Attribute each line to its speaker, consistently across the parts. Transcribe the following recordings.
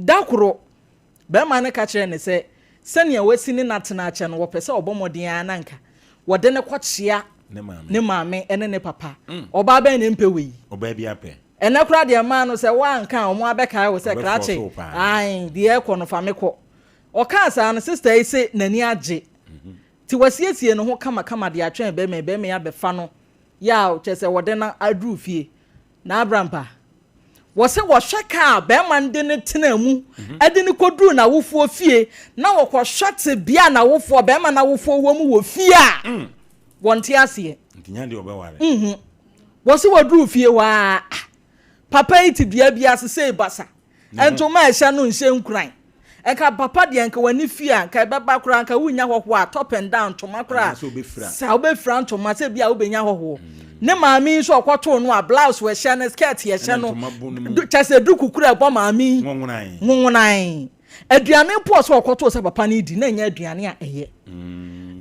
Speaker 1: Da koro, barima no ka kyerɛɛ no sɛ, sɛnea wasi ne no atena akyɛ no, wɔpɛ sɛ ɔbɔ mmɔden ara na anka wɔde no kɔkyea ne maame ne ne papa. Ɔbaa bɛn na ɛmpɛ wei?
Speaker 2: Ɔbaa biara pɛ.
Speaker 1: Ɛnnɛ koraa deɛ mmaa no, sɛ woanka a, wɔn abɛkae wo sɛ, Krakye, ae, deɛ ɛrekɔ no, fa me kɔ. Ɔkaa saa no, sista yi se n'ani agye. Nti wasiesie ne ho kamakama de atwɛn barima yi, barima yi abɛfa no yaw, kyerɛ sɛ wɔde no aduru fie. Na Abrampa, wɔse wɔhwɛ kaa a barima no de no tenaa mu de no kɔduruu n'awofoɔ fie, na wɔkɔhwɛ tebea a n'awofoɔ, barima no awofoɔ wɔ mu wɔ fie a, wɔnte aseɛ.
Speaker 2: Nti nya deɛ ɔbɛware.
Speaker 1: Nhu. Wɔse wɔduruu fie hɔ ara, ah, papa yi te dua bi ase sei basa. Ntoma a ɛhyɛ no nhyɛ nkuran. Nka papa deɛ nka w'ani fi a nka ɛbɛba koraa nka wonnya hɔhoɔ a top and down ntoma koraa saa wobɛfira ntoma sɛ bi a wobɛnya hɔhoɔ. Ne maame yi nso ɔkɔtoo no a blouse ɛhyɛ no skirt ɛhyɛ no kyɛ sɛ duku kura ɛbɔ maame yi nwonwonan. Aduane mpo ɔsɛ ɔkɔtoo sɛ papa no di na ɛnyɛ aduane a ɛyɛ.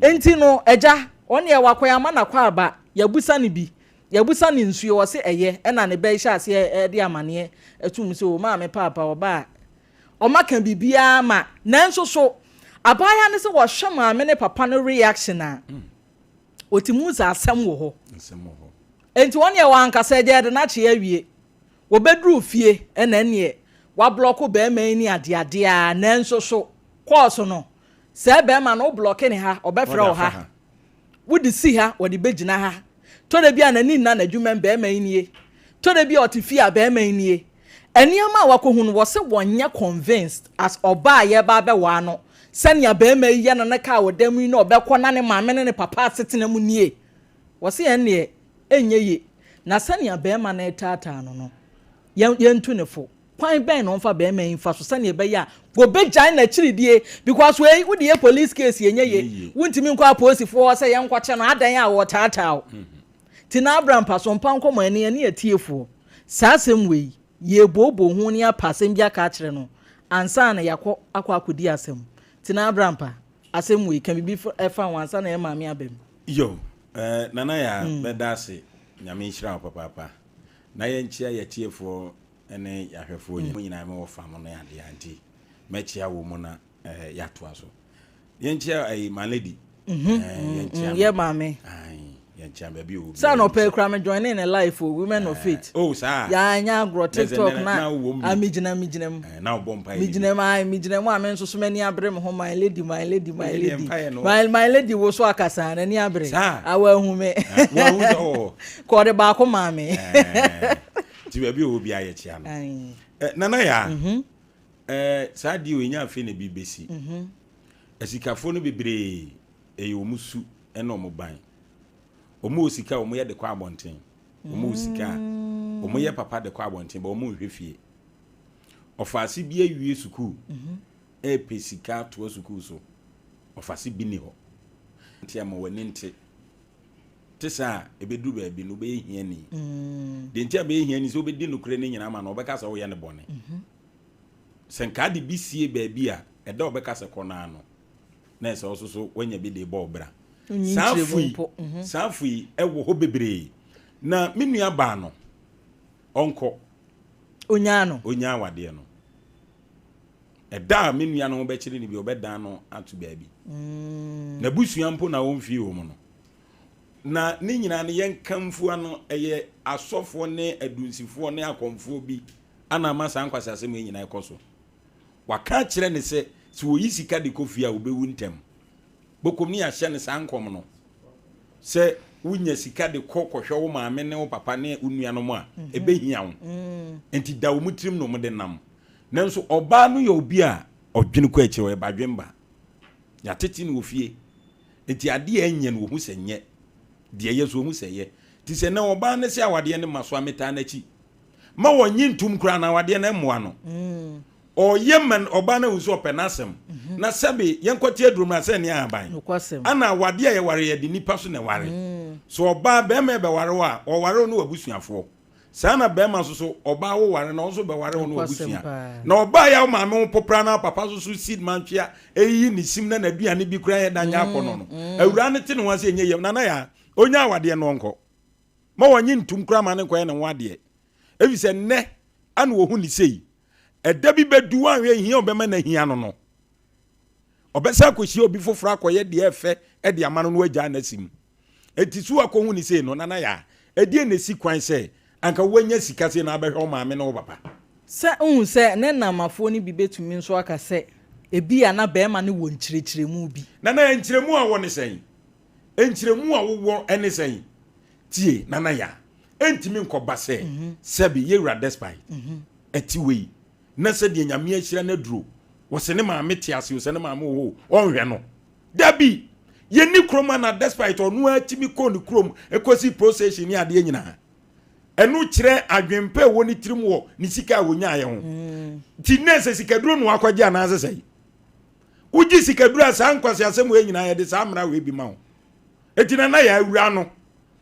Speaker 1: Nti no agya ɔne ɛwɔ akɔ yɛ ama no akɔ aba yɛabusa no bi. Yɛbusa no nsuo, ɔse ɛyɛ, ɛna ne ba yi hyɛ aseɛ de amaneɛ to mu sɛ o maame paapa ɔba a ɔma ka biribiara ma nanso so abaayewa no sɛ ɔhwɛ maame ne papa no reaction a ɔtumi hu sɛ asɛm wɔ hɔ. Enti wɔn deɛ wɔankasa agya yɛde no akye awie. Wɔbɛduru fie ɛna ɛneɛ wablɔko barima yi ne adeadeɛ a nanso so kɔɔso no sɛ barima no wo blɔke ne ha ɔbɛfrɛ wo ha. Wode si ha, wɔde bɛgyina ha. Tɔ da bi a n'ani nna n'adwumam, barima yi nie. Tɔ da bi a ɔte fie a, barima yi nie. Nneɛma a wakɔhu no, wɔse wɔnyɛ convinced as ɔbaa a yɛreba abɛwaa no, sɛnea barima yi yɛ no ne kaa a ɔda mu yi na ɔbɛkɔ na ne maame ne ne papa asetena mu nie. Wɔse ɛnneɛ ɛnyɛ ye. Na sɛnea barima no retaataa no no, yɛn yɛntu no fo. Kwan bɛn na ɔmfa bɛɛma yi mfa so sɛnea ɛbɛyɛ a wɔbɛgyae n'akyiridie because wei wode yɛ police case ɛnyɛ ye wontumi nkɔ apolisifoɔ hɔ sɛ yɛnkɔkyɛ no adɛn a wɔtaataa wo nti na abra mpa so mpa nkɔmɔ ɛne ɛne atiefoɔ saa asɛm wei yɛbooboo ho ne apɛ asɛm bi aka akyerɛ no ansa na yɛakɔ akɔ akɔdi asɛm nti na abra mpa asɛm wei ka biribi fa ho ansa na yɛn maame aba mu.
Speaker 2: Yo, eh, Nana Yaa, mɛda ase. Nyame nhyira wo papaapa. Na yɛnkyea yɛatiefoɔ ne yɛahwɛfoɔ nyinaa. Mo nyinaa mewɔ fa mo ne adeɛ a nti mɛkyea wɔ mu na yɛatoa so. Yɛnkyea ayi my lady. Yɛnkyea no.
Speaker 1: Yɛ maame.
Speaker 2: Yɛnkyea baabi ɔwɔ
Speaker 1: Sɛ anɔpa yi koraa me join ne life o women of faith.
Speaker 2: Oh saa.
Speaker 1: Yɛanyɛ agorɔ TikTok na a megyina megyina mu.
Speaker 2: Na wobɔ mpaeɛ.
Speaker 1: Megyina mu ayi megyina mu a me nso so m'ani abere me ho my lady my lady my lady. My my lady wo so akasa n'ani abere.
Speaker 2: Saa.
Speaker 1: Awa ahu me.
Speaker 2: Wahu sɛ ɔwɔ.
Speaker 1: Kɔ ɔde baako maa me.
Speaker 2: Nti baabi a ɔwɔ biara yɛkyea no. Eh, Nana Yaa, mm-hmm. eh, saa deɛ wei nyɛ afei na bi bɛsi. Mm-hmm. Asikafoɔ no bebree ɛyɛ wɔn su ne wɔn ban. Wɔn wɔ sika a wɔn yɛ de kɔ abɔnten. Wɔn wɔ sika a mm. wɔn yɛ papa de kɔ abɔnten, ba wɔn nhwɛ fie. Ɔfaase bi awie sukuu, mm-hmm. ɛrepɛ sika atoa sukuu so. Ɔfaase bi ni hɔ. Nti ama wɔn ani nte. Te saa a, ɛbɛduru baabi no, wobɛyɛ hiani. Deɛ nti a bɛyɛ hiani sɛ wobɛdi nokorɛ no nyinaa ma no, ɔbɛka sɛ woyɛ no bɔne. Sɛ nka ade bi sie baabi a, ɛda a ɔbɛka sɛ kɔ no ara no, na ɛsɛ wo nso so woanya bi de rebɔ wo bra. Saa fo yi, saa fo yi ɛwɔ hɔ bebree. Na me nua baa no, ɔnkɔ.
Speaker 1: Onyaa no.
Speaker 2: Onyaa awadeɛ no. Ɛda a me nua no ho bɛkyere no bi, ɔbɛdan no ato baabi. N'abusua mpo na ɔmfie wɔ mu no. Na ne nyinaa no, yɛnka mfua no, ɛyɛ asɔfoɔ ne adunsifoɔ ne akɔmfoɔ bi ana ama saa nkwaseasɛm yi nyinaa ɛkɔ so. Waka akyerɛ no sɛ, sɛ wɔyi sika de kɔ fie a, ɔbɛwu ntɛm. Bokom ne yɛahyɛ no saa nkɔm no sɛ wonya sika de kɔ kɔhwɛ wo maame ne wo papa ne wo nuanom a, ɛbɛhia wo. Nti da wɔn tirim na wɔde nam. Nanso ɔbaa no yɛ obi a ɔdwene kɔ akyire, ɔyɛ badwemba. Yɛatete no wɔ fie. Nti adeɛ a ɛnyɛ no, ɔhu sɛ nyɛ. Deɛ ɛyɛ nso, ɔhu sɛ ɛyɛ. Nti sɛ nnɛ ɔbaa no se awadeɛ no mma so a, metaa n'akyi. Ma wɔnnye ntom koraa na awadeɛ no mmoa no. Ɔyɛ ma ɔbaa no ahu sɛ ɔpɛ n'asɛm. Na sɛbe yɛnkɔte aduro mmra sɛ ɛne ahaban. Ana awadeɛ a yɛware yɛde nnipa so na ɛware. Sɛ ɔbaa, barima rebɛware wo a, ɔware wo ne w'abusuafoɔ. Saa na bɛrima nso so, ɔbaa wo ware no, ɔno nso bɛware wo ne w'abusua. Na ɔbaa yi a wo maame wo popra na papa nso so si mantwea eyiyi ne sim na n'aduane bi koraa yɛ da nyɛ akɔnɔ no. Awuraa no te ne ho ase ɛnyɛ yie. Nana Yaa, ɔnya awadeɛ no ɔnkɔ. Ma wɔnye ntum koraa ma no nkɔyɛ ne ho adeɛ. Efisɛ nnɛ ana wɔhu ne sei. Ɛda bi bɛdu woanhwɛ hia ɔbɛma no ahia no no, ɔbɛsan akɔhyia obi foforɔ akɔyɛ deɛ ɛfɛ de ama no na wagyaa no asi mu. Enti so woakɔhu no sei no, Nana Yaa, ɛdeɛn na ɛsi kwan sɛ anka woanya sika sei na abɛhwɛ wo maame ne wo papa?
Speaker 1: Sɛ wohu sɛ ne nnamafoɔ no bi bɛtumi nso aka sɛ ebia na barima no wɔ nkyerɛkyerɛmu bi.
Speaker 2: Nana Yaa, nkyerɛmu a wowɔ ne sɛn? Nkyerɛmu a wowɔ ne sɛn? Tie, Nana Yaa, ɛntumi nkɔba sɛ sɛbe yɛwura Despite ɛte wei na sɛdeɛ Nyame ahyira no aduro, wɔse ne maame te ase o, sɛ ne maame wɔ hɔ o, ɔnhwɛ no. Dabi! Yɛnni kurom a na despite ɔno ara tumi kɔɔ ne kurom kɔsi procession ne adeɛ nyinaa. Ɛno kyerɛ adwempa ɛwɔ ne tirim wɔ ne sika a wɔnyaeɛ ho. Nti nnɛ sɛ sikaduro na wakɔgye anaasɛ sɛe? Wogye sikaduro a saa nkwaseasɛm wei nyinaa yɛde saa mmara wei bi ma wo. Enti na na yɛ awura no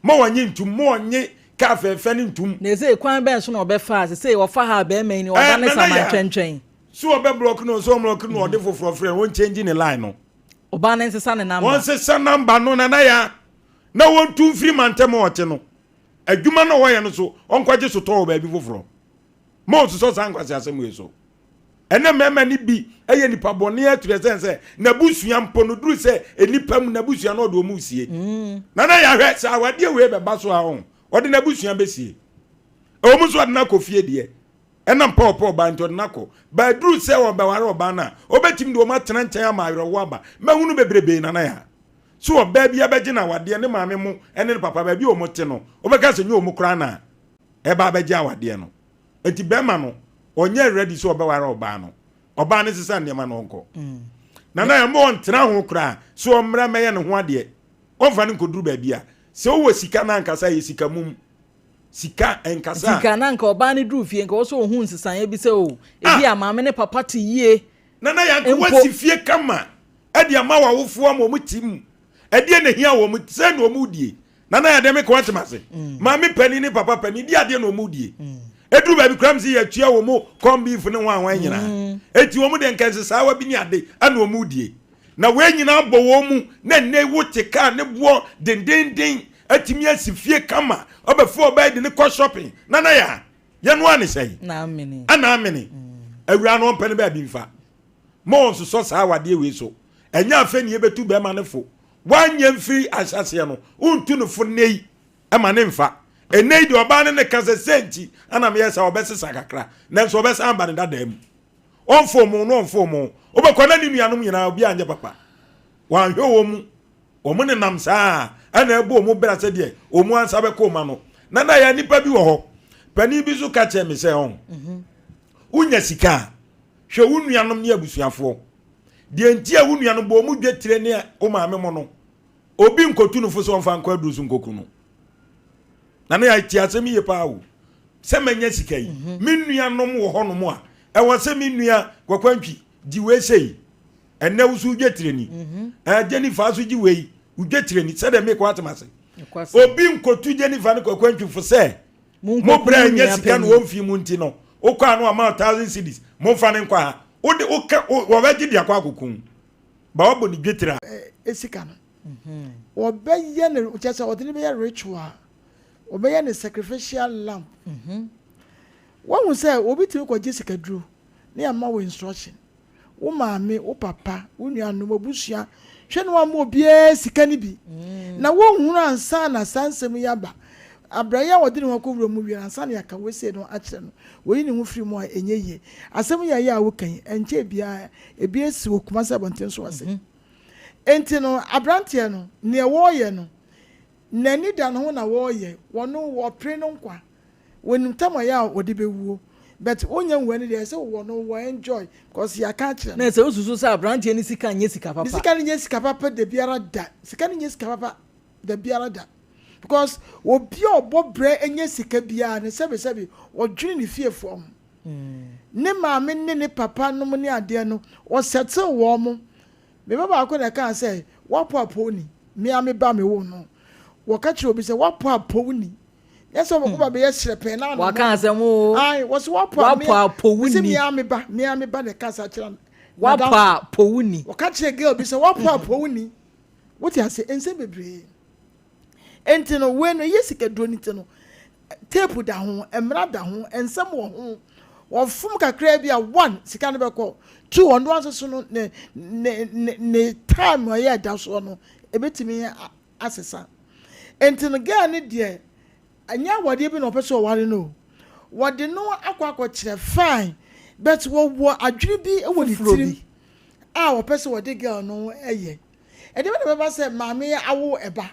Speaker 2: ma ɔnye ntum, ma ɔnye kaa fɛɛfɛ no ntum.
Speaker 1: Na ɛsei kwan bɛn so na ɔbɛfa a sesei ɔfa ha a bɛɛma yi ni ɔda ne saman twɛntwɛn.
Speaker 2: So ɔbɛ block no so ɔmlɔk no ɔde foforɔ frɛ no ɔnkyɛngyi ne line no.
Speaker 1: Ɔbaa no nsesa ne number.
Speaker 2: Ɔnsesa number no Nana Yaa na wɔntu mfiri mantam a ɔte no. Adwuma no a ɔyɛ no so ɔnkɔgye sotɔɔ wɔ baabi foforɔ. Ma ɔnsosɔ saa nkwaseasɛm wei so. Ɛnɛ mmarima no bi yɛ nipa bɔne aturɛ sɛn sɛ n'abusua mpo no duru sɛ nnipa mu n'abusua no ɔde wɔn resie. Nana Yaa hwɛ sɛ awadeɛ wei bɛba so a ɔn ɔde n'abusua bɛsie. Ɛwɔ mu nso ɔde no akɔ fie deɛ. Ɛnam pɛ a ɔpɛ ɔbaa nti, ɔde no akɔ. But ɛduru sɛ ɔbɛware ɔbaa no a, ɔbɛtumi de wɔn atena nkyɛn ama awerɛhoɔ aba. Mahunu bebrebee, Nana Yaa. Sɛ ɔbaa bi abɛgye no awadeɛ, ne maame mo ne ne papa, baabi a wɔte no, wobɛka sɛ nyɛ wɔn koraa na ɛreba abɛgye awadeɛ no. Enti bɛrima no, ɔnyɛ ready sɛ ɔbɛware ɔbaa no. Ɔbaa no sesa nneɛma na ɔnkɔ. Nana Yaa, mma ɔntena ho koraa sɛ ɔmmra mmɛyɛ ne ho adeɛ. Ɔmfa no nkɔduru baabi a, sɛ wowɔ sika no ankasa a, ɛyɛ sika mum. Sika nkasa.
Speaker 1: Nti nka na nka ɔbaa no duru fie nka ɔwɔ sɛ ɔhu nsesaeɛ bi sɛ o ebi a maame ne papa te yie.
Speaker 2: Nana Yanko wasi fie kama ɛde ama w'awofoɔ ama wɔn te mu ɛdeɛ na ehia wɔn sɛ na wɔn die Nana yɛ adeɛ meka wɔn atem ase maame panin ne papa panin di adeɛ na wɔn die eduru baabi koraa mi sɛ yɛtua wɔn corn beef ne wɔn ahwan nyinaa eti wɔn deɛ nka nsesaawa bi ne ade ɛna wɔn die Na wei nyinaa bɔ wɔn mu na nnɛ wo te kaa ne boɔ dendenden atumi asi fie kama ɔbɛfa ɔbaa de ne kɔ shopping nana ya yɛnoa ne sɛn ana amene awura no ɔmpɛ ne baabi mfa ma ɔnsosɔ saa awadeɛ wei so ɛnyɛ afei ne yɛbɛtu bɛrima no fo woanyɛ mfiri ahyɛseɛ no wontu no fo nnɛ yi ɛma ne mfa ɛnnɛ yi deɛ ɔbaa no ne ka sɛ sɛ nti ana meyɛ sɛ ɔbɛsesa kakra nanso ɔbɛsan aba ne dadaa mu Ɔmfoo mo na ɔmfoo mo. Wobɛkɔ na ne nuanom nyinaa obi anyɛ papa. Wanhwɛ wɔn mu. Wɔn nenam saa ɛna ɛbɔ wɔn bra sɛdeɛ wɔn ansa bɛkɔ wɔn ano. Na na yɛ nipa bi wɔ hɔ. Panin bi nso ka kyerɛ me sɛ ɔn. Wonya sika a, hwɛ wo nuanom ne abusuafoɔ. Deɛ nti a wo nuanom bɔ wɔn dwetire ne wo maame mo no, obi nkɔtu no fo sɛ ɔmfa nkɔ aduru so nkɔku no. Na ne yɛte asɛm yie paa o. Sɛ manya sika yi, mhm. me nuanom wɔ hɔnom a, ɛwɔ sɛ me nua Kwakwantwi gye wei sei. Ɛnɛ wo so wodwa tireni. Mhm. Ɛɛ Jennifer so gye wei, wodwa tireni. Sɛdeɛ mekɔ atem ase. Obi nkɔtu Jennifer ne Kwakwantwi fo sɛ mo brɛ nyɛ sika na wɔmfi mu nti no, wokɔ ano ama thousand cedis, momfa ne nkɔ ha. Wode woka wɔbɛgye de akɔ akɔkum. Ba wabɔ ne dwetire
Speaker 3: a. Sika no. Wɔbɛyɛ no kyerɛ sɛ wɔde no bɛyɛ ritual, wɔbɛyɛ no sacrificial lamb. Woahu sɛ obi tumi kɔgye sikaduro na yɛama wo instruction, wo maame, wo papa, wo nuanom, abusua, hwɛ na woamma obiara sika no bi. Na wonhunu ansa na saa nsɛm yi aba. Abrayɛ a ɔde ne ho akɔwura mu wie no, ansa na yɛaka wei sei no akyerɛ no, oyi ne ho firi mu a ɛnyɛ yie. Asɛm yi a ɛyɛ a woka yi, ɛnkyɛɛ biara ebi asi wɔ Kumasi abɔnten so ase. Enti no, aberanteɛ no, neɛ wɔreyɛ no, n'ani da ne ho na wɔreyɛ, wɔno wɔpere no nkwa, wɔnim tam a ɛyɛ a ɔde bɛwuo, but ɔnnya nwuɛ no deɛ ɛsɛ sɛ wɔno wɔ enjoy because yɛaka akyerɛ
Speaker 1: no. Na sɛ wosusu sɛ aberanteɛ no sika nyɛ sika
Speaker 3: papa. Ne sika no nyɛ sika papa dabiara da, sika no nyɛ sika papa dabiara da because obi a ɔbɔ brɛ nya sika biara no sɛbesɛbe ɔdwene ne fiefoɔ ho, ne maame ne ne papa nom ne adeɛ no ɔsettle wɔn. Me ba baako na ɛkaa sɛ, Woapo apɔw ni. Me ara me ba a mewoo no. Wɔka kyerɛɛ obi sɛ, Woapo apɔw ni. Nyɛ sɛ wo ba bɛyɛ hyerɛpɛɛ na
Speaker 1: anam. Waka asɛm oo.
Speaker 3: Ae, wɔse woapo a.
Speaker 1: Woapo apɔw ni.
Speaker 3: Mese me ara me ba, me ara me ba na ɛkaa saa kyerɛ
Speaker 1: Woapo apɔw ni.
Speaker 3: Wɔka kyerɛɛ girl bi sɛ, Woapo apɔw ni. Wote ase? Nsɛm bebree. Enti no, wei no, ɛyɛ sikaduro no nti no, tape da ho, mmara da ho, nsɛm wɔ ho. Wɔfom kakraa bi a, one, sika no bɛkɔ, two, ɔno ara nso so no, ne, ne, ne, ne time a ɔyɛ ɛda soɔ no, ɛbɛtumi asesa. Nti no, girl no deɛ, ɛnyɛ awadeɛ bi na ɔpɛ sɛ ɔware no o. Wɔde no akɔ akɔkyerɛ, fine, but wɔwɔ adwene bi wɔ ne
Speaker 1: Foforɔ
Speaker 3: tirim
Speaker 1: bi.
Speaker 3: a ɔpɛ sɛ ɔde girl no yɛ. Ɛdeɛ bɛn na ɛbɛba sɛ maame yi awo ɛba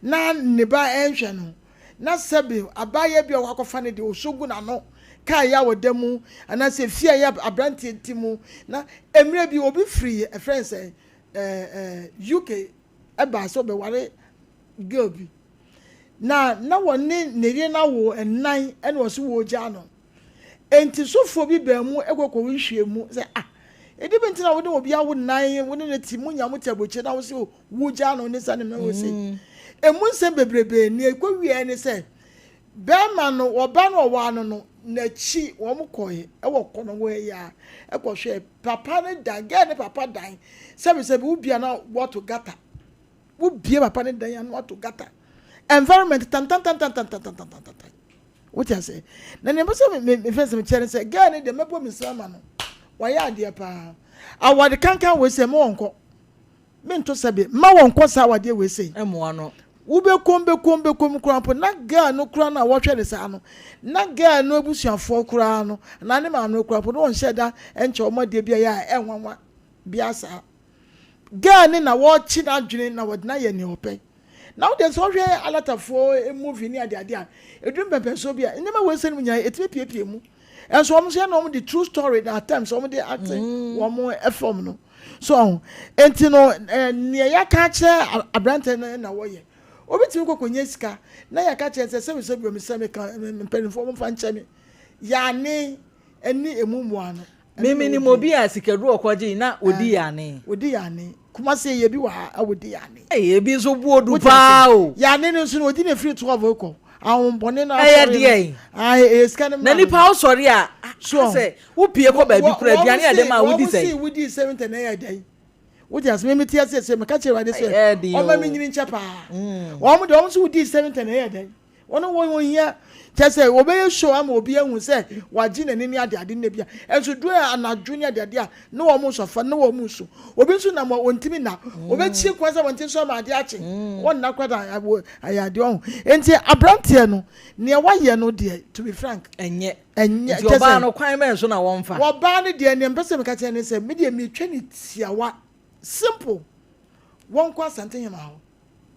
Speaker 3: na ne ba nhwɛ no, na sɛbe abaayewa bi a ɔkɔ akɔfa no deɛ ɔsɔ gu n'ano, kaa yɛ a ɔda mu, anaasɛ fie a ɛyɛ aberanteɛ ti mu, na mmerɛ bi obi firi ɛfrɛ no sɛ ɛɛ UK ɛbaa sɛ ɔbɛware girl bi, na na wɔne ne yere no awo nnan ɛna ɔso wɔregyaa no. Enti sɔfoɔ bi baa mu kɔ kɔhwehwɛɛ mu sɛ, Ah, ɛdeɛ bɛn nti na wo ne obi awo nnan, wo ne no te, monya mote aburokyire na wo se wogyaa no ne saa ne mmerɛ wɔ sei. Ɛmu nsɛm bebrebe, nea ɛkɔwieɛ ne sɛ, bɛrima no, ɔbaa no ɔwaa no no, n'akyi wɔn kɔe wɔ kɔnɔngo ha yi ara kɔhwɛɛ papa no dan, girl ne papa dan, sɛbesɛbe wobia na wɔato gata, wobie papa no dan ano ato gata, environment tantantantantantantantantan. Wote ase? Na nea mepɛ sɛ me me fɛn sɛ mekyerɛ ne sɛ girl no deɛ mɛbɔ me nsam ama no. Wayɛ adeɛ paa. Awade kankan wei sɛ mma wɔnkɔ. Mento sɛ bi mma wɔnkɔ saa awadeɛ wei sei.
Speaker 1: Mmoa no.
Speaker 3: Wobɛkom bɛkom bɛkom koraa mpo na girl no koraa no a wɔhwɛ no saa no na girl no abusuafoɔ koraa no anaa ne maame no koraa mpo na wɔnhyɛ da nkyɛ wɔn adeɛ bi a ɛyɛ a ɛnwanwa biara saa. Girl no na wɔrekye n'adwene na wɔde no ayɛ nea ɔpɛ. Na wo deɛ sɛ wohwɛ alatafoɔ movie ne adeade a, ɛduru mpɛmpɛnsoɔ bi a, nneɛma wei sɛ no mu nyinaa ɛtumi piepie mu. Ɛnso wɔn nso yɛ na wɔn de true story na at times wɔn de ate mm. wɔn fam no. So ɔho nti no nea yɛaka akyerɛ aberantɛ no na wɔyɛ. Obi tumi kɔkɔ nyɛ sika na yɛaka kyerɛ sɛ sɛbi sɛbi omi sɛ meka mpanimfoɔ wɔn fa nkyɛ me. Yane ɛne emu mmoa no.
Speaker 1: Me menim obi a sikaduro ɔkɔgyee na ɔdi yane.
Speaker 3: Ɔdi yane. Kumasi yɛ bi wɔ ha a ɔdi yane.
Speaker 1: Ee ebi nso bu odu paa o.
Speaker 3: Yane no nso no ɔdi no firi 12 rekɔ. Ahombɔne no
Speaker 1: asɔre no. Ɛyɛ deɛn?
Speaker 3: Ae ɛyɛ sika no
Speaker 1: Na nipa wosɔre a asɛ wopie kɔ baabi koraa aduane a yɛde ma a wodi sɛn?
Speaker 3: Wɔn se wodi 70 na ɛyɛ dɛn? Wote ase me mete ase sɛ meka kyerɛ Awurade sɛ ɔma me nyini nkyɛ paa. Wɔn deɛ wɔn se wodi 70 na ɛyɛ dɛn? Wɔn wɔn wɔn hia kyɛ sɛ wɔbɛyɛ show ama obi ahu sɛ wagye n'ani ne adeade nna bi a ɛnso duro a anadwo ne adeade a ne wɔn nso fa ne wɔn nso obi nso nam a wɔntumi nna wɔbɛkyi kwan sɛ wɔn ti nso ama adeɛ akye wɔn nna kora da ayɛ adeɛ ɔho nti aberanteɛ no nea wayɛ no deɛ to be frank
Speaker 1: ɛnyɛ
Speaker 3: ɛnyɛ
Speaker 1: nti ɔbaa no kwan bɛn so na wɔnfa
Speaker 3: wɔbaa no deɛ nea mpɛ sɛ meka kyerɛ ne sɛ me deɛ metwa ne tiawa simple wɔnkɔ Asante Hema hɔ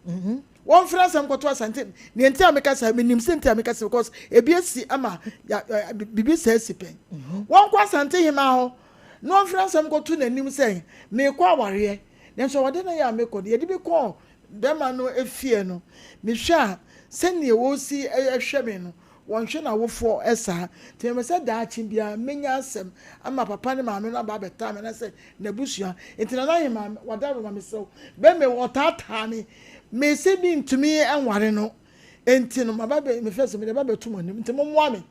Speaker 3: Mhm. Wɔmfrɛ asɛm kɔto Asante. Nea nti a meka saa, menim sɛ nti a meka saa because ebi asi ama ya biribi saa asi pɛn. Mhm. Wɔnkɔ Asante hemaa hɔ na wɔmfrɛ asɛm kɔto n'anim sɛ meekɔ awareɛ. Nanso awadeɛ no yɛ a mekɔ no, yɛde me kɔɔ bɛrima no efie no, mehwɛ a sɛnea wɔsi hwɛ me no, Wɔnhwɛ n'awofoɔ saa. Nti mepɛ sɛ daakye biara mɛnya asɛm ama papa ne maame no aba abɛtaa me anaasɛ n'abusua. Nti Nana Ahemaa w'adaworoma mesrɛ wo bɛ me ɔtaataa me mese mentumi nware no nti no maba bɛ mefɛ sɛ mede ba bɛto mo anim nti mommoa me.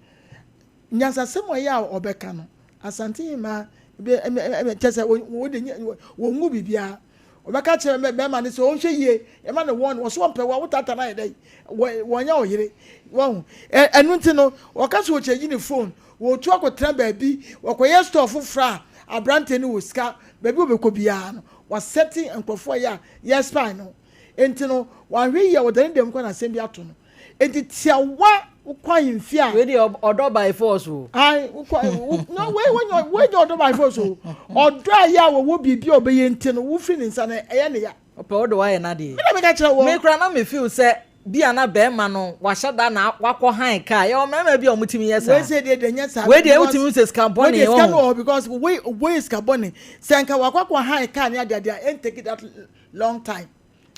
Speaker 3: Nyansasɛm a ɛyɛ a ɔbɛka no Asante Hemaa bɛ kyɛ sɛ wɔde wɔngu biribiara. Ɔbɛka kyerɛ bɛrima no sɛ ɔnhwɛ yie, yɛma no wɔn, wɔso ɔmpɛ wo a wotaataa no ayɛ dɛn? Wɔnyɛ ɔyere. Wahu? Ɛno nti no, wɔka sɛ wɔkyɛgye ne phone, wɔtu akɔtena baabi, wɔkɔyɛ store foforɔ a aberanteɛ no wɔ sika, baabi wɔbɛkɔ biara no, wasɛte nkurɔfoɔ a yɛ a yɛspy no. Nti no, wanhwɛ yie a ɔda ne dɛm kɔ na asɛm bi ato no. Enti tiawa wokɔ ahemfie a.
Speaker 1: Wei deɛ ɔdɔ by force o.
Speaker 3: Ayi wokɔ no wei wei wei deɛ ɔdɔ by force o. Ɔdɔ a yɛ a wɔwɔ biribi a ɔbɛyɛ nti no wofiri ne nsa no ɛyɛ ne ya.
Speaker 1: Ɔpɛ wo de wayɛ n'adeɛ.
Speaker 3: Me na meka kyerɛ wɔ.
Speaker 1: Me koraa na me feel sɛ bi a na bɛrima no wahyɛ da na wakɔ han car. Yɛwɔ mmarima bi a wɔtumi yɛ saa.
Speaker 3: Wei sɛ deɛ deɛ nyɛ saa.
Speaker 1: Wei deɛ wotumi sɛ sika bɔne.
Speaker 3: Wei deɛ sika no wɔ hɔ because wei wei sika bɔne. Sɛ nka wakɔ akɔ han car ne adeade a ɛn take that long time.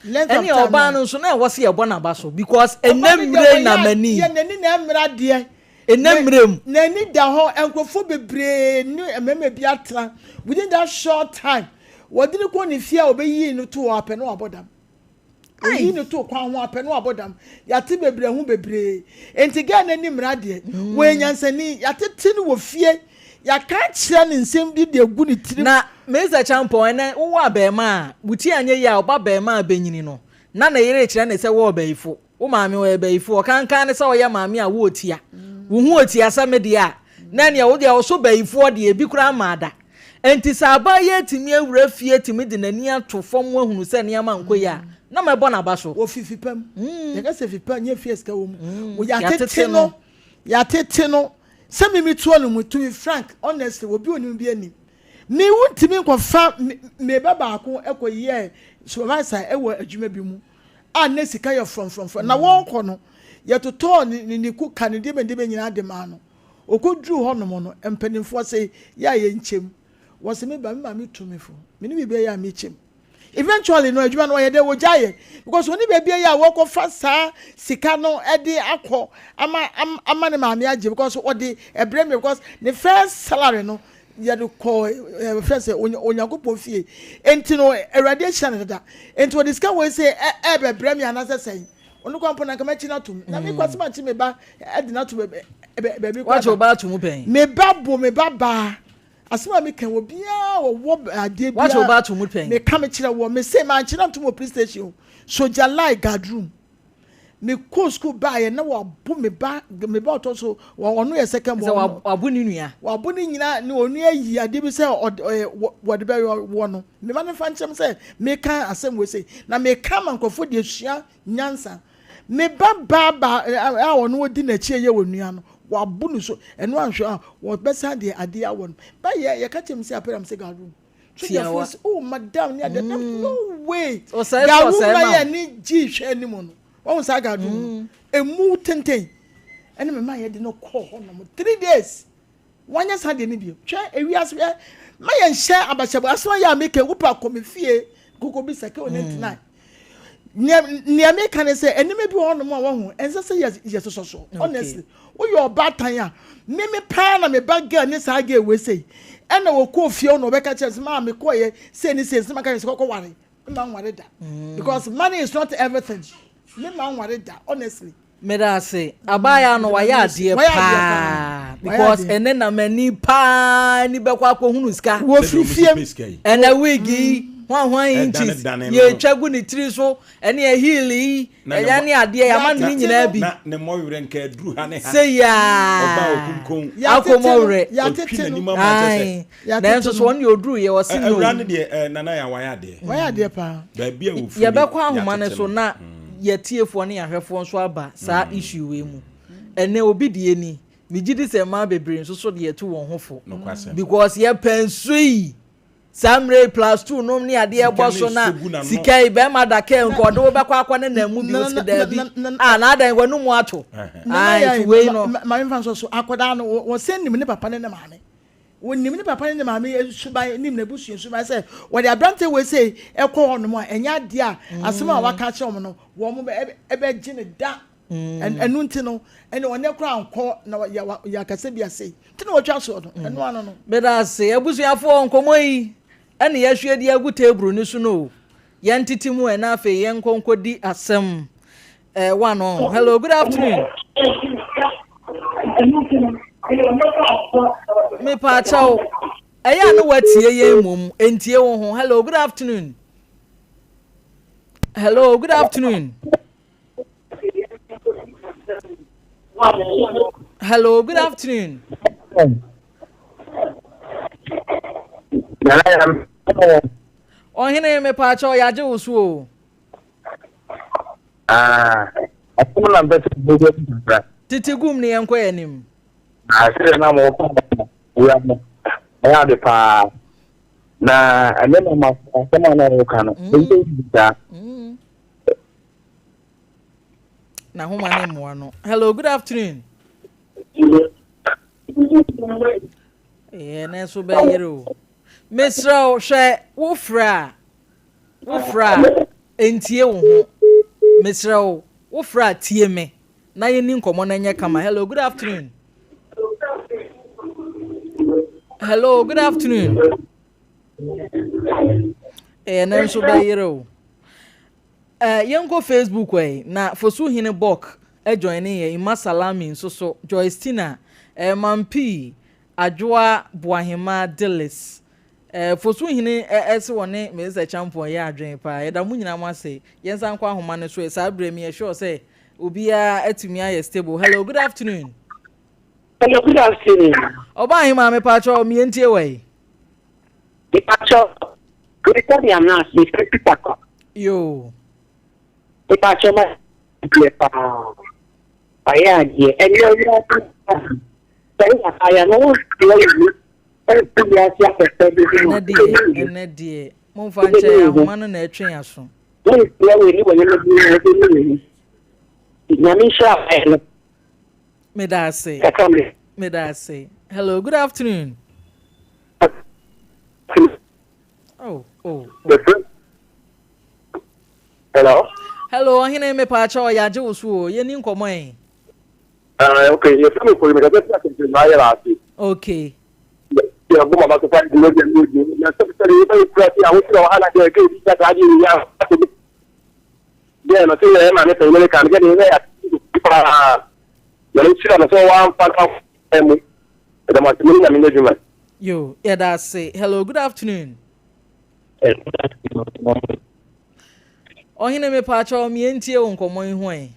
Speaker 3: Length of
Speaker 1: Ɛne
Speaker 3: time
Speaker 1: ɔbaa
Speaker 3: a.
Speaker 1: no nso na ɛwɔ sɛ yɛbɔ n'aba so because
Speaker 3: Ɔbaa
Speaker 1: ɛnɛ
Speaker 3: no deɛ
Speaker 1: mmerɛ
Speaker 3: wɔyɛ
Speaker 1: na m'ani.
Speaker 3: adeɛ n'ani na ɛmmra deɛ.
Speaker 1: Ɛnɛ
Speaker 3: Na
Speaker 1: mmerɛ mu.
Speaker 3: n'ani da hɔ nkurɔfoɔ bebree ne mmarima bi atena within that short time wɔde no kɔ ne fie a wɔbɛyii no too hɔ apɛ na wabɔ dam. Wɔyii no too kwan ho apɛ na wabɔ dam. Yɛate bebree ho bebree. Enti girl no ani mmra deɛ. Wɔyɛ nyansani. Yɛatete no wɔ fie. Yɛaka akyerɛ no nsɛm bi de agu ne tirim.
Speaker 1: Na Mister Acheampong, ɛnnɛ wowɔ abarimaa a, wo ti anyɛ yie a, wo ba barimaa bɛnyini no, na ne yere rekyerɛ no sɛ wo ɔbayifo, wo maame ɔyɛ bayifo, ɔkankan ne sɛ ɔyɛ maame a wo otia, wo ho otia sɛ me deɛ a, Na ɛneɛ wo deɛ wo so bayifoɔ deɛ ebi koraa mmaa da. Enti sɛ abaa yi atumi awura fie atumi de n'ani ato fam ahunu sɛ nneɛma nkɔ yie a, na mɛbɔ n'aba so.
Speaker 3: Wɔ fi fi pa mu. Yɛka sɛ fi pa nyɛ fie a sika wɔ mu. Wɔ yɛatete no, yɛatete no sɛ me metuo no mu to be frank honestly obi onim bi anim. Me wontumi nkɔfa me ba baako kɔ yɛ supervisor wɔ adwuma bi mu a na sika yɛ frɔmfrɔmfrɔm na wɔkɔ no yɛtotɔɔ ne ne kuka ne deɛ deɛ nyinaa de maa no. Ɔkɔduruu hɔnom no, mpanimfoɔ se, Yɛ a yɛnkyɛm. Wɔse, Me ba, me maame tu me fo. Me ne biribi yɛ a mekyɛm. Eventually no, adwuma no wɔyɛ dɛ wɔgyaeɛ because wɔne baabi yɛ a wɔkɔfa saa sika no de akɔ ama ama ne maame agye because ɔde ɛbrɛ me because ne first salary no yɛde kɔ ɛɛ fɛ sɛ Onyankopɔn fie nti no Awurade ahyira no dada nti wɔde sika wɔ sɛ ɛɛbɛbrɛ me anaasɛ sɛn. Ɔno kora mpo na nka mɛkye no atom. Na me kwasɛm ankye me ba de no ato baabi
Speaker 1: kora. Wakye wo ba ato mu pɛn?
Speaker 3: Me ba bo me ba baa. Asɛm a meka obiara wɔwɔ adeɛ biara.
Speaker 1: Wakye wo ba ato mu pɛn?
Speaker 3: Meka me kyerɛ wɔ me se mankye no antom wɔ police station o. Soja lie guard room. Me kɔɔ school baayɛ na wabo me ba me ba ɔtɔ so ɔno yɛ second born.
Speaker 1: Sɛ wabo ne nua.
Speaker 3: Wabo ne nyina ne onua yi adeɛ bi sɛ wɔde bɛyɛ wɔ no. Me ma no mfa nkyerɛ me sɛ meka asɛm wei sei, na meka ama nkurɔfoɔ de asua nyansa. Me ba baa ba a ɔno ɔdi n'akyi ɛyɛ onua no, wabo no so, ɛno anhwɛ a wɔbɛsan de adeɛ awɔ no. Ba yɛ yɛka kyerɛ me sɛ apɛrɛ am sɛ garum. Sogyafoɔ sɛ, oh madam ne adeɛ, mm. no way. Garum na yɛ ne gyi hwɛ anim no. Wɔn saa garum no, emu tenten. Ɛne me ma yɛde no kɔɔ hɔ nom 3 days. Wanyɛ saa deɛ no bio. Hwɛ ewiase hwɛ ma yɛn hyɛ abahyɛbɔ asɛm ayɛ a meka wopɛ akɔ me fie koko bisa kɛ one ntina. Nea nea meka ne sɛ nneɛma bi wɔ hɔnom a wɔho ɛnsɛ sɛ yɛ yɛ sosɔ so. Honestly, woyɛ ɔbaatan a me me paa na me ba girl ne saa girl wei sei ɛna wɔkɔɔ fie hɔ na ɔbɛka kyerɛ sɛ maa mekɔɔyɛ sei ne sei sɛ maka kyerɛ sɛ kɔkɔ ware me ma nware da because money is not everything me ma nware da honestly.
Speaker 1: Meda ase. Abaayaa no wayɛ adeɛ paa because ɛnɛ na m'ani paa ni bɛkɔ akɔhunu sika.
Speaker 3: Wɔ fifiem.
Speaker 1: Ɛnɛ wig yi hwan hwan inches yɛtwa gu ne tiri so ɛne ɛhiil yi ɛya ne adeɛ yɛama no ne nyinaa bi.
Speaker 2: Na ne mmɔwerɛ nka aduru ha ne ha.
Speaker 1: Sɛ yaa.
Speaker 2: Ɔba okunkun.
Speaker 1: Akɔmmɔwerɛ.
Speaker 2: Ɔtwi n'anim ama kyɛ
Speaker 1: sɛ. Nanso so ɔno deɛ ɔduru yɛ ɔse no.
Speaker 2: Awura no deɛ nana yɛ wayɛ adeɛ.
Speaker 3: Wayɛ adeɛ paa.
Speaker 2: Baabi a wɔfiri
Speaker 1: Yɛbɛkɔ ahoma no so na yɛtiefoɔ ne yɛahwɛfoɔ nso aba saa issue wei mu. Ɛnɛ obi deɛ ni, megye di sɛ mmaa bebree nso so deɛ ɛtu wɔn ho fo. Because yɛpɛ nso yi, saa mmerɛ yi +2 nom ne adeɛ ɛbɔ so na sika yi bɛrima da kɛ nka ɔde wo bɛkɔ akɔ ne nan mu bi wo se daabi. Ah, na adan w'anum ato. Ah, nti wei no.
Speaker 3: Maame mfa nso so akwadaa no wɔsɛn nim ne papa ne ne maame. Wɔnim ne papa ne ne maame suban, nim n'abusua suban sɛ wɔde aberanteɛ wei sei kɔ hɔnom a, ɛnyɛ adeɛ a asɛm a waka akyerɛ wɔn no, wɔn bɛgye no da. Ɛno nti no, ɛne ɔne koraa nkɔ na yɛakasa bi ase. Nti na wɔtwa soɔ no, ɛno ano no.
Speaker 1: Meda ase. Abusuafoɔ, nkɔmmɔ yi ɛne yɛahwie de agu table no so no o. Yɛntete mu ɛ na afei yɛnkɔ nkɔdi asɛm one on. Hello, good afternoon. Mepaakyɛw, ɛyɛ a na watie yɛn mmom, ntie wo ho. Hello, good afternoon. Hello, good afternoon. Hello, good afternoon. Ɔhene mepaakyɛw yɛagye wo so o.
Speaker 4: Asɛm na mpɛ sɛ bɛyɛ kakra.
Speaker 1: Tete gum ne yɛnkɔ yɛn anim.
Speaker 4: Sɛdeɛ na mɔkɔ wura no ɛyɛ ade paa na ɛne na ma asɛm a na wɔka no ɛnyɛ yi saa.
Speaker 1: Na homa ne mmoa no. Hello, good afternoon. Ɛyɛ na nso bɛyere o. Mesrɛ wo hwɛ wo frɛ a wo frɛ a ntie wo ho. Mesrɛ wo wo frɛ a tie me na yɛni nkɔmmɔ no nyɛ kama. Hello, good afternoon. Hello, good afternoon. Ɛyɛ na nso bɛyere o. Yɛnkɔ Facebook ɛ na Fosu Hene Bok join ne yɛ Ima Salami nso so Joyce Tina Mampi Adwoa Boahema Dillis Fosu Hene ɛsɛ wɔ ne Mr. Champon yɛ adwene paa. Yɛda mo nyinaa mo ase. Yɛnsan kɔ ahoma no so ɛ saa berɛ mi yɛ sure sɛ obiara atumi ayɛ stable. Hello, good afternoon.
Speaker 4: Hello, good afternoon.
Speaker 1: Ɔbaa ahema mepaakyɛw mientie wɔ yi.
Speaker 4: Mepaakyɛw, mepɛ de anas mefrɛ Peter kɔ.
Speaker 1: Yoo.
Speaker 4: Mepaakyɛw ma deɛ paa. Wayɛ adeɛ ɛnɛ wiase sɛ woyɛ abaayewa na wonsoa w'ani ɛmfa wiase afɛfɛ bi ho
Speaker 1: a,
Speaker 4: ɛnɛ deɛ
Speaker 1: ɛnɛ deɛ momfa nkyɛ ahoma no na ɛtwe aso.
Speaker 4: Wonsoa w'ani wɔ nneɛma bi ho ɛbɛnu w'ani. Nyame nhyira abaayewa no.
Speaker 1: Meda ase.
Speaker 4: Kakra me.
Speaker 1: Meda ase. Hello, good afternoon. Oh, oh, oh.
Speaker 4: Hello.
Speaker 1: Hello, ɔhene mepaakyɛ ɔyɛ agye wo so o. Yɛni nkɔmmɔ ɛ.
Speaker 4: Uh, okay, yɛfrɛ me kɔyi mekasɛ fi asɛmsɛ na ayɛ ase.
Speaker 1: Okay.
Speaker 4: Yɛ bɔ mama so fa di mo di mo di. Na sɛ sɛ yɛ bɛ kura ti a wo ti na wahala deɛ ɛkɛ bi sa adi ya. Deɛ no sɛ yɛ ma ne pɛ ne ka ne deɛ yɛ paa. Na ne kyerɛ no sɛ wa mfa na mu. Ɛdɛm ase mo ne nyame nyɛ adwuma.
Speaker 1: Yo, yɛda ase. Hello, good afternoon. Ɔhene mepaakyɛw me yɛntie wo nkɔmmɔ yi ho ɛ.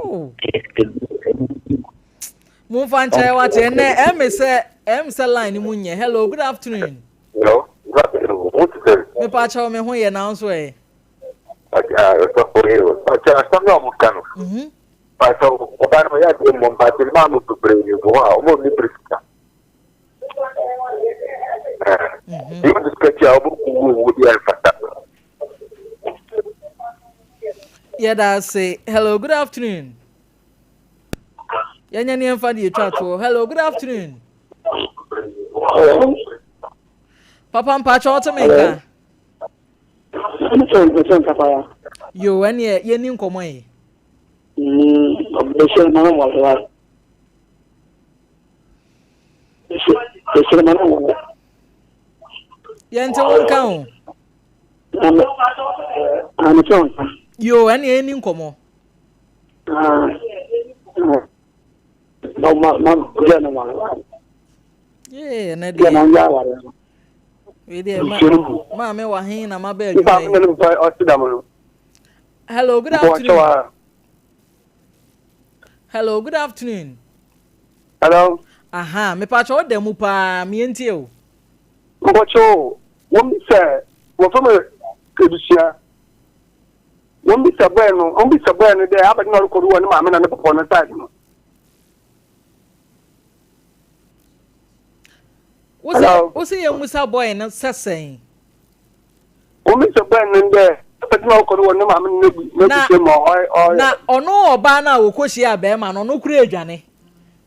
Speaker 1: Oh. Momfa nkyɛn wate ɛnɛ ɛme sɛ ɛm sɛ line no mu nyɛ. Hello, good afternoon.
Speaker 4: Hello, good afternoon. Wo te sɛ?
Speaker 1: Mepaakyɛw me ho yɛ na nso ɛ.
Speaker 4: Asɛm na ɔmo ka no. Pàṣẹ ɔbaa no yɛ adeɛ mmɔ mpakyɛ mmaa no bebree wɔ hɔ a ɔmo nni bere sika. Deɛ ɔde sika tia ɔmo ku wo owuo bi a ɛmfata.
Speaker 1: Yɛda ase. Hello, good afternoon. Yɛnyɛ ne yɛmfa deɛ ɛtwa toɔ. Hello, good afternoon. Papa mpakyɛ ɔte me nka. Yo, ɛneɛ yɛni nkɔmmɔ yi. Yɛnte wo nka o. Yo, ɛneɛ yɛni nkɔmmɔ. Yee, ɛnɛ deɛ. Wei deɛ ma maame wɔ he na maba adwuma yi. Hello, good afternoon. Hello, good afternoon.
Speaker 4: Hello.
Speaker 1: Aha, mepakyɛ wo da mu paa, meɛntie o.
Speaker 4: Mpɔkyɛ o, wɔn bi sɛ wɔfrɛ me ebusua. Wɔn bi sɛ bɔɛ no, wɔn bi sɛ bɔɛ no dɛ abɛde na ɔrekɔ do wɔ ne maame na ne papa no side no.
Speaker 1: Hello. Wose yɛn musa bɔɛ no sɛ sɛn?
Speaker 4: Wɔn bi sɛ bɔɛ no dɛ abɛde na ɔrekɔ do wɔ ne maame na n'ebusua mu ɔyɛ.
Speaker 1: Na ɔno ɔbaa no a wɔkɔhyia bɛrima no, ɔno kura adwane.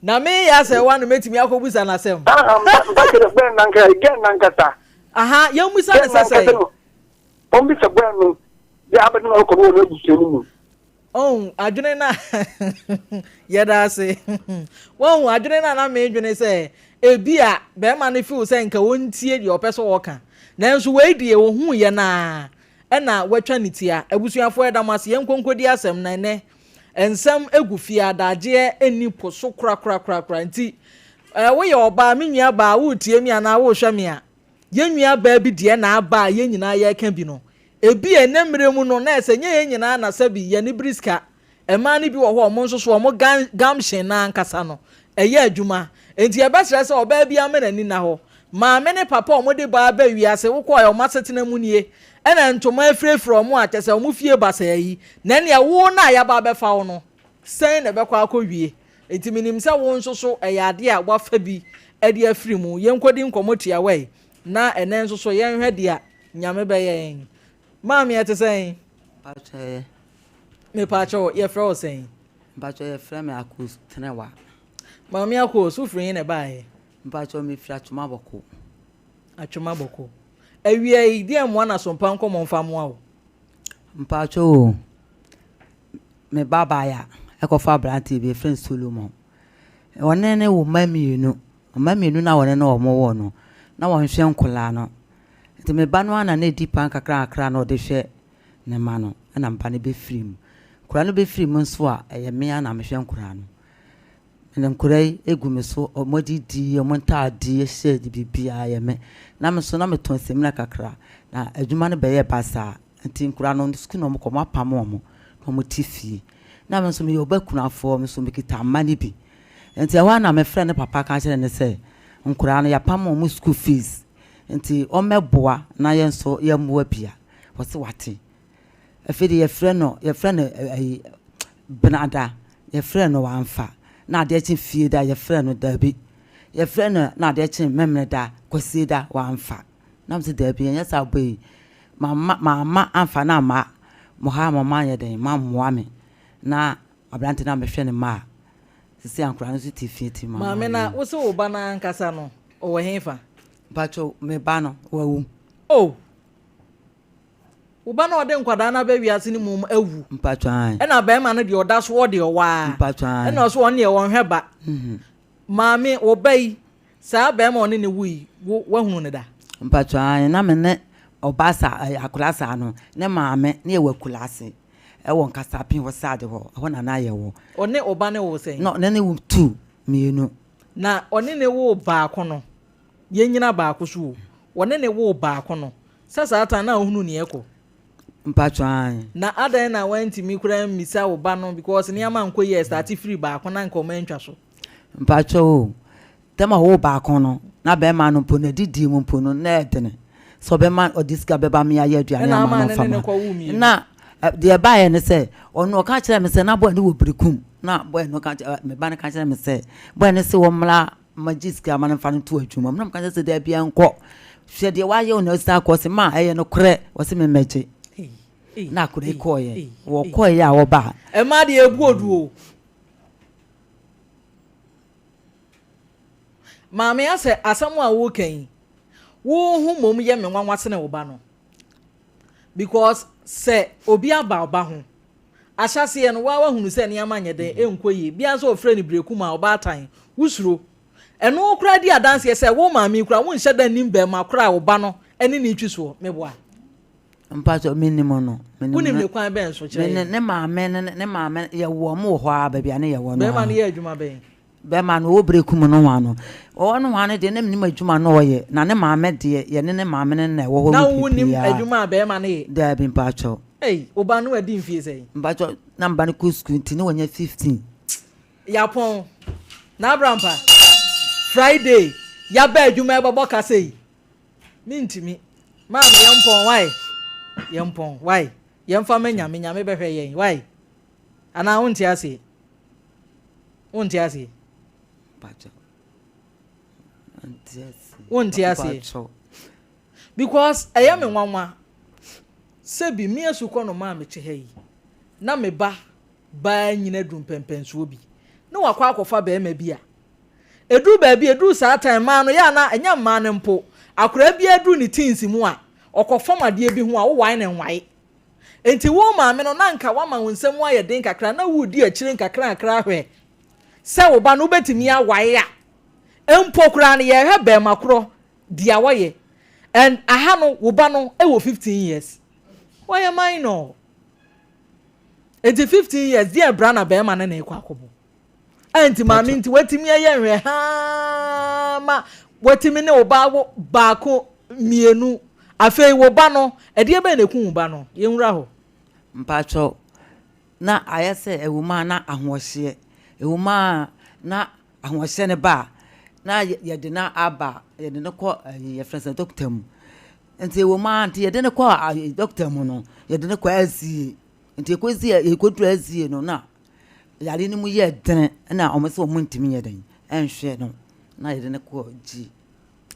Speaker 1: Na me yɛ asɛ wa no mɛtumi akɔbusa no asɛm.
Speaker 4: Aha, mpa kyerɛ bɛn nankasa, gɛn nankasa.
Speaker 1: Aha, yɛn musa no sɛ sɛn?
Speaker 4: Wɔn bi sɛ bɔɛ no dɛ abɛde na ɔrekɔ do wɔ n'ebusua no mu.
Speaker 1: Ɔhu adwene no a yɛda ase. Wahu adwene no a na medwene sɛ ebi a bɛrima no feel sɛ nka ɔntie deɛ ɔpɛ sɛ ɔka. Nanso wei deɛ ɔhuu yɛ no ara ɛna watwa ne tia. Abusuafoɔ yɛda mo ase yɛnkɔ nkɔdi asɛm na ɛnɛ nsɛm gu fie adagyeɛ nni po so korakorakorakora nti eh, woyɛ ɔbaa me nua baa woretie me anaa worehwɛ me a yɛn nua baa bi deɛ na aba a yɛn nyinaa yɛreka bi no Ebia ɛnnɛ mmerɛ mu no na ɛsɛ nyɛ yɛn nyinaa na sɛbi yɛn ani bere sika. Mmaa no bi wɔ hɔ a wɔn nso so wɔn gan gumption no ankasa no ɛyɛ adwuma. Enti yɛbɛsrɛ sɛ ɔbaa biara mma n'ani nna hɔ. Maame ne papa a wɔde baa ba wiase wokɔɔɛ wɔn asetena mu nie. Ɛna ntoma afirafira wɔn a kyerɛ sɛ wɔn fie basaa yi. Na ɛnneɛ wo no a yɛaba abɛfa wo no sɛn na ɛbɛkɔ akɔwie. Enti menim sɛ wo nso so ɛyɛ adeɛ a woafa bi de afiri mu. Yɛnkɔdi nkɔmmɔ tiawa yi na ɛnnɛ nso so yɛnhwɛ deɛ Nyame bɛyɛ yɛn. Maame ɛte sɛn?
Speaker 5: Mpakyɛ yɛ.
Speaker 1: Mepakyɛ wo, yɛfrɛ wo sɛn?
Speaker 5: Mpakyɛ yɛfrɛ me Akos Tenewa.
Speaker 1: Maame Akos, wo firi he na ɛbaeɛ?
Speaker 5: Mpakyɛ me firi Atwoma Bɔko.
Speaker 1: Atwoma Bɔko. Awia yi, deɛ mmoa na sompa nkɔmmɔ mfa mmoa wo?
Speaker 5: Mpakyɛ o, me ba baeɛ a, ɛkɔfa aberanteɛ bi, yɛfrɛ no Solomon. Ɔne ne wo mma mmienu. Mma mmienu no a wɔne no wɔn wɔ no, na wɔnhwɛ nkwadaa no. Nti me ba no ara na na ɛdi pan kakrakra na ɔde hwɛ ne mma no, ɛna me ba no bɛfiri mu. Nkwadaa no bɛfiri mu nso a, ɛyɛ me ara na mehwɛ nkwadaa no. Mede nkwadaa yi gu me so, wɔn adidie, wɔn ntaadeɛ, hyɛ biribiara ɛyɛ me. Na me nso na metɔn samina kakra, na adwuma no bɛyɛɛ basaa. Nti nkwadaa no sukuu na wɔkɔ, wɔapam wɔn na wɔte fie. Na me nso meyɛ ɔba kunafoɔ, me nso mekita mma no bi. Nti ɛhɔ ara na mefrɛɛ ne papa ka kyerɛɛ no sɛ, nkwadaa no yɛapam wɔn school fees, nti ɔmmɛboa na yɛn nso yɛmmoa bi a. Ɔse wate. Afei deɛ yɛfrɛ no, yɛfrɛ no ayi Benada, yɛfrɛɛ no wamfa. Na adeɛ kye Fieda yɛfrɛɛ no, daabi. Yɛfrɛɛ no na adeɛ kye Memeneda, Kwasieda, wamfa. Na mese daabi, ɛnyɛ saa bɔ yi. Mamma, mamma amfa no amma mo ha ma moanyɛ dɛn, moammoa me. Na aberante no ammɛhwɛ ne mma a, seesei a nkwadaa no nso te fie nti mamma
Speaker 1: Maame, na wo se wo ba no ankasa no, ɔwɔ hefa?
Speaker 5: Mpakyɛw, me ba no, wawu.
Speaker 1: Oh! Wo ba no a ɔde nkwadaa no aba wiase no mmom awu.
Speaker 5: Mpakyɛw, ae.
Speaker 1: Ɛna barima no deɛ ɔda so wɔ deɛ ɔwɔ ara.
Speaker 5: Mpakyɛw, ae.
Speaker 1: Ɛna ɔso ɔno deɛ ɔnhwɛ ba. Maame, wo ba yi, saa barima a ɔne no wui, wo, woahunu no da?
Speaker 5: Mpakyɛw, aane, na me ne ɔbaa saa, ɛɛ, akwadaa saa no, ne maame, ne yɛwɔ akuraase, ɛwɔ Nkasapin hɔ side hɔ, ɛhɔ na na yɛwɔ.
Speaker 1: Ɔne ɔba no woo sɛn?
Speaker 5: Na ɔne no woo two, mmienu.
Speaker 1: Na ɔne no woo baako no, yɛnnyina baako so o, ɔne no woo baako no, sɛ saa time no na wohunu nea ɛkɔ?
Speaker 5: Mpakyɛw, aane.
Speaker 1: Na adɛn na woantumi koraa ammisa wo ba no because nneɛma ankɔ yie a ɛstarte firi baako na anka ɔma antwa so?
Speaker 5: Mpakyɛw o, dɛm a ɔwoo baako no, na bɛrima no mpo n'adidie mu mpo no, na ɛdene sɛ ɔbɛma ɔde sika bɛba me ayɛ aduane
Speaker 1: Ɛna
Speaker 5: ama
Speaker 1: ama
Speaker 5: no
Speaker 1: ne
Speaker 5: mfa
Speaker 1: ne
Speaker 5: ma.
Speaker 1: no kɔwoo mmienu.
Speaker 5: Na deɛ ɛbaeɛ ne sɛ, ɔno ɔka kyerɛɛ me sɛ na boy no wɔ Berekum. Na boy no ka kyerɛ me ba no ka kyerɛɛ me sɛ boy no se wɔmmra mmɛgye sika ma no mfa no nto adwuma mu. Na meka kyerɛ sɛ daabi ɛnkɔ. Hwɛ deɛ wayɛ wo na ɔsan akɔ. Ɔse ma ɛyɛ nokorɛ. Ɔse memmɛgye. Na akwadaa yi kɔeɛ. Wɔkɔeɛ a wɔbaa.
Speaker 1: Ɛmaa deɛ ɛbu odu o. Maame asɛ asɛm a woreka yi, wo ho mmom yɛ me nwanwa sene wo ba no. Because sɛ obi aba wo ba ho, ahyɛaseɛ no woa woahunu sɛ nneɛma nyɛ dɛn, ɛnkɔ yie. Bia nso wɔfrɛ no berekum a ɔbaatan, wosuro. Ɛno koraa di adanseɛ sɛ wo maame yi koraa wonhyɛ da nnim bɛrima koraa a wo ba no ne no retwi soɔ. Meboa?
Speaker 5: Mpatsɔ mennim no. Menim
Speaker 1: Wonim ne kwan bɛn so kyerɛ
Speaker 5: Me
Speaker 1: yɛn?
Speaker 5: ne maame ne ne maame yɛwɔ ɔmo wɔ hɔ ara baabi a ne yɛwɔ no
Speaker 1: Bɛrima
Speaker 5: ara.
Speaker 1: no yɛ adwuma bɛn?
Speaker 5: Bɛrima no ɔwɔ Berekum nohoa no. Ɔwɔ nohoa no deɛ na menim adwuma na ɔyɛ na ne maame deɛ yɛne ne maame no na ɛwɔ hɔ
Speaker 1: Na
Speaker 5: week
Speaker 1: wonnim
Speaker 5: biara.
Speaker 1: adwuma a bɛrima no yɛ?
Speaker 5: Daabi mpatsɔ.
Speaker 1: Ei, wo ba no adi mfie sɛn?
Speaker 5: Mpatsɔ na me ba no kɔ sukuu nti na wanya 15.
Speaker 1: Yapɔn, N'Abrampa, Friday, yaba adwuma ɛbɛbɔ ka sei. Mentumi. Maame yɛmpɔn wai? Yɛmpɔn wai? Yɛmfa ma Nyame, Nyame bɛhwɛ yɛn wai? Anaa wonte aseɛ? Wonte aseɛ? Wonte aseɛ? Because ɛyɛ me nwanwa sɛ bi me asukɔ no maa mete ha yi na me ba baa nyina duru mpɛmpɛnsoɔ bi na wakɔ akɔfa bɛrima bi a Ɛduru baabi a, ɛduru saa time mmaa no, yɛ a na ɛnyɛ mmaa no mpo, akwadaa biara duru ne teens mu a, ɔkɔfam adeɛ bi ho a, wowae no nwae. Enti wo maame no, na anka woama wo nsa mu ayɛ den kakra, na woredi akyire nkakrankra ahwɛ sɛ wo ba no wobɛtumi awae a. Mpo koraa no, yɛrehwɛ bɛrima korɔ deɛ wɔyɛ. And aha no, wo ba no wɔ 15 years. Wɔyɛ minor. Enti 15 years, deɛ bra na bɛrima no na ɛkɔ akɔbɔ. A nti maame nti watumi ayɛ nhwɛ haa ma watumi ne wo ba awo baako mmienu afei wo ba no ɛdeɛ bɛn na ɛku wo ba no yɛnwura hɔ.
Speaker 5: Mpakyɛw na ayɛ sɛ ɛwɔ mu a na ahoɔhyeɛ ɛwɔ mu a na ahoɔhyeɛ no ba a na yɛde no aba yɛde no kɔ ɛyi yɛfrɛ sɛ dɔkta mu nti ɛwɔ mu a nti yɛde no kɔ dɔkta mu no yɛde no kɔ asie nti yɛkɔsi yɛkɔduru asie no na Yare no mu yɛɛ dene na wɔn sɛ wɔn ntumi nyɛ dɛn nhwɛ no na yɛde no kɔɔ gyi.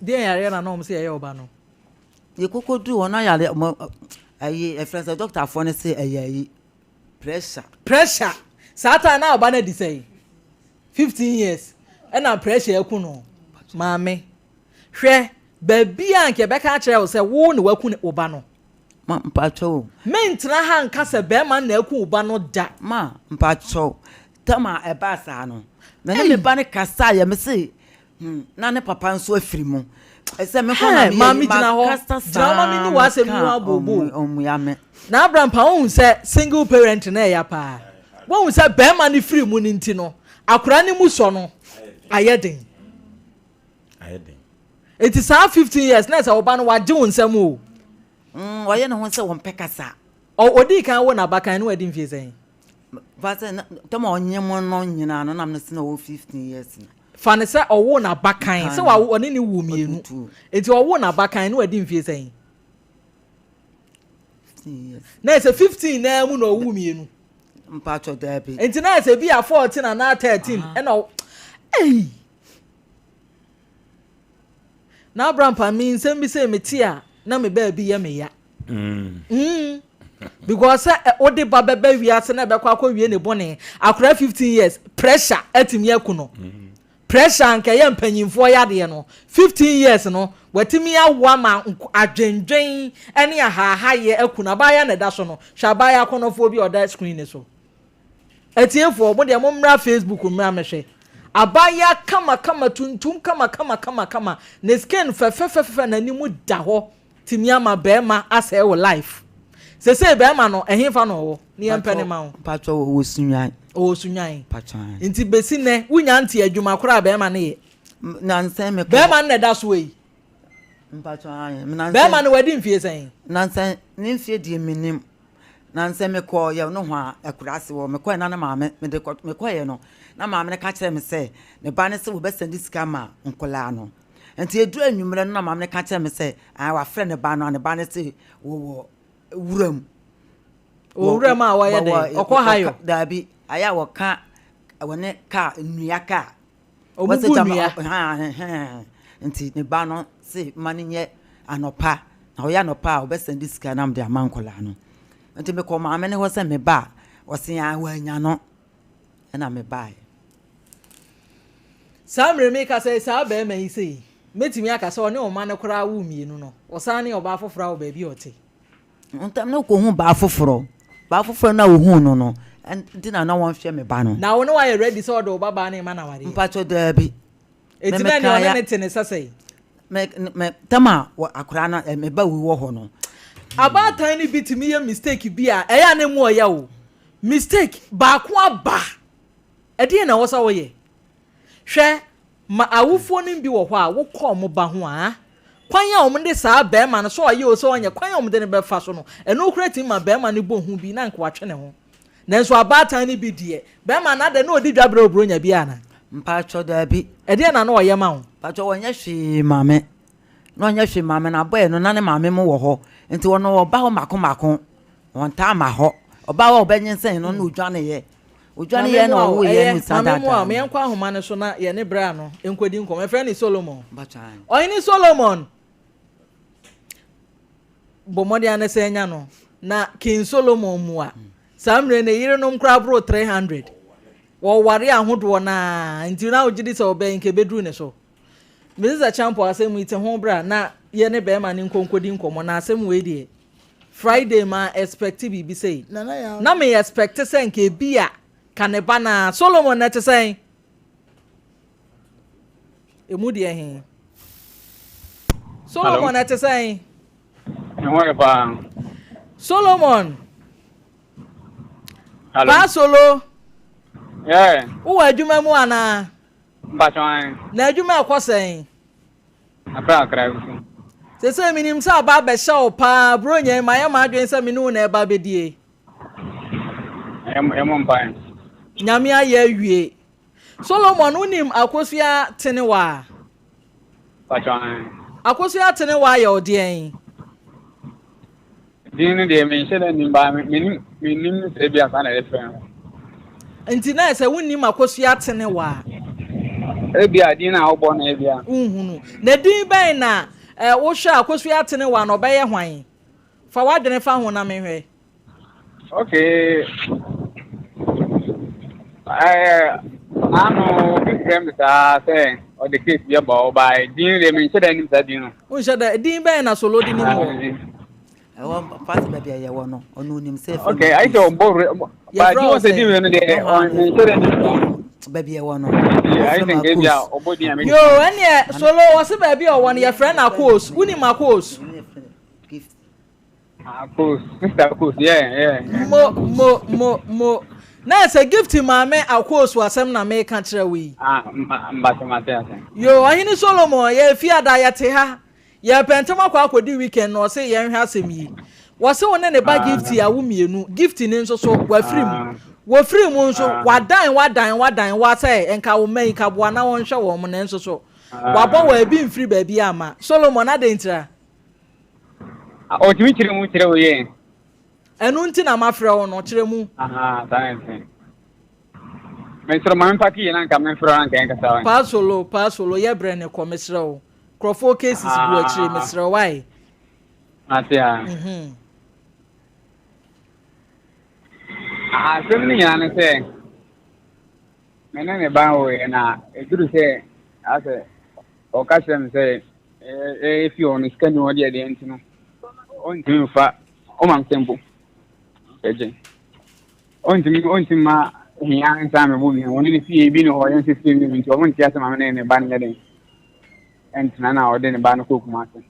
Speaker 1: Deɛn yareɛ na na wɔn sɛ yɛyɛ ɔba no?
Speaker 5: Yɛkɔkɔ duru hɔ na yare wɔn ayi ɛfrɛ sɛ dɔktafoɔ no sɛ ɛyɛ ayi pressure.
Speaker 1: Pressure saa time na ɔba no adi sɛn? 15 years ɛna pressure aku no maame hwɛ baabi a nka yɛbɛka akyerɛ wo sɛ wo na waku wo ba no.
Speaker 5: Ma mpakyɛw.
Speaker 1: Mentena ha nka sɛ bɛrima na aku wo ba no da.
Speaker 5: Ma mpakyɛw. Tam a ɛbaa saa no, me ne me ba no kasaeɛ, me se, hmm, na ne papa nso afiri mu. Ɛsɛ me kɔ na
Speaker 1: meyɛ
Speaker 5: yi,
Speaker 1: gyina hɔ.
Speaker 5: makasa
Speaker 1: Gyina hɔ ma menni
Speaker 5: saa,
Speaker 1: w'asɛm yi ho
Speaker 5: meka
Speaker 1: abooboo.
Speaker 5: ɔmmua me.
Speaker 1: Na Abrampah, wohu sɛ single parent no ɛya paa. Wohu sɛ bɛrima no firi mu no nti no, akwadaa no mu sɔ no ayɛ den.
Speaker 2: Ayɛ den.
Speaker 1: Enti saa 15 years na ɛsɛ wo ba no wagye wo nsam o.
Speaker 5: Mm, ɔyɛ ne ho sɛ wɔmpɛ kasa.
Speaker 1: Ɔ, odii kan wo n'abakan no wadi mfie sɛn?
Speaker 5: Fa sɛ na tam a ɔnyem no nyinaa no na me sɛ na ɔwɔ 15 years no.
Speaker 1: Fa no sɛ ɔwoo n'abakan, sɛ wawo ɔne ne woo mmienu. Nti ɔwoo n'abakan na wadi mfie sɛn?
Speaker 5: 15 years.
Speaker 1: Na ɛsɛ 15 naa mu na ɔwoo mmienu.
Speaker 5: Mpatsɔ daabi.
Speaker 1: Nti na ɛsɛ bi a 14 anaa 13 ɛna ɔ ei. Na Abrampa mi nsɛm bi sɛ mete a na me baabi yɛ me ya. Mm. Because sɛ wode ba bɛba wiase na ɛbɛkɔ akɔwie ne bɔne akora 15 years pressure atumi aku no. Pressure anka ɛyɛ mpanyinfoɔ yadeɛ no 15 years no watumi awo ama adwendwen ne ahaahayɛ aku no. Abaayewa na ɛda so no hwɛ abaayewa akɔnɔfoɔ bi a ɔda screen ne so. Atiefoɔ mo deɛ mo mmra Facebook mmra mɛhwɛ abaayewa kama kama tuntum kama kama kama kama ne skin fɛfɛfɛfɛ n'anim da hɔ tumi ama bɛɛma asɛe wo life sesei bɛɛma no ɛhenfa na ɔwɔ ne yɛn pɛ ne ma wo.
Speaker 5: Mpatsɔ ɔwɔ sunwan.
Speaker 1: Ɔwɔ sunwan.
Speaker 5: Mpatsɔ.
Speaker 1: Nti besi nɛ wunya nte adwuma koraa bɛɛma no yɛ.
Speaker 5: Nansɛn mekɔ.
Speaker 1: Bɛɛma no na ɛda so yi.
Speaker 5: Mpatsɔ ayi. Nansɛn.
Speaker 1: Bɛɛma no wadi mfie sɛn.
Speaker 5: Nansɛn ne mfie deɛ menim. Nansɛn mekɔ yɛ no ho a akuraase wɔ mekɔ yɛ na ne maame mede kɔ mekɔ yɛ no na maame no ka kyerɛ me sɛ ne ba no sɛ wɔbɛsɛn de sika ma nkɔlaa no. Nti ɛduru anwummerɛ no na maame no ka kyerɛ me sɛ ah, wafrɛ ne ba no a ne ba no se wɔwɔ wuram.
Speaker 1: Wɔ wuram a wɔyɛ dɛ ɔkɔ hayo.
Speaker 5: Daabi, ayɛ a wɔka wɔne kaa nnua kaa.
Speaker 1: Ɔmo bu nnua.
Speaker 5: Nti ne ba no se ma no nyɛ anɔpa na ɔyɛ anɔpa a ɔbɛsɛn de sika nam de ama nkɔlaa no. Nti mekɔ maame no hɔ sɛ me ba a ɔse ah wanya no ɛna mebaeɛ.
Speaker 1: Saa mmerɛ merekasa yi, saa barima yi sei, mɛtumi aka sɛ ɔne ɔma no koraa woo mmienu no, ɔsan ne ɔbaa foforɔ a wɔ baabi a ɔte.
Speaker 5: Ntɛm no kɔhu baa foforɔ. Baa foforɔ no a ɔhuu no no, nti na na wɔnhwɛ me ba no.
Speaker 1: Na wo ne wayɛ ready sɛ ɔde wo ba baa no rema no awareɛ?
Speaker 5: Mpakyɛ daabi.
Speaker 1: Eti na nea ɔne ne te ne sɛ sɛn?
Speaker 5: Me, me, tɛm a akwadaa no, me ba wu wɔ hɔ no.
Speaker 1: Abaatan no bi tumi yɛ mistake bi a ɛyɛ a na emu ɔya o. Mistake baako aba. Ɛdeɛn na ɛwɔ sɛ woyɛ? Hwɛ, ma awofoɔ no bi wɔ hɔ a, wokɔ wɔn ba ho a, kwan a wɔde saa barima no, sɛ ɔyɛ o sɛ ɔnyɛ, kwan a wɔde no bɛfa so no, ɛno koraa tumi ma barima no bɔ hu bi na anka watwe ne ho. Nanso abaatan no bi deɛ, barima no adɛn na ɔdi dwa berɛ Buronya bi anaa?
Speaker 5: Mpakyɛ daabi.
Speaker 1: Ɛdeɛn na na ɔyɛ ma wo?
Speaker 5: Mpakyɛ ɔnyɛ hwee ma me. Na ɔnyɛ hwee ma me, na abɔɛ no na ne maame mo wɔ hɔ. Nti ɔno ɔba hɔ mako mako. Ɔntaa ma hɔ. Ɔbaa hɔ a ɔbɛnyinsɛn no na ɔdwaneeɛ. Ɔdwaneeɛ na ɔwoeɛ no san
Speaker 1: daadaa no. Maame mu a, yɛnkɔ ahoma no so na yɛne bra no nkɔdi nkɔmmɔ. Yɛfrɛ no Solomon. Ɔhene Solomon, bɔ mmɔden ara sɛ anya no. Na King Solomon mu a, saa mmerɛ ne yerenom koraa boro 300. Wɔware ahodoɔ no ara, nti na wogye di sɛ ɔbɛn nka ɛbɛduru ne so. Mrs. Acheampong asɛm yi te ho bra na yɛne bɛrima no nkɔ nkɔdi nkɔmmɔ na asɛm wei deɛ Friday ma expect biribi sei. Na me expect sɛ nka ebi a ka ne ba naa. Solomon na ɛte sɛn? Emu deɛ he. Solomon ɛte sɛn?
Speaker 6: Ɛho yɛ paa.
Speaker 1: Solomon. Hello. Paa Solo.
Speaker 6: Yeah.
Speaker 1: Wowɔ adwuma mu anaa?
Speaker 6: Mpatwan.
Speaker 1: Na adwuma ɛkɔ sɛn?
Speaker 6: Akra akra nso.
Speaker 1: Seesei minim sɛ aba abɛhyɛ wo paa, Buronya yi, mayɛ m'adwene sɛ me ne wo na ɛreba abɛdie.
Speaker 6: Yɛmmɔ mpaeɛ.
Speaker 1: Nyame ayɛ awie. Solomon, wonim Akosua Tenewa?
Speaker 6: Pakyɛ ae.
Speaker 1: Akosua Tenewa yɛ wo deɛn?
Speaker 6: Din no deɛ menhyɛ da nnim baa menim menim sɛ ebi asa na yɛfrɛ no.
Speaker 1: Nti na sɛ wonnim Akosua Tenewa a.
Speaker 6: Ebi a din na wobɔ no ebi a.
Speaker 1: Wonhunu. Na din bɛn na eh, wohwɛ Akosua Tenewa na ɔbɛyɛ hwan? Fa w'adwene fa ho na menhwɛ.
Speaker 6: Okay. Eh, ano obi frɛ me saa sɛ ɔde case bi aba ɔbaa din deɛ menhyɛ da nim saa din no.
Speaker 1: Wonhyɛ da din bɛn na solo de nim wɔ?
Speaker 5: Ɛwɔ fasi baabi a yɛwɔ no ɔno onim sɛ
Speaker 6: fɛ. Okay, ayi sɛ ɔbɔ wura ba di wɔn sɛ di wura no deɛ ɔnhyɛ da nim.
Speaker 5: Baabi a ɛwɔ no.
Speaker 6: Ayi sɛ nka ebi a ɔbɔ din a
Speaker 1: mi. Yoo ɛneɛ solo wɔsi baabi a ɔwɔ no yɛfrɛ no akos wonim akos.
Speaker 6: Akos, sister Akos, yeah, yeah.
Speaker 1: Mo, mo, mo, mo. Na sɛ gift maame Akos asɛm na meka kyerɛ wo yi.
Speaker 6: Ah, mbate mate ase.
Speaker 1: Yo, ɔhene Solomon, yɛ fi ada yɛte ha. Yɛpɛ ntɛm akɔ akɔdi weekend na ɔse yɛnhwɛ asɛm yi. Wɔse wo ne ne ba ah. gift awo mmienu. Gift ne nso so wafiri mu. Ah. Wɔfiri mu nso, wadan wadan wadan wa sɛ nka wo mma yi ka boa na wɔnhwɛ wɔn nanso so wabɔ wɔn ebi mfiri baabi amma. Solomon, adɛn ntira?
Speaker 6: Ɔtumi kyerɛ mu kyerɛ wo yie.
Speaker 1: Ɛno nti na mafrɛ wo no, kyerɛ mu.
Speaker 6: Aha, saa na ɛte. Mesrɛ ma mempa kii na nka memfrɛ na nka yɛnkasa wa.
Speaker 1: Paa Solo, Paa Solo, yɛ brɛ ne kɔ, mesrɛ wo. Nkurɔfoɔ cases gu akyire, mesrɛ wo, why?
Speaker 6: Mate a.
Speaker 1: Mhm.
Speaker 6: Asɛm no nyinaa ne sɛ, me ne ne ba woeɛ na ɛduru sɛ asɛ ɔka kyerɛ me sɛ ɛfi hɔ no sika ni hɔ deɛ deɛ nti no ɔntumi mfa ɔma me sɛ mpo ɛgye ɔntumi ɔntumi ma hia nsa me bo bi ɔne ne fie bi ne hɔ yɛn nso fie bi nti ɔmo nte ase ma me ne ne ba no nyɛ den ɛntena na ɔde ne ba no kɔ Kumase.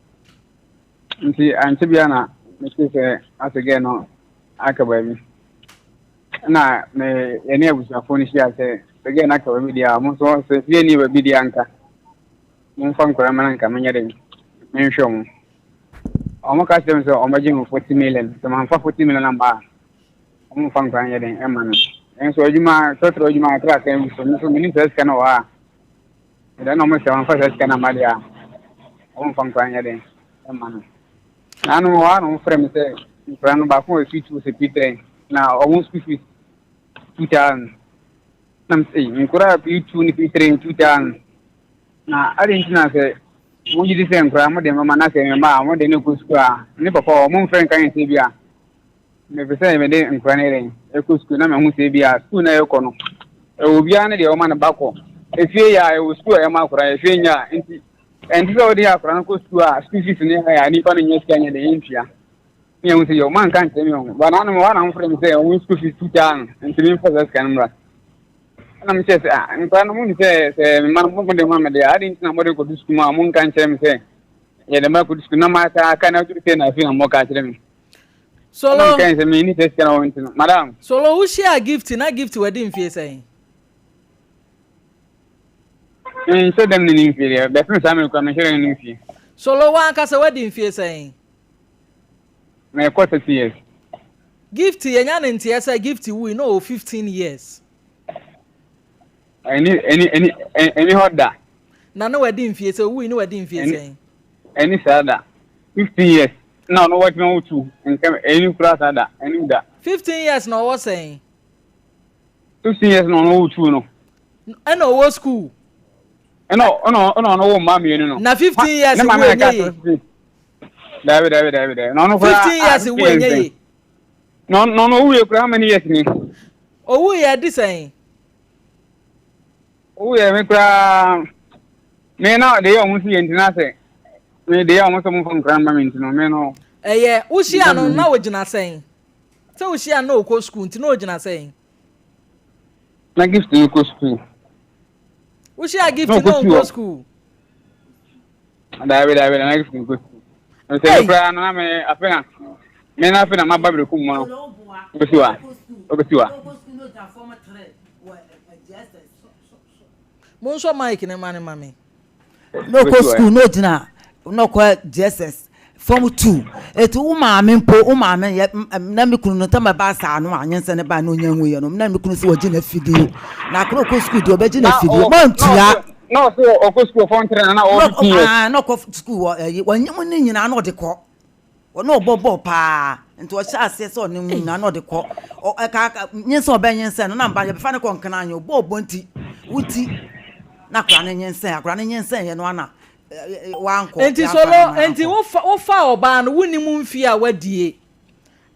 Speaker 6: Nti ankyɛ biara na mete sɛ ase gɛɛ no aka baabi. Na me yɛne abusuafoɔ no hyia sɛ sɛ gɛɛ no aka baabi deɛ a ɔmo nso sɛ fie ni baabi deɛ anka momfa nkwadaa mma no anka menyɛ den menhwɛ ɔmo. Ɔmo ka kyerɛ me sɛ ɔmo bɛgye me 40 million sɛ mamfa 40 million amma a ɔmo mfa nkwadaa nyɛ den ɛma no. Nso adwuma tɔtrɔ adwuma kakra kakra nso me nso menim saa sika no wɔ hɔ a Ɛdɛn na wɔn sɛ wɔmfa saa sika no amma deɛ a, wɔmfa nkwadaa nyɛ dɛn mma no. Na ano hɔ a na wɔfrɛ me sɛ nkwadaa no baako wɔ P2 sɛ P3 na wɔn school fees 2000. Na me sɛ nkwadaa P2 ne P3 2000. Na adi nti na sɛ mo gye di sɛ nkwadaa mo de mama na sɛ mma a mo de ne kɔ sukuu a ne papa wɔn mfrɛ nka yɛn sɛ bi a Mepɛ sɛ mede nkwadaa no yɛ dɛn ɛkɔ sukuu na mahu sɛ ebi a sukuu na ɛkɔ no ɛwɔ obiara ne deɛ ɔma ne ba kɔ efie yɛ a ɛwɔ sukuu a ɛma akwadaa efie nyɛ a nti ɛnte sɛ wode akwadaa no kɔ sukuu a sukuu fees ne ayɛ a nipa no nyɛ sika nyɛ dɛn ɛntua ne ɛho sɛ yɛ ɔma nka nkyerɛ me ho ba na anom hɔ na mofrɛ me sɛ ɔmo sukuu fees tutaa no nti memfa saa sika no mmra ɛna mekyerɛ sɛ ah nkwadaa no mo sɛ sɛ mema no mo de ma me deɛ ade nti na mode kɔdo sukuu mu a monka nkyerɛ me sɛ yɛde ma kɔdo sukuu na maka aka na aduru sɛ na afei na moka akyerɛ me
Speaker 1: Solo.
Speaker 6: Ɛna sɛ menni sɛ sika na wɔn nti no. Madam.
Speaker 1: Solo wohyia gift na gift wadi mfie sɛn?
Speaker 6: Nhyɛ dɛm ne ne mfie deɛ bɛfem saa mmerɛ kura menhyɛ dɛm ne ne mfie.
Speaker 1: Solo wankasa wadi mfie sɛn?
Speaker 6: Mekɔ 30 years.
Speaker 1: Gift yɛnya ne nteɛ sɛ gift wui na ɔwɔ 15 years.
Speaker 6: Ɛni ɛni ɛni ɛni hɔ da.
Speaker 1: Na na wadi mfie sɛ owui na wadi mfie sɛn?
Speaker 6: Ɛni saa da. 15 years na ɔno watumi awo tu nka ɛni kura saa da ɛni da.
Speaker 1: 15 years na ɔwɔ sɛn?
Speaker 6: 15 years na ɔno wo tu no.
Speaker 1: Ɛna ɔwɔ school.
Speaker 6: Ɛna ɔna ɔna ɔno wo mma mmienu no.
Speaker 1: Na 15 years wo enye ye.
Speaker 6: Dabi dabi dabi dabi. Na ɔno kura
Speaker 1: 15 years wo enye ye.
Speaker 6: Na ɔno owu yɛ kura how many years ni?
Speaker 1: Owu yɛ di sɛn?
Speaker 6: Owu yɛ me koraa me na de yɛ ɔmo si yɛ nti na sɛ me de yɛ ɔmo sɛ ɔmo fa nkura mma me nti no me no.
Speaker 1: Ɛyɛ wohyia no na ogyina sɛn? Sɛ wohyia no na ɔkɔ sukuu nti na ogyina sɛn?
Speaker 6: Na gift no kɔ sukuu.
Speaker 1: Wohyia gift no ɔnkɔ sukuu.
Speaker 6: Daabi daabi na gift no kɔ sukuu. Nsɛ me koraa no na me afe na me na afe na maba berekum mu no. Obesi wa. Obesi wa.
Speaker 1: Monsɔ mic ne ma ne ma me.
Speaker 5: Na ɔkɔ sukuu na ɔgyina na ɔkɔ JSS form 2 eti wo maame mpo wo maame yɛ na me kunu no tɛm ɛbaa saa no a nyinsɛn ne baa na onya nwu yɛ no na me kunu sɛ wɔgye na fidie na akora ɔkɔ sukuu deɛ ɔbɛgye na fidie mantua
Speaker 6: na ɔsɛ ɔkɔ sukuu form 3 na ɔwɔ 15 years
Speaker 5: na ɔkɔ sukuu wɔ ɛyi wɔnyɛ ne nyinaa na ɔde kɔ Ɔne ɔbɔ bɔɔl paa nti ɔhyɛ aseɛ sɛ ɔne nyinaa na ɔde kɔ ɛka nyinsɛn ɔbɛ nyinsɛn no na mba yɛbɛfa no kɔ nkena anyɛ ɔbɔ ɔbɔ nti wuti na akora no nyinsɛn akora no nyinsɛn yɛ no ana wankɔ.
Speaker 1: Nti solo nti wofa wofa ɔbaa no wonim mfie a wadie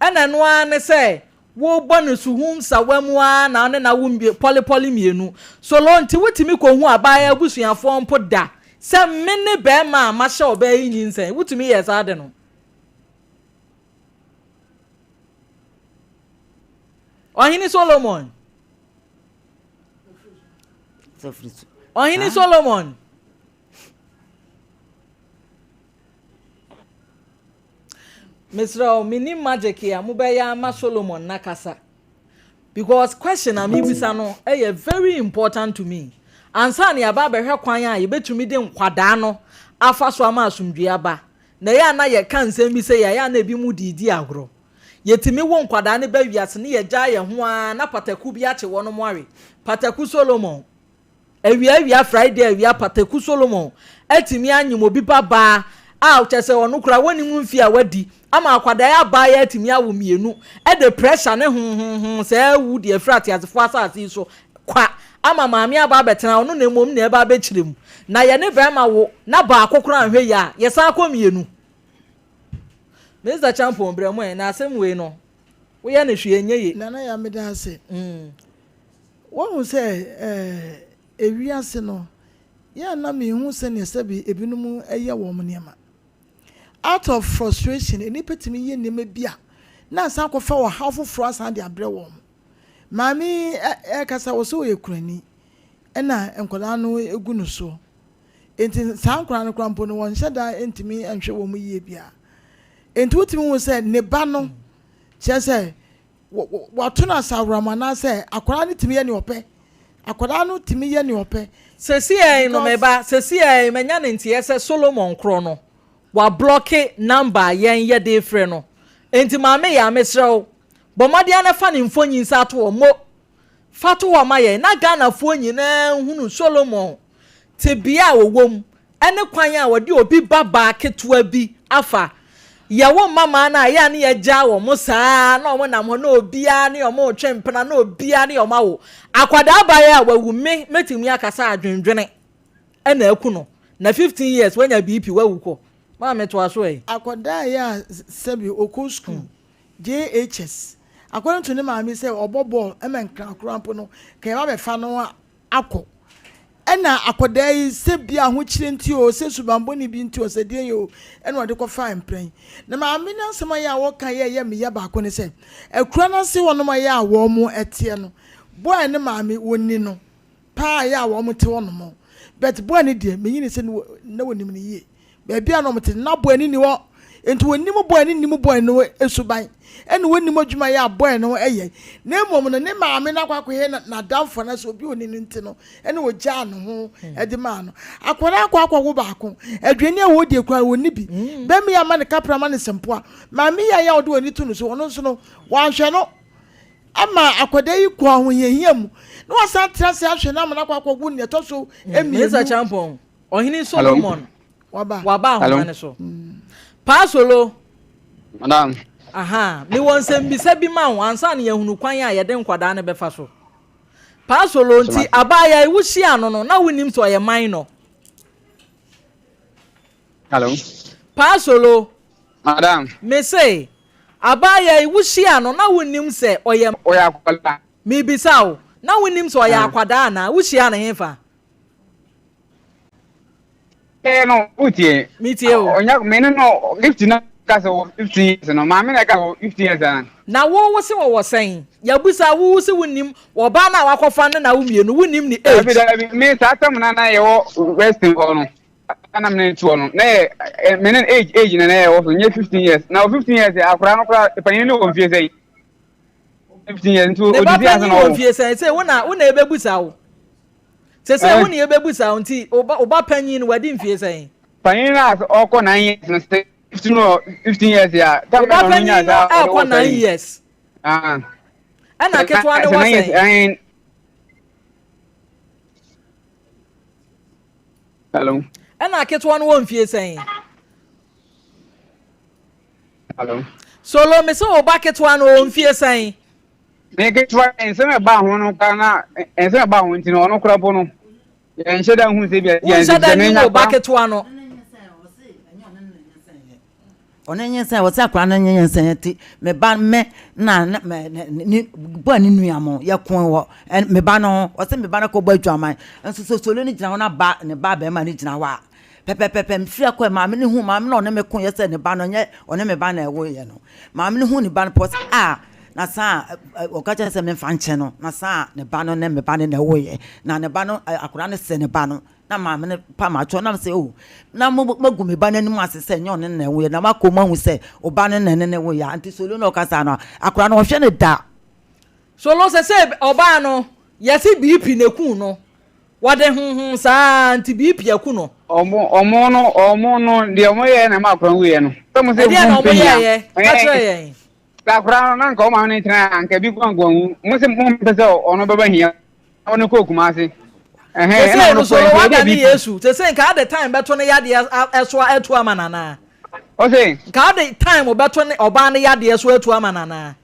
Speaker 1: ɛna ɛno ara ne sɛ wobɔ no suhum sawa mu ara na ɔne na wo pɔlepɔle mmienu solo nti wotumi kɔhu abaayewa abusuafoɔ mpo da Sɛ me ne barima a mahyɛ ɔbaa yi nyinsɛn, wotumi yɛɛ saa ade no? Ɔhene Solomon. Ɔhene Solomon. Mesrɛ wo, menim magic a mobɛyɛ ama Solomon nakasa. Because question a mebisa no yɛ very important to me. Ansa na yɛaba abɛhwɛ kwan a yɛbɛtumi de nkwadaa no afa so ama asomdwoeɛ aba. Na ɛyɛ a na yɛka nsɛm bi sɛ yɛayɛ a na ebi mu de redi agorɔ. Yɛtumi wo nkwadaa no ba wiase ne yɛgyaa yɛn ho ara na pataku bi akye wɔnom awe. Pataku Solomon. Awia awia Friday awia Pataku Solomon atumi anyem obi ba baa a kyerɛ sɛ ɔno koraa wɔnnim mfeɛ a wadi ama akwadaa yi abaayewa atumi awo mmienu de pressure ne honhonhon saa awu de afiri ateasefoɔ asase yi so kwa ama maame aba abɛtena ɔno na mmom na ɛba abɛkyerɛ mu na yɛne barima wo na baako koraa nhwɛ yie a yɛsan kɔ mmienu. Mister Champon brɛ mu ɛ na asɛm wei no woyɛ no hwee ɛnyɛ ye.
Speaker 3: Nana Yaa meda ase. Woahu sɛ ewiase no, yɛ a na minhu sɛnea sɛbe ebinom yɛ wɔn nneɛma. Out of frustration, nnipa tumi yɛ nneɛma bi a na asan akɔfa ɔhaw foforo asan de abrɛ wɔn. Maame yi rekasa, ɔsɛ ɔyɛ kunani, ɛna nkwadaa no gu no so. Enti saa nkwadaa no koraa mpo no, wɔnhyɛ da ntumi nhwɛ wɔn yie biara. Enti wotumi hu sɛ ne ba no, kyerɛ sɛ Wɔato no asaworam anaasɛ akwadaa no tumi yɛ nea ɔpɛ. Akwadaa no tumi yɛ nea ɔpɛ.
Speaker 1: Sesiei no me ba, sesiei manya ne nteɛ sɛ Solomon korɔ no, wablɔke number a yɛn yɛde refrɛ no. Enti Maame Yaa mesrɛ wo, bɔ mmɔden ara na fa ne mfonyin san to hɔ. Mo, fa to hɔ ma yɛn na Ghanafoɔ nyinaa nhunu Solomon tebea a ɔwɔ mu ne kwan a wɔde obi ba baa ketewa bi afa. Yɛwo mmammaa no a, ɛyɛ a ne yɛgyaa wɔn saa na wɔn nam hɔ na obiara ne wɔn retwe mpena na obiara ne wɔn awo. Akwadaa baa yi a wawu me mɛtumi aka sɛ adwendwene na aku no na 15 years wanya BP wawu kɔ. Maame toa so ɛ.
Speaker 3: Akwadaa yi a sɛbi ɔkɔ sukuu JHS according to ne maame sɛ ɔbɔ bɔɔl ma nkran koraa mpo no ka yɛba bɛfa no akɔ. Ɛna akwadaa yi sɛ bi ahokyerɛ nti o, sɛ subanbɔne bi nti o, sɛ deɛn o, ɛna ɔde kɔfaa mpra yi. Na maame no asɛm a yɛ a wɔka yɛ ɛyɛ me ya baako ne sɛ, akura no ase hɔnom a yɛ a wɔn teɛ no, boy no maame wɔnni no paa yɛ a wɔn te hɔnom. But boy no deɛ, menyini sɛ na wɔnim no yie. Baabi a na wɔte no, na boy no nni hɔ. Enti wɔnnim boy no nnim boy no suban, ɛna wɔnnim adwuma yɛ a boy no yɛ. Na mmom no, ne maame no akɔ akɔyɛ n'adamfo anaasɛ obi a ɔni no nti no, ɛna ɔgyaa ne ho de maa no. Akwadaa akɔ akɔwo baako, aduane a wɔdie koraa wɔnni bi. Bɛrima yi ama no kapra ama no sempoa. Maame yi a yɛ a ɔde w'ani to no so, ɔno nso no, wanhwɛ no. Ama akwadaa yi kɔ ahohiahia mu, na wasan atena ase ahwɛ no ama no akɔ akɔwo nea ɛtɔ so mmienu.
Speaker 1: Mr. Champon, Ɔhene Solomon waba ahoma no so. Paa Solo.
Speaker 6: Madam.
Speaker 1: Aha, mewɔ nsɛmbisa bi ma wo ansa na yɛahunu kwan a yɛde nkwadaa no bɛfa so. Paa Solo, nti abaayewa yi wohyia no no, na wonim sɛ ɔyɛ minor?
Speaker 6: Hello.
Speaker 1: Paa Solo.
Speaker 6: Madam.
Speaker 1: Mese, abaayewa yi wohyia no na wonim sɛ ɔyɛ.
Speaker 6: Ɔyɛ akwadaa.
Speaker 1: Mebisa wo, na wonim sɛ ɔyɛ akwadaa anaa? Wohyia no hefa?
Speaker 6: Ee no, wotie.
Speaker 1: Metie o.
Speaker 6: Ɔnya me ne no gift na ka sɛ wɔ 15 years no, maame na ɛka wɔ 15 years ana.
Speaker 1: Na wo wo se wɔwɔ sɛn? Yɛabusa wo wo se wonnim ɔbaa no a wakɔfa no na wo mmienu wonnim ne age.
Speaker 6: Dabi dabi, me saa tam na na yɛwɔ western hɔ no, na me ne to hɔ no, na yɛ me ne age age na na yɛwɔ so, nyɛ 15 years. Na wɔ 15 years akwadaa no koraa panyin no wɔ mfie sɛn? 15 years nti
Speaker 1: odidi ase na ɔwɔ. Ne ba panyin wɔ mfie sɛn? Sɛ wo na wo na ebebusa wo. Sese wo ne yɛbɛbusa wo nti wo ba panyin no wadi mfie sɛn?
Speaker 6: Panyin no a ɔkɔ nine years no sɛ 15 or 15 years a.
Speaker 1: Wo ba panyin no ɛkɔ nine years. Ɛna ketewa no wɔ sɛn?
Speaker 6: Hello.
Speaker 1: Ɛna ketewa no wɔ mfie sɛn?
Speaker 6: Hello.
Speaker 1: Solo me sɛ wo ba ketewa no wɔ mfie sɛn?
Speaker 6: Ne ketewa nsɛm a ɛbaa ho no koraa na nsɛm a ɛbaa ho nti no ɔno koraa mpo no yɛnhyɛ da nhu sɛ bi a
Speaker 1: Wonhyɛ da nnim wo ba ketewa no.
Speaker 5: Ɔno nyinsɛn wɔsɛ akwadaa no nyinsɛn ti me ba me na ne ne bɔ ne nua mo yɛ ko wɔ me ba no ho ɔsɛ me ba no kɔ bɔ adwaman nso so solo no gyina hɔ na ba ne ba bɛrima no gyina hɔ a pɛpɛpɛpɛ mfiri akɔ maame no hu maame no ɔne me ko yɛ sɛ ne ba no nyɛ ɔne me ba na ɛwo yɛ no maame no hu ne ba no pɔ sɛ a na saa ɔka kyerɛ sɛ memfa nkyɛ no na saa ne ba no ne me ba no na ɛwo yɛ na ne ba no akwadaa no sɛ ne ba no na maame no pa m'atwɔ na sɛ o na mo magu me ba no anim ase sɛ nyɛ ɔne na ɛwo yɛ na makɔ mu ahu sɛ ɔba no na ɛne ne wo yɛ nti solo na ɔkasa no akwadaa no ɔhwɛ no da.
Speaker 1: Solo sɛ sɛ ɔbaa no yɛse BP na eku no Wɔde honhom saa nti biribi aku no.
Speaker 6: Ɔmo ɔmo no ɔmo no deɛ ɔmo yɛɛ na ɛma akora no wuiɛ no. Sɛ mo sɛ
Speaker 1: Ɛdeɛn na
Speaker 6: mo
Speaker 1: ɔmo
Speaker 6: mpɛ hia.
Speaker 1: yɛɛyɛ? Ka kyerɛ yɛn.
Speaker 6: Sɛ akora no na nka wo maame ne tena a nka bi kɔ nka ɔnwu. Mo se mo mpɛ sɛ ɔno bɛba hia ɔno kɔ Kumase. Ɛhɛn
Speaker 1: ɛna ɔno kɔ nti ɛde bi. Yesu sese nka ade time bɛto ne yadeɛ ɛso atu ama nana.
Speaker 6: Ɔse.
Speaker 1: Nka ade time bɛto ne ɔbaa ne yadeɛ so atu ama nana.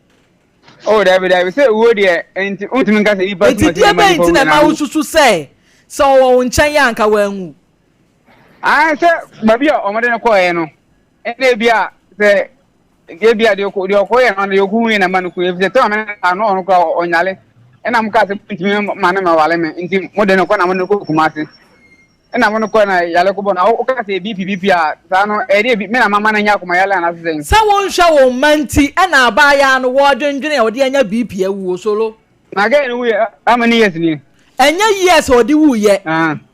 Speaker 6: Oh dabi dabi sɛ wuo deɛ nti wontumi nka sɛ nipa
Speaker 1: suma sɛ ɛma nipa wu na ɛma wosusu sɛ sɛ ɔwɔ wo nkyɛn yɛ anka wanwu.
Speaker 6: Ah sɛ baabi a wɔde no kɔɛ no ɛna ebi a sɛ ebi a deɛ ɔkɔ deɛ ɔkɔyɛ no deɛ ɔkɔhu yɛ na ma no ku ebi sɛ tɛma mɛ ano ɔno kora ɔnyale ɛna mo kaa sɛ ntumi ma no ma wale me nti mo de no kɔ na mo de no kɔ Kumase. Ɛna mo no kɔ na yale kɔbɔ na woka sɛ BP BP a saa no ɛyɛ deɛ me na mama no anya akoma yale anaasɛ sɛn.
Speaker 1: Sɛ wonhwɛ wo mma nti ɛna abaayaa no wɔɔdwendwene a ɔde anya BP awuo solo.
Speaker 6: Na girl no wuiɛ how many years nie?
Speaker 1: Ɛnyɛ years a ɔde wuiɛ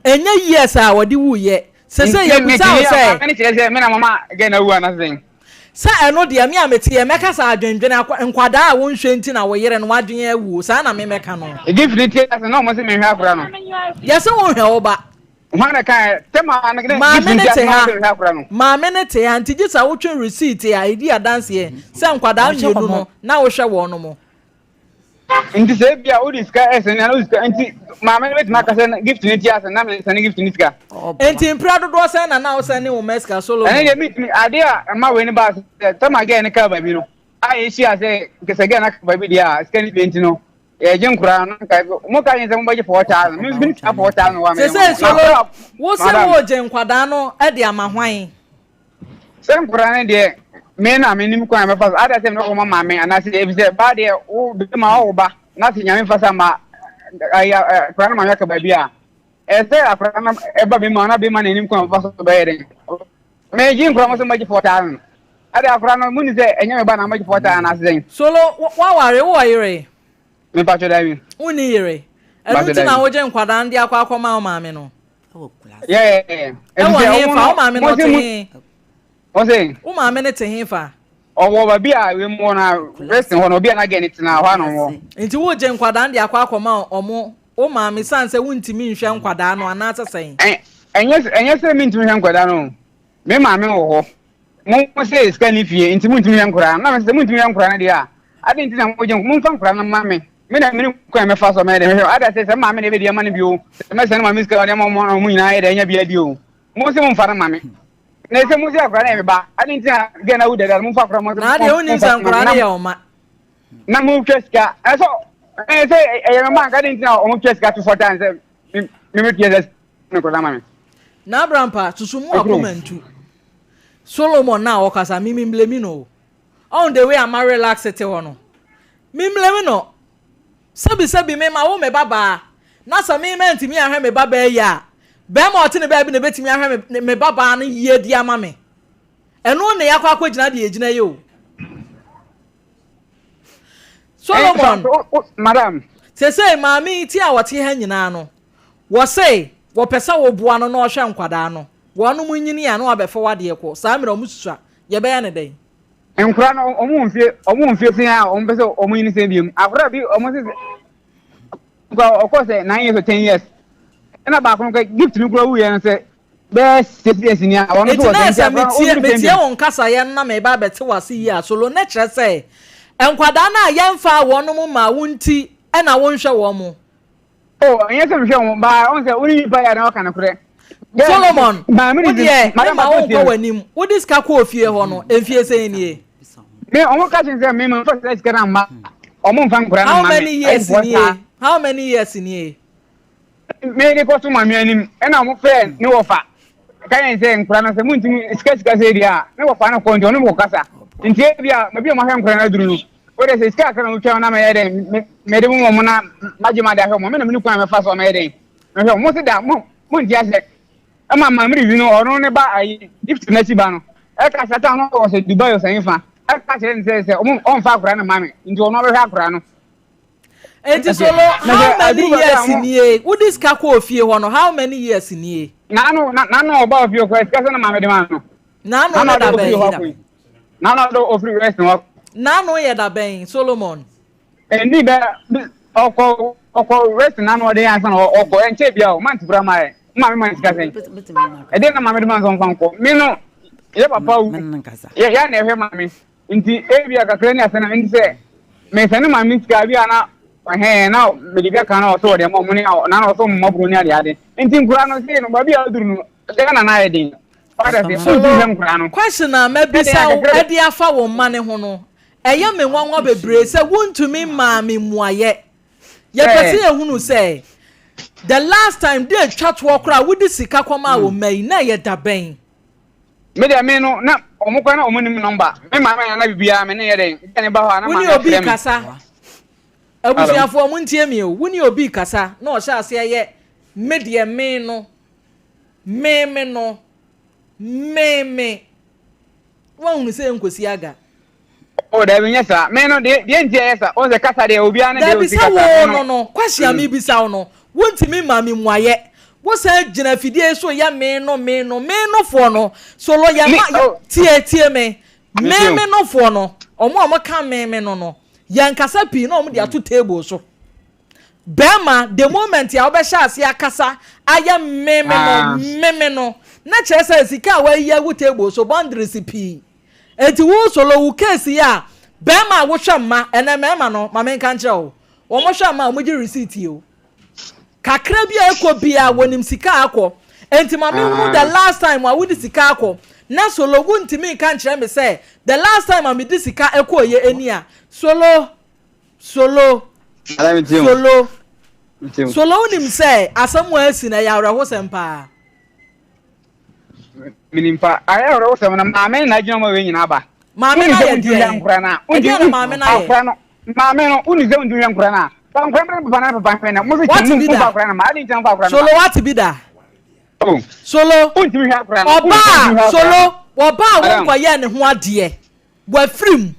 Speaker 1: ɛnyɛ years a ɔde wuiɛ sese yɛbusa wo sɛ.
Speaker 6: Nti kyerɛ sɛ me na mama girl no awu anaasɛ sɛn?
Speaker 1: Sɛ ɛno deɛ me a mete yɛ mɛka sɛ adwendwene nkwadaa a wonhwɛ nti na wo yere no wadwene awuo saa na me mɛka no.
Speaker 6: Gift no ti ase na ɔmo se menhwɛ akora no.
Speaker 1: Yɛse wonhwɛ wo ba.
Speaker 6: Hwan na kaeɛ? Sɛ maa no gift no ti ase na ɔmo se menhwɛ akora no.
Speaker 1: Maame no te ha nti gye sɛ wotwe receipt a ɛdi adanseɛ sɛ nkwadaa mmienu no na wohwɛ wɔn mo.
Speaker 6: Nti sɛ ebia wode sika ɛsɛne ana wode sika nti maame no bɛtumi aka sɛ gift no ti ase na mensɛne gift no sika.
Speaker 1: Nti mpira dodoɔ sɛn na na wosɛne wo mma sika Solomon?
Speaker 6: Ɛne deɛ metumi adeɛ a ɛma wei no baa sɛ tɛma gɛɛ no kaa baabi no a yɛhyia sɛ nkɛsɛ gɛɛ no aka baabi deɛ a sika no bi nti no yɛgye nkoraa no nka mo ka yɛn sɛ mobɛgye 4000 me nso sika 4000 wɔ
Speaker 1: me. Sese Solo wo se wogye nkwadaa no de ama hwan?
Speaker 6: Sɛ nkwadaa no deɛ, me na menim kwan a mɛfa so. Ada sɛ mede kɔma maame anaasɛ efisɛ baa deɛ wo bɛma ɔwo ba na sɛ nyame fa sa ma ayi akwadaa no maame aka baabi a ɛsɛ akwadaa no ɛba bɛma na bɛma na anim kwan a mɛfa so bɛyɛ dɛn. Megye nkwadaa mo sɛ mogye 4000. Ada akwadaa no muni sɛ ɛnyɛ me ba na mogye 4000 anaasɛ dɛn.
Speaker 1: Solo waware wowɔ yere?
Speaker 6: Mepatwɔ dabi.
Speaker 1: Wonni yere? Ɛno nti na wogye nkwadaa no de akɔ akɔma wo maame no? Ɛwɔ he fa? Wo maame no ɔte he? Wo maame no te he fa?
Speaker 6: Ɔwɔ baabi a wei mu wɔ no Western hɔ no obi a n'agɛ ne tena hɔ ano wɔ.
Speaker 1: Nti wogye nkwadaa no de akɔ akɔma ɔmo wo maame san sɛ wontumi nhwɛ nkwadaa no anaasɛ sɛn?
Speaker 6: Ɛnyɛ ɛnyɛ sɛ mentumi hwɛ nkwadaa no me maame wɔ hɔ mo sɛ sika ne fie nti montumi hwɛ nkwadaa no na mesɛ montumi hwɛ nkwadaa no deɛ a ade nti na mogye momfa nkwadaa no ma me Me na menim kwan a mɛfa so a mɛyɛ dɛ mɛhwɛ ada sɛ sɛ maame na ɛbɛdi ama no bio sɛ mɛsɛn no maame sika ɔde ama ɔmo ɔmo nyinaa yɛ dɛ anya bi adi o mo se momfa no ma me na ɛsɛ mo se akora no yɛ me ba ade nti na gɛ na awu dada no momfa akora mo
Speaker 1: na adeɛ wonim sɛ nkora no yɛ ɔma
Speaker 6: na motwa sika ɛsɛ ɛsɛ ɛyɛ me ma nka ade nti na ɔmo twa sika to fɔtan sɛ me metua sɛ me nkora ma me
Speaker 1: na abrampa susu mu akoma ntu Solomon na ɔkasa mimi mblemi no ɔn the way ama relax te hɔ no Me mlem no, sɛbi sɛbi me ma wo me ba baa, na sɛ me mantumi anhwɛ me ba baa yie a, bɛɛma a ɔte ne baabi na ɛbɛtumi ahwɛ me me ba baa no yie di ama me. Ɛno na yɛakɔ akɔgyina deɛ yɛgyina yi o. Solomon,
Speaker 6: Madam.
Speaker 1: Sesei maame yi ti a ɔte ha nyinaa no, wɔse wɔpɛ sɛ woboa no na ɔhwɛ nkwadaa no, wɔnom nyini a na wabɛfa w'adeɛ kɔ, saa mmerɛ wɔn susua, yɛbɛyɛ no dɛn?
Speaker 6: Nkora no ɔmo mfie ɔmo mfie sen a ɔmo pɛ sɛ ɔmo nyini sɛn biom. Akora bi ɔmo sɛ nkora ɔkɔ sɛ 9 years or 10 years. Ɛna baako no kɔ gift no kura wuyɛ no sɛ bɛyɛ 6 years ni a ɔno nso
Speaker 1: wɔ sɛ nti akora no ɔnyini sɛn biom. Metie wo nkasayɛ no na meba abɛte w'ase yie a Solo ne kyerɛ sɛ nkwadaa no a yɛmfaa wɔnom mmaa wo nti na wonhwɛ wɔn.
Speaker 6: Oh, ɛnyɛ sɛ mehwɛ wɔn baa ɔn sɛ wone nipa yɛ a na waka nokorɛ.
Speaker 1: Solomon, wo deɛ mema wo nkɔ w'anim. Wode sika kɔɔ fie hɔ no, mfie sɛn nie?
Speaker 6: Me, ɔmo ka kyerɛ sɛ me mfa sɛ sika no mma, ɔmo mfa nkora no
Speaker 1: mma me. How many years nie? How many years nie?
Speaker 6: Me de kɔ so maame anim, ɛna ɔmo frɛ ne wɔfa. Ka yɛn sɛ nkora no sɛ montumi sika sika sɛ deɛ a, ne wɔfa no kɔ nti ɔno mo kasa. Nti ebi a, baabi a ɔmo ahwɛ nkora no aduru no, Wo de sɛ sika kakra na wotwa na mɛyɛ dɛn mede mo mo na magye ma de ahwɛ mo me na mene kwan a mɛfa so a mɛyɛ dɛn mɛhwɛ mo se da mo mo nti ahyɛ ɛma ma mere wi no ɔno ne ba ayi gift n'akyi ba no ɛka satan no wɔ sɛ Dubai ɔsɛn fa ɛka kyerɛ ne sɛ sɛ ɔmo ɔmfa akora no ma me nti ɔno ɔbɛhwɛ akora no.
Speaker 1: Enti solo how many years nie wode sika kɔɔ fie hɔ no how many years nie.
Speaker 6: N'ano n'ano ɔba ofie kɔ sika sɛ na maame de ma no.
Speaker 1: N'ano ne da bɛn.
Speaker 6: N'ano do ofiri west hɔ.
Speaker 1: N'ano yɛ da bɛn, Solomon?
Speaker 6: Ɛnni bɛ ɔkɔ ɔkɔ west n'ano ɔde ansa na ɔkɔ ɛnkyɛ bia o mant kura ma yɛ maame ma sika sɛn ɛdeɛ na maame de ma nso nfa nkɔ me no yɛ papa wu yɛ yɛ na ɛhwɛ maame. Nti ebia kakra ni asɛm nti sɛ mesɛne maame sika bi a na ɛhɛn na mede bi aka na ɔsɛ ɔde ma ɔmo ne na na ɔsɛ ɔmo mmɔboro ne ade ade nti nkura no sei no baabi a aduru no Ghana na ayɛ den ɔda sɛ
Speaker 1: Solo,
Speaker 6: wontumi hwɛ nkura no
Speaker 1: question a mabisa wo ɛde afa wo mma no ho no, ɛyɛ me nwanwa bebree sɛ wontumi mmaa me mmuaeɛ. Yɛpɛ sɛ yɛhunu sɛ the last time de atwa toɔ koraa wode sika kɔmaa wo mma yi na ɛyɛ da bɛn?
Speaker 6: Me deɛ me no na wɔn kora na wɔn nim nɔmba me maame na na biribiara me ne yɛ dɛn deɛ ne ba hɔ a na
Speaker 1: Wo ne
Speaker 6: maame
Speaker 1: obi
Speaker 6: afrɛ me.
Speaker 1: kasa. Abusuafoɔ mo ntie me o. Wo ne obi kasa na ɔhyɛ aseɛ yɛ me deɛ me no me me no me me. Woahunu sɛ ɛnkɔsi aga.
Speaker 6: Oh dabi nyɛ saa me no deɛ deɛ nti ɛyɛ saa wɔn sɛ kasa deɛ obiara ne deɛ
Speaker 1: Dabi
Speaker 6: osi
Speaker 1: sɛ
Speaker 6: kasa
Speaker 1: wo
Speaker 6: me
Speaker 1: no
Speaker 6: no.
Speaker 1: no question a mebisa wo no wontumi mma me mmuayɛ wosan gyina afidie yi so yɛ me no me no me no foɔ no solo yɛ
Speaker 6: Me
Speaker 1: ma yɛ
Speaker 6: oh
Speaker 1: tie tie me
Speaker 6: me
Speaker 1: me
Speaker 6: tie o.
Speaker 1: me no foɔ no ɔmo a ɔmo ka me me no no yɛn kasa pii na ɔmo de ato table so bɛrima the moment a wobɛhyɛ ase akasa ayɛ me me no
Speaker 6: Ah.
Speaker 1: me me no na kyerɛ sɛ sika a wayi agu table so boundaries pii Enti wo solo wo case yi a bɛɛma a wohwɛ mma ɛnɛ mɛɛma no ma menka nkyerɛ wo wɔn hwɛ mma a wɔn gye receipt yi o kakra bi a ɛkɔ bia wɔnim sika akɔ enti ma me hunu the last time a wode sika akɔ na solo wo ntumi nka nkyerɛ me sɛ the last time a mede sika ɛkɔ yɛ ɛni a solo solo solo solo wonim sɛ asɛm a asi na ɛyɛ awerɛhosɛm paa.
Speaker 6: Menim pa. Ayɛ awerɛhosɛm no, maame na agyina ma wei nyinaa ba.
Speaker 1: Maame
Speaker 6: Woni
Speaker 1: no
Speaker 6: sɛ
Speaker 1: ayɛ
Speaker 6: wontumi hwɛ
Speaker 1: deɛn?
Speaker 6: nkora no a, wonti
Speaker 1: Ɛdeɛn na maame no ayɛ?
Speaker 6: akora no, maame no, woni sɛ wontumi hwɛ nkora no a, fa nkora no papa na papa hwɛ no. Mo se kyɛ
Speaker 1: Wate
Speaker 6: mu
Speaker 1: bi
Speaker 6: mfa
Speaker 1: da?
Speaker 6: akora no ma. Adi nti na mfa akora no
Speaker 1: Solo
Speaker 6: ma.
Speaker 1: wate bi da?
Speaker 6: Oh.
Speaker 1: Solo,
Speaker 6: Wontumi hwɛ akora no. Woni sɛ
Speaker 1: ɔbaa,
Speaker 6: wontumi hwɛ akora
Speaker 1: solo,
Speaker 6: no.
Speaker 1: ɔbaa a
Speaker 6: Madam.
Speaker 1: wonkɔyɛɛ ne ho adeɛ, wafiri mu.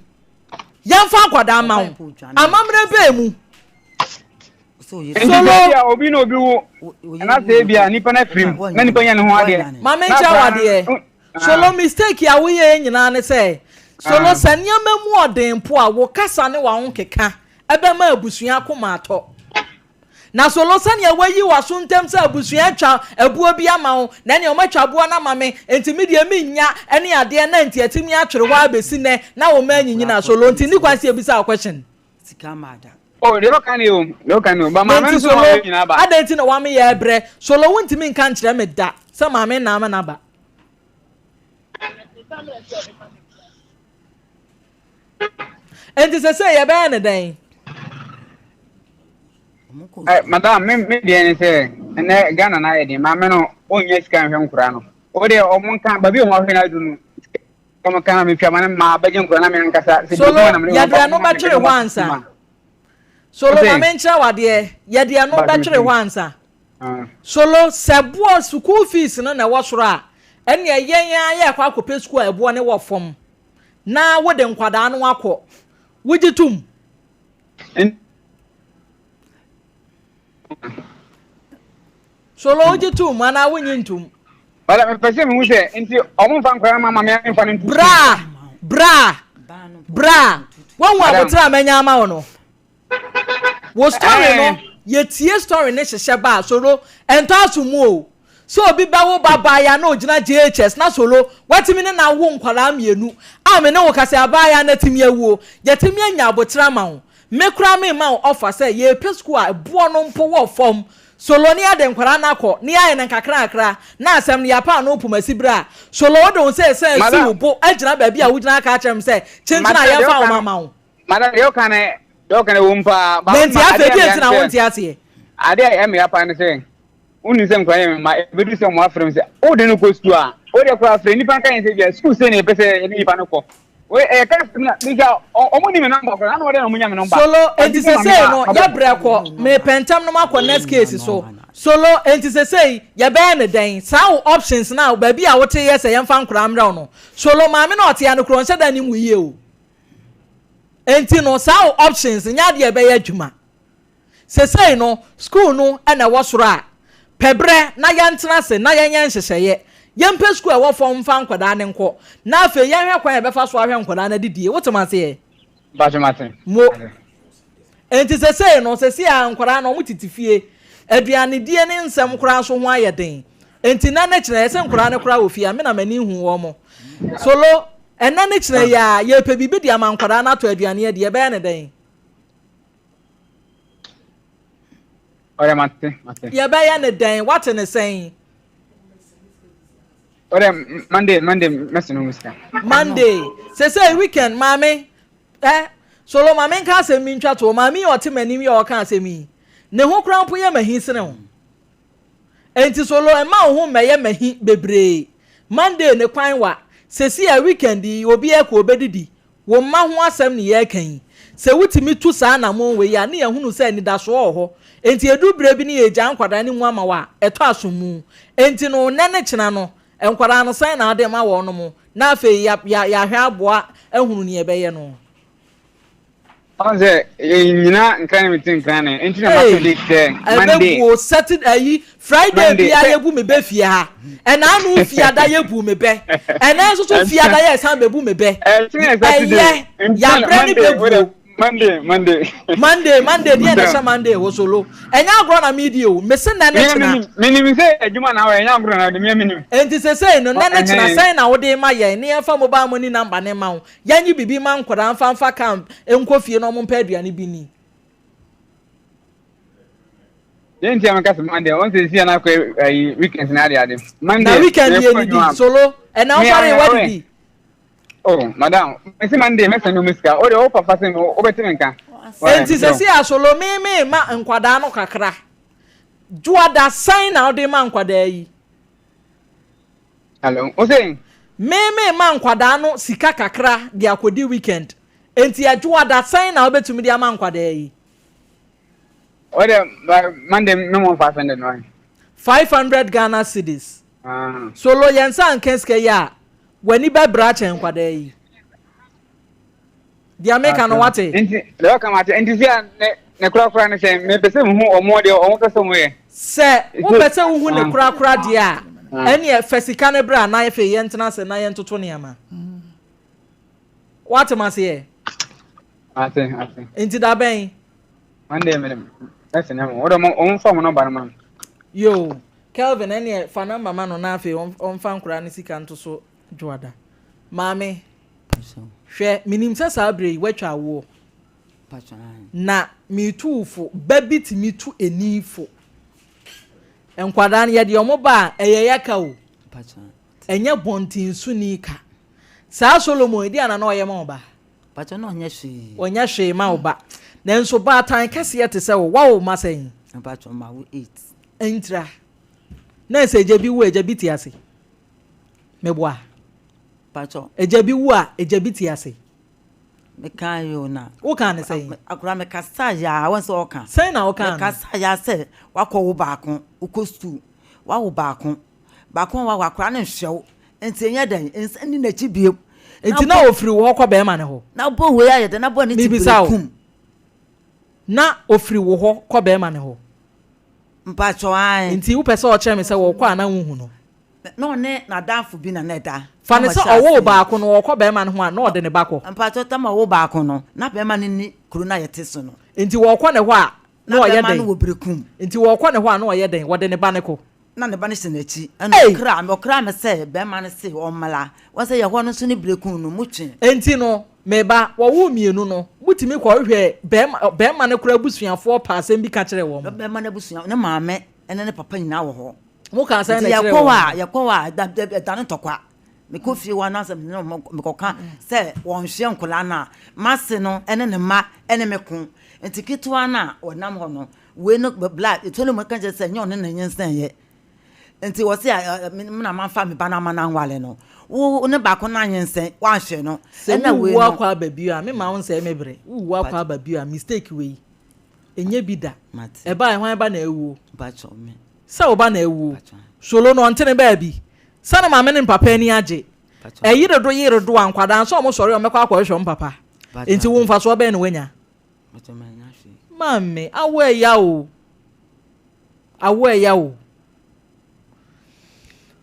Speaker 1: Yɛmfa akwadaa mma wo. Amammerɛ bɛɛ mu.
Speaker 6: Nti sɛ
Speaker 1: Solo.
Speaker 6: ebia obi na obi wo na sɛ ebia nipa no afiri mu na nipa nya ne ho adeɛ
Speaker 1: Ma
Speaker 6: na
Speaker 1: menkyerɛ wo
Speaker 6: akora no
Speaker 1: adeɛ. Solo mistake a woyɛɛ nyinaa ne sɛ, Solo sɛ nneɛma mu ɔden mpo a, wo kasa ne w'ahokeka ɛbɛma abusua akoma atɔ. Na Solo sɛnea woayi w'aso ntam sɛ abusua atwa abuo bi ama wo, na ɛnea wɔatwa aboɔ no ama me, nti me deɛ mennya ne adeɛ na nti atumi atwere hɔ ara bɛsi nnɛ na wo mma anyinyini a, Solo nti nni kwan sɛ yɛbisa wo question.
Speaker 6: Oh, deɛ ɔka ne o, deɛ ɔka ne o, ba
Speaker 1: Na
Speaker 6: maame no
Speaker 1: nti
Speaker 6: nso na
Speaker 1: Solo,
Speaker 6: ɔyɛ nyinaa ba.
Speaker 1: adɛn nti na wame yɛ ɛbrɛ? Solo wontumi nka nkyerɛ me da sɛ maame nna ama no aba. Enti sesei yɛbɛyɛ no dɛn?
Speaker 6: Eh, madam, me me deɛ ne sɛ ɛnɛ Ghana na ayɛ den. Maame no ɔnnya sika nhwɛ nkora no. O deɛ ɔmo nka baabi a ɔmo ahwɛ no adu no, ɔmo ka na metwa ma no ma bɛgye nkora na me ankasa sɛ
Speaker 1: Solo,
Speaker 6: biribi ma na mene
Speaker 1: yɛde
Speaker 6: wɔn ba
Speaker 1: ɛno
Speaker 6: ɔmo ma
Speaker 1: bɛtwere
Speaker 6: mede
Speaker 1: hɔ
Speaker 6: wɔn
Speaker 1: ansa.
Speaker 6: ma.
Speaker 1: Solo, ma
Speaker 6: Ɔsɛ
Speaker 1: menkyerɛ wo adeɛ. Yɛde ɛno
Speaker 6: ba
Speaker 1: bɛtwere hɔ ansa.
Speaker 6: Ah.
Speaker 1: Solo, sɛ boɔ sukuu fees no na ɛwɔ soro a, ɛnneɛ yɛn ara yɛrekɔ akɔpɛ sukuu a ɛboɔ no wɔ fam na wode nkwadaa no akɔ. Wogye tom? Solo wogye tom anaa wonye ntom?
Speaker 6: Bala mepɛ sɛ mehu sɛ nti ɔmo mfa nkwadaa no ma maame mfa no nto
Speaker 1: Bra! Bra! Bra! Woahu aboterɛ a manya ama wo no? Wo story no, yɛtie story no hyehyɛ ba a, Solo, ɛntɔ aso mu o. Sɛ obi bɛwo ba baaya na ogyina JHS na Solo, watumi ne no awo nkwadaa mmienu a me ne wo kasa yi, abaayaa no atumi awuo. Yɛatumi anya aboterɛ ama wo. Me koraa memma wo offer sɛ yɛrepɛ sukuu a ɛboɔ no mpo wɔ fam. Solo ne yɛde nkwadaa no akɔ na yɛayɛ no nkakrankakra na asɛm no yɛapa ano pomasi berɛ a Solo wode wo nsa resan asi wo
Speaker 6: Madam,
Speaker 1: bo agyina baabi a wogyina aka akyerɛ me sɛ kyenkyen a
Speaker 6: madam deɛ
Speaker 1: yɛmfa
Speaker 6: ɔka
Speaker 1: wo
Speaker 6: no,
Speaker 1: mma ma wo.
Speaker 6: madam deɛ ɔka no, deɛ ɔka no ɛwɔ mu paa.
Speaker 1: Na
Speaker 6: Ba
Speaker 1: nti
Speaker 6: ma
Speaker 1: afei
Speaker 6: adeɛ a
Speaker 1: deɛ
Speaker 6: meyɛ
Speaker 1: nti
Speaker 6: ne
Speaker 1: na
Speaker 6: sɛ,
Speaker 1: wonte aseɛ?
Speaker 6: adeɛ a ɛyɛ meya paa ne sɛ, wonni sɛ nkwadaa yɛ me mma, ɛbɛduru sɛ wɔn afrɛ me sɛ, wode no kɔ sukuu a, wode koraa frɛ nnipa nka yɛn sɛ bia sukuu sei na yɛpɛ sɛ yɛde nipa no kɔ. Wei ɛyɛ ka asɛm na bisa ɔmo ni me nɔmba koraa na wɔde na ɔmo nya me nɔmba.
Speaker 1: Solo, enti
Speaker 6: Ɔdi sɛ maame
Speaker 1: sesei
Speaker 6: ba
Speaker 1: no
Speaker 6: aba.
Speaker 1: yɛbrɛ kɔ, mepɛ ntɛm no makɔ next case so. Solo, enti sesei yɛbɛyɛ no dɛn? Saa wo options no a baabi a wote yɛ sɛ yɛmfa nkoraa mmerɛ wo no, Solo, maame no a ɔte ha no koraa ɔnhyɛ da nnim wo yie o. Enti no saa wo options no nyɛ adeɛ a ɛbɛyɛ adwuma. Sesei no, sukuu no na ɛwɔ soro a, pɛ berɛ na yɛntena ase na yɛnyɛ nhyehyɛeɛ. Yɛmpɛ sukuu a ɛwɔ fam mfa nkwadaa no nkɔ, na afei yɛnhwɛ kwan a yɛbɛfa so ahwɛ nkwadaa no adidie. Wote m'aseɛ?
Speaker 6: Mpakyɛ mate.
Speaker 1: Mo. Enti sesei no, sesei a nkwadaa no wɔtete fie, aduanedie ne nsɛm koraa nso ho ayɛ den. Enti nnɛ ne kyena, ɛyɛ sɛ nkwadaa no koraa wɔ fie a, me na m'ani nhu wɔn. Solo. Ɛnnɛ ne kyena yi ara, yɛrepɛ biribi de ama nkwadaa no atɔ aduane adi, yɛbɛyɛ no dɛn?
Speaker 6: Ɔdɛ mate, mate.
Speaker 1: Yɛbɛyɛ no dɛn? Woate ne sɛn?
Speaker 6: Ɔdɛ Monday, Monday mɛsɛn wo sika.
Speaker 1: Monday. Sese weekend maame, eh, Solo maame nka asɛm bi ntwa to. Maame yi ɔte m'anim yi a ɔka asɛm yi, ne ho koraa mpo yɛ m'ahi sene wo. Enti Solo mma wo ho mmɛyɛ m'ahi bebree. Monday ne kwan wa. Sese a weekend yi obi ɛkɔ obedidi. Wo mma ho asɛm ne yɛreka yi. Sɛ wotumi tu saa anammɔn wei a, ne yɛahunu sɛ anidasoɔ wɔ hɔ. Enti ɛduru berɛ bi ne yɛregyaa nkwadaa no mu ama wo a, ɛtɔ asom mu. Enti no, nnɛ ne kyena no, nkwadaa no, sɛn na wode ma wɔnom, na afei yɛ, yɛ, yɛahwɛ aboa ahunu deɛ yɛbɛyɛ no.
Speaker 6: Ɔn sɛ yɛnyina nkran ne mete nkran ne nti na mato
Speaker 1: Hey,
Speaker 6: date sɛ Monday.
Speaker 1: ɛbɛbuo Saturday ayi Friday
Speaker 6: Monday
Speaker 1: bia
Speaker 6: sɛ
Speaker 1: yɛbu me bɛ fie ha. Ɛna ano fiada yɛbu me bɛ. Ɛnɛ nso so fiada yɛ san bɛbu me bɛ.
Speaker 6: Ɛkyena yɛ Saturday
Speaker 1: Ɛyɛ
Speaker 6: nti na
Speaker 1: yɛabrɛ ne
Speaker 6: Monday wode
Speaker 1: bɛbuo.
Speaker 6: Monday Monday.
Speaker 1: Monday Monday deɛ na
Speaker 6: Mesrɛ.
Speaker 1: ɛhyɛ Monday wɔ solo. Ɛnyɛ agorɔ na medi o. Mese nɛ ne
Speaker 6: Mea
Speaker 1: kyena.
Speaker 6: menim menim sɛ adwuma na wɔyɛ ɛnyɛ agorɔ na wɔde mea menim.
Speaker 1: Enti sesei no nɛ ne kyena
Speaker 6: Ɛhɛn.
Speaker 1: sɛn na wode ma yɛn ne yɛmfa mobile money number ne ma wo. Yɛnye biribi mma nkwadaa mfa mfa car nkɔ fie na wɔmpɛ aduane bi nni.
Speaker 6: Deɛ nti a meka sɛ Monday, wɔn sɛ si na akɔ ayi weekend na ade ade. Monday,
Speaker 1: Na weekend
Speaker 6: mekɔ
Speaker 1: yɛ didi
Speaker 6: adwuma.
Speaker 1: solo ɛna
Speaker 6: Me
Speaker 1: wosɔre
Speaker 6: a
Speaker 1: wadidi.
Speaker 6: Oh, madam, mesi Monday mɛsɛn no mu sika. O de o papa sɛ o bɛte me nka.
Speaker 1: Enti sɛ si a solo me me ma nkwadaa no kakra. Dwoada sɛn na wode ma nkwadaa yi?
Speaker 6: Hello, o se?
Speaker 1: Me me ma nkwadaa no sika kakra de akɔdi weekend. Enti ɛdwoada sɛn na wobɛtumi de ama nkwadaa yi?
Speaker 6: O de Monday me mo 500 no.
Speaker 1: 500 Ghana cedis.
Speaker 6: Ah.
Speaker 1: Solo yɛn nsa nka sika yi a, w'ani bɛbrɛ akyɛn nkwadaa yi. Deɛ meka no wate?
Speaker 6: Nti, deɛ ɔka mate. Nti sɛ ne ne korakora ne sɛ mepɛ sɛ mehu ɔmo deɛ ɔmo pɛ sɛ ɔmo yɛ.
Speaker 1: Sɛ wopɛ sɛ wohu ne korakora deɛ a, ɛneɛ fa sika no bra na afei yɛntena ase na yɛntoto nneɛma. Woate maseɛ?
Speaker 6: Ate, ate.
Speaker 1: Nti da bɛn?
Speaker 6: Monday mede mɛsɛn mo. Wode ɔmo ɔmo fa ɔmo nɔmba no ma me.
Speaker 1: Yo, Kelvin ɛneɛ fa nɔmba ma no na afei ɔmfa nkoraa no sika nto so dwoada. Maame. Hwɛ, menim sɛ saa berɛ yi woatwa awoɔ, na meretu wo fo, ba bi tumi tu ani fo. Nkwadaa no, yɛde wɔn ba a, ɛyɛ yɛ ka o, ɛnyɛ bɔntensoni ka. Saa Solomon yi, deɛ na na ɔyɛ ma wo ba?
Speaker 5: Ɔnyɛ hwee.
Speaker 1: Ɔnyɛ hwee ma wo ba. Nanso baatan kɛseɛ te sɛ wo, woawo mma sɛn? Ntira. Na sɛ agya bi wu a, agya bi te ase. Meboa.
Speaker 5: Pacho.
Speaker 1: Agya bi wu a, agya bi te ase.
Speaker 5: Mekaa yi o na.
Speaker 1: Wokaa ne sɛn?
Speaker 5: Akora mekasa yaa wɔn sɛ ɔka.
Speaker 1: Sɛn na wokaa no?
Speaker 5: Mekasa yaa sɛ wakɔ wo baako, wokɔ sukuu, wawo baako, baako a wawo akora no nhwɛ wo, nti ɛnyɛ dɛn, nsa nni n'akyi bio.
Speaker 1: Nti na ofiri wo hɔ kɔ bɛrima no hɔ?
Speaker 5: Na bɔ wei ayɛ dɛn, na bɔ ne ti
Speaker 1: Mebisa wo,
Speaker 5: berekum.
Speaker 1: na ofiri wo hɔ kɔ bɛrima no hɔ?
Speaker 5: Mpacho ae.
Speaker 1: Nti wopɛ sɛ ɔkyerɛ me sɛ wɔkɔ a na wonhu no?
Speaker 5: Na ɔne n'adamfo bi na na ɛda.
Speaker 1: Fa no sɛ ɔwoo baako no, ɔkɔ barima no ho a, na ɔde ne ba kɔ.
Speaker 5: Mpakyɛw, tam a ɔwoo baako no, na barima no nni kuro no a yɛte so no.
Speaker 1: Nti wɔkɔ ne hɔ a, na ɔyɛ dɛn?
Speaker 5: Na barima no wɔ Berekum.
Speaker 1: Nti wɔkɔ ne hɔ a, na ɔyɛ dɛn? Wɔde ne ba no kɔ.
Speaker 5: Na ne ba no hyɛ n'akyi. Ɛna ɔkraa me, ɔkraa me sɛ barima no se ɔmmra. Wɔn sɛ yɛ hɔ no nso ne Berekum no, motwe.
Speaker 1: Nti no, me ba, wɔwoo mmienu no, motumi kɔhwehwɛɛ barima, barima no koraa abusuafoɔ paa asɛm bi ka kyerɛɛ wɔn?
Speaker 5: Barima no abusua, ne maame ne ne papa nyinaa wɔ hɔ.
Speaker 1: Mo kaa sɛn
Speaker 5: Nti
Speaker 1: na kyerɛ
Speaker 5: yɛkɔ hɔ a
Speaker 1: wɔn?
Speaker 5: yɛkɔ hɔ a ɛda ɛdane ntɔkwa. Mekɔ fie hɔ anaasɛ me ne wɔn mekɔka sɛ wɔnhwɛ nkwadaa no a, m'ase no ne ne mma ne me ko. Nti ketewa no a ɔnam hɔ no, wei no bla etuo no mu ka kyerɛ sɛ nyɛ ɔno na nyinsɛn yɛ. Nti wɔse a me na mamfa me ba no ama no anwale no. Wo ne baako no anyinsɛn, woanhwɛ no.
Speaker 1: Sɛ
Speaker 5: Ɛna wei
Speaker 1: wowu
Speaker 5: no.
Speaker 1: akɔ aba bio a, me ma wo nsɛe me bere. Wowu akɔ aba bio a, mistake wei, ɛnyɛ bi da. Ɛbae, hwan ba na awuo? Sɛ wo ba na awuo. Solo no ɔntene baabi. Sɛ ne maame ne ne papa ani agye. Ɛyere do yere do a nkwadaa nso wɔn sɔre wɔn bɛkɔ akɔhwehwɛ wɔn papa. Nti wo mfasoɔ bɛn na wanya? Maame, awo ɛya o. Awo ɛya o.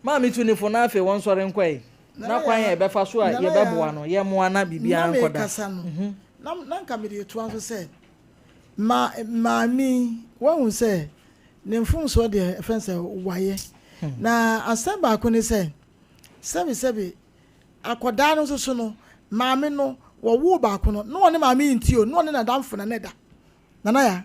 Speaker 1: Maame tu ne fo na afei wɔn sɔre nkɔ ɛ. Na kwan a yɛbɛfa so a yɛbɛboa no, yɛmmoa na biribiara nkɔda.
Speaker 3: Na mekasa no, na nka mede retoa so sɛ, Ma maame yi, woahu sɛ ne mfomsoɔ deɛ ɛfɛ sɛ wayɛ. Na asɛm baako ne sɛ, sɛbesɛbe, Akwadaa no nso so no, maame no, wɔwoo baako no, na ɔne maame yi nte o, na ɔne n'adamfo na na ɛda. Nana ya,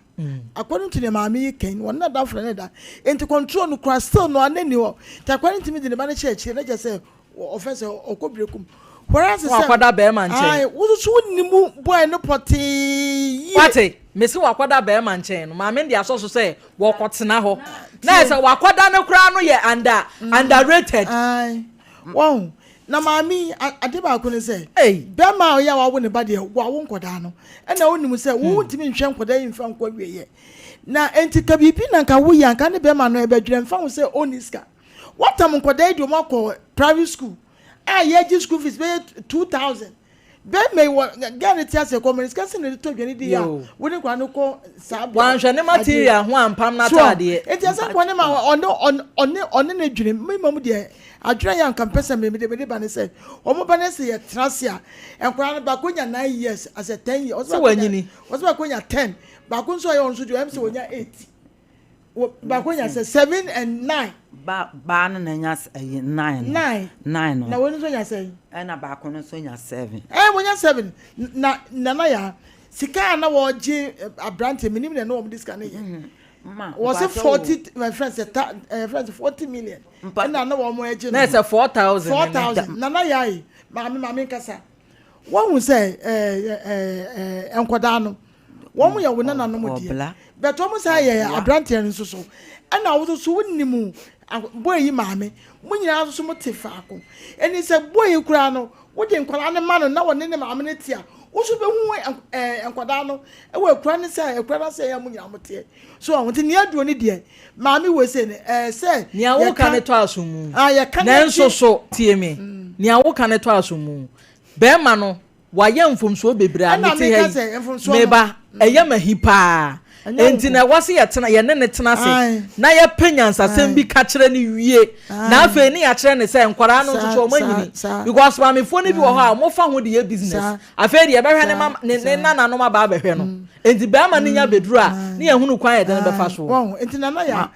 Speaker 3: according to nea maame yi kan, ɔne n'adamfo na na ɛda. Nti control no kora still no, ana nni hɔ. Nti akwadaa no ntumi de ne ba no hyɛ akyire, na kyerɛ sɛ ɔfɛ sɛ ɔkɔ brekum. Whereas sɛ,
Speaker 1: Wakɔda bɛrima nkyɛn.
Speaker 3: Ae, wo nso so wonni mu boy no pɔtee yie.
Speaker 1: Wate, mese wakɔda bɛrima nkyɛn no, maame no de asɔ so sɛ wɔkɔtena hɔ. Na ayɛ sɛ wakɔda no koraa no yɛ under, underrated.
Speaker 3: Ae, wahu. Na maame yi, ade baako ne sɛ, bɛrima a ɔyɛ a wawo ne ba deɛ, wawo nkwadaa no. Ɛna wonim sɛ wo wontumi nhwɛ nkwadaa yi mfa nkɔ awieɛ. Na enti ka biribi na nka woyɛ a, nka ne bɛrima no ɛbɛdwerɛ mfa ho sɛ ɔnni sika. Watam nkwadaa yi de wɔn akɔ private school a yɛgye school fees bɛyɛ 2000. Bɛrima yi wɔ girl no te ase kɔ mene sika sɛ na de tɔ aduane di a wode nkwadaa no kɔ saa bea.
Speaker 1: Wanhwɛ ne material ho ampam n'ataadeɛ.
Speaker 3: Nti ɛsɛ nkwadaa no ma ɔne ɔne ɔne ne dwene me mmom deɛ adwene yɛ anka mpɛ sɛ me mede mede ba ne sɛ wɔn ba ne sɛ yɛtena ase a nkwadaa no baako nya 9 years asɛ 10 years
Speaker 1: sɛ wanyini
Speaker 3: ɔsɛ baako nya 10 baako nso ɔyɛ ɔno nso deɛ ɔyɛ sɛ wɔnya 8 baako nya sɛ 7 and 9.
Speaker 5: Ba baa no na nya ɛyi 9 no.
Speaker 3: 9.
Speaker 5: 9 no.
Speaker 3: Na wɔn nso nya sɛ.
Speaker 5: Ɛna baako no nso nya 7.
Speaker 3: Wɔnya 7 na nana ya sika a na wɔgye aberante minim na ɛna wɔn de sika no yɛ. Wɔsɛ 40 my friend sɛ ta friend sɛ 40 million ɛna na wɔn agye
Speaker 1: no. Na ɛsɛ 4,000.
Speaker 3: 4,000 nana ya yi maame maame nkasa wɔn hu sɛ ɛɛ ɛɛ nkɔdaa no wɔn yɛ wɔn nananom deɛ bɛtɛ wɔn saa yɛ aberanteɛ no nso so ɛna wɔn nso so wɔnim boy yi maame mo nyinaa nso so mo te faako ɛni sɛ boy yi koraa no wɔde nkwadaa no ma no na wɔne ne maame no te a wɔn nso bɛhu nkwadaa no ɛwɔ ekura ne sɛ ekura no sɛ ɛyɛ mo nyinaa mo teɛ so wɔn ti nea aduro ne deɛ maame wɔ ese no sɛ.
Speaker 1: Nea woka ne tɔ aso mu.
Speaker 3: Ah, yɛka ne
Speaker 1: nanso so tie me, nea woka ne tɔ aso mu, bɛrima no wayɛ mfomsoɔ bebree a mete ha yi meba ɛyɛ ma hi paa, nti na ɛwɔ sɛ yɛtena yɛne ne tena ase na yɛpɛ nyansasɛm bi ka kyerɛ ne wie na afei ne yɛakyerɛ ne sɛ nkwaraa no nso so ɔmo anyini, because maamefoɔ no bi wɔ hɔ a wɔfa ho de yɛ business. Afei deɛ yɛbɛhwɛ ne ma ne nananom aba abɛhwɛ no, nti bɛrima no nya bɛduru a ne yɛhunu kwan yɛde no bɛfa so.
Speaker 3: Wɔn nti nana yɛ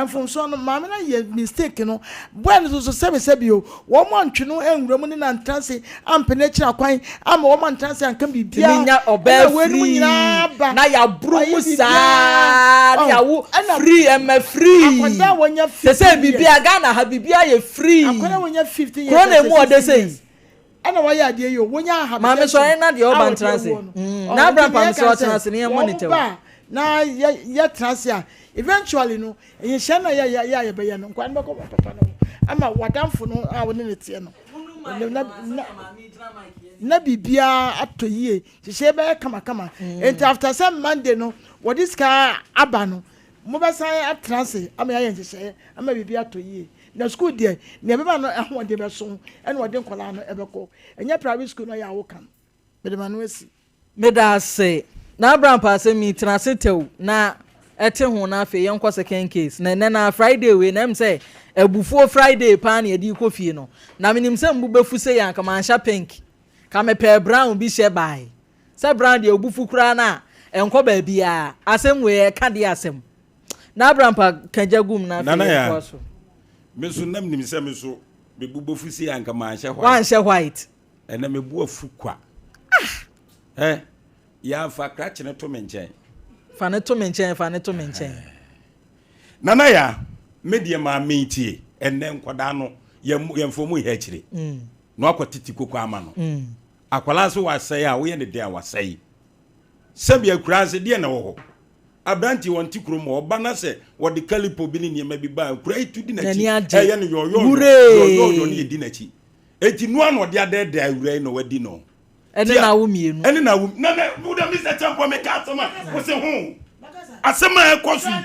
Speaker 3: mfomsoɔ no, maame no yɛ mistake no, boy no nso sɛbi sɛbi o, wɔn antwe no nwura mu ne nantena ase ampɛ n'akyiri akwan ama wɔn antena ase anka biribiara.
Speaker 1: Tumi nya ɔbaa free na yaboro mu saa ne yawo free ɛmɛ free.
Speaker 3: Akwadaa wɔnya
Speaker 1: 15 sɛ biribiara Ghana ha biribiara yɛ free.
Speaker 3: Akwadaa wɔnya 15 years
Speaker 1: kuro na emu ɔde sɛ yi.
Speaker 3: Ɛna wɔyɛ adeɛ yi o, wɔnya aha.
Speaker 1: Maame sɔre na deɛ ɔba ntena ase na abira mpam sɛ ɔtena ase ne yɛn mmɔ ne tɛw.
Speaker 3: Wɔn ba na yɛ yɛtena ase a, eventually no nhyehyɛ na yɛ yɛ a yɛbɛyɛ no, nkwadaa no bɛkɔ wɔn papa no ho ama wadanfo no a wɔne ne teɛ no na biribiara atɔ yie, hyehyɛ bɛyɛ kamakama. Nti after sɛ Monday no wɔde sika aba no, mobɛsan atena ase ama yɛayɛ nhyehyɛeɛ ama biribi atɔ yie. Na school deɛ, nea ɛbɛma no ahoɔden bɛso ɛna ɔde nkwadaa no ɛbɛkɔ, ɛnyɛ private school no ɔyɛ awoka no. Mede ma no asi.
Speaker 1: Meda ase na Abraham pa asɛm yi tena ase tɛw na ɛte ho. Na afei yɛnkɔ second case na ɛnɛ na Friday wei na ɛm sɛ abufuo Friday paa na yɛde kɔ fie no, na menim sɛ mbu bɛfu sɛ yɛn anka manhyɛ pink ka mepɛɛ brown bi hyɛ bae sɛ brown deɛ obufu koraa no a ɛnkɔ baabiara. Asɛm wei ɛka deɛ asɛm na Abraham pa ka gya gum na afei
Speaker 2: Nana ya
Speaker 1: yɛntoa so.
Speaker 2: Me so nam nim sɛ me so mebu bɔfu si anka manhyɛ white.
Speaker 1: Wanhyɛ white.
Speaker 2: Ɛnɛ mebu afu kwa ɛ yɛafa krakye ne to me nkyɛn.
Speaker 1: Fa ne to me nkyɛn, fa ne to me nkyɛn.
Speaker 2: Nana ya, me deɛ maame tie, ɛnɛ nkwadaa no yɛmfa mu yɛ akyire na wakɔ tete koko ama no. Akwadaa so wasɛe a woyɛ ne den a wasɛe sɛbi akura ase deɛ na ɛwɔ hɔ. Aberante wɔn te kurom hɔ, ɔba na sɛ wɔde kalipo bi ne nneɛma bi ba a, akura yi tu di n'akyi.
Speaker 1: N'ani agye.
Speaker 2: Ɛyɛ no yɔyɔyɔ.
Speaker 1: Hooray!
Speaker 2: Yɔyɔyɔ ne yɛdi n'akyi, eti noa na ɔde adɛɛdɛɛ awura yi na wadi no.
Speaker 1: Ɛne na awo mmienu.
Speaker 2: Ɛne na awo na na wodɛ Mr. Champɔ, meka asɛm a wose ho asɛm a ɛkɔ so yi,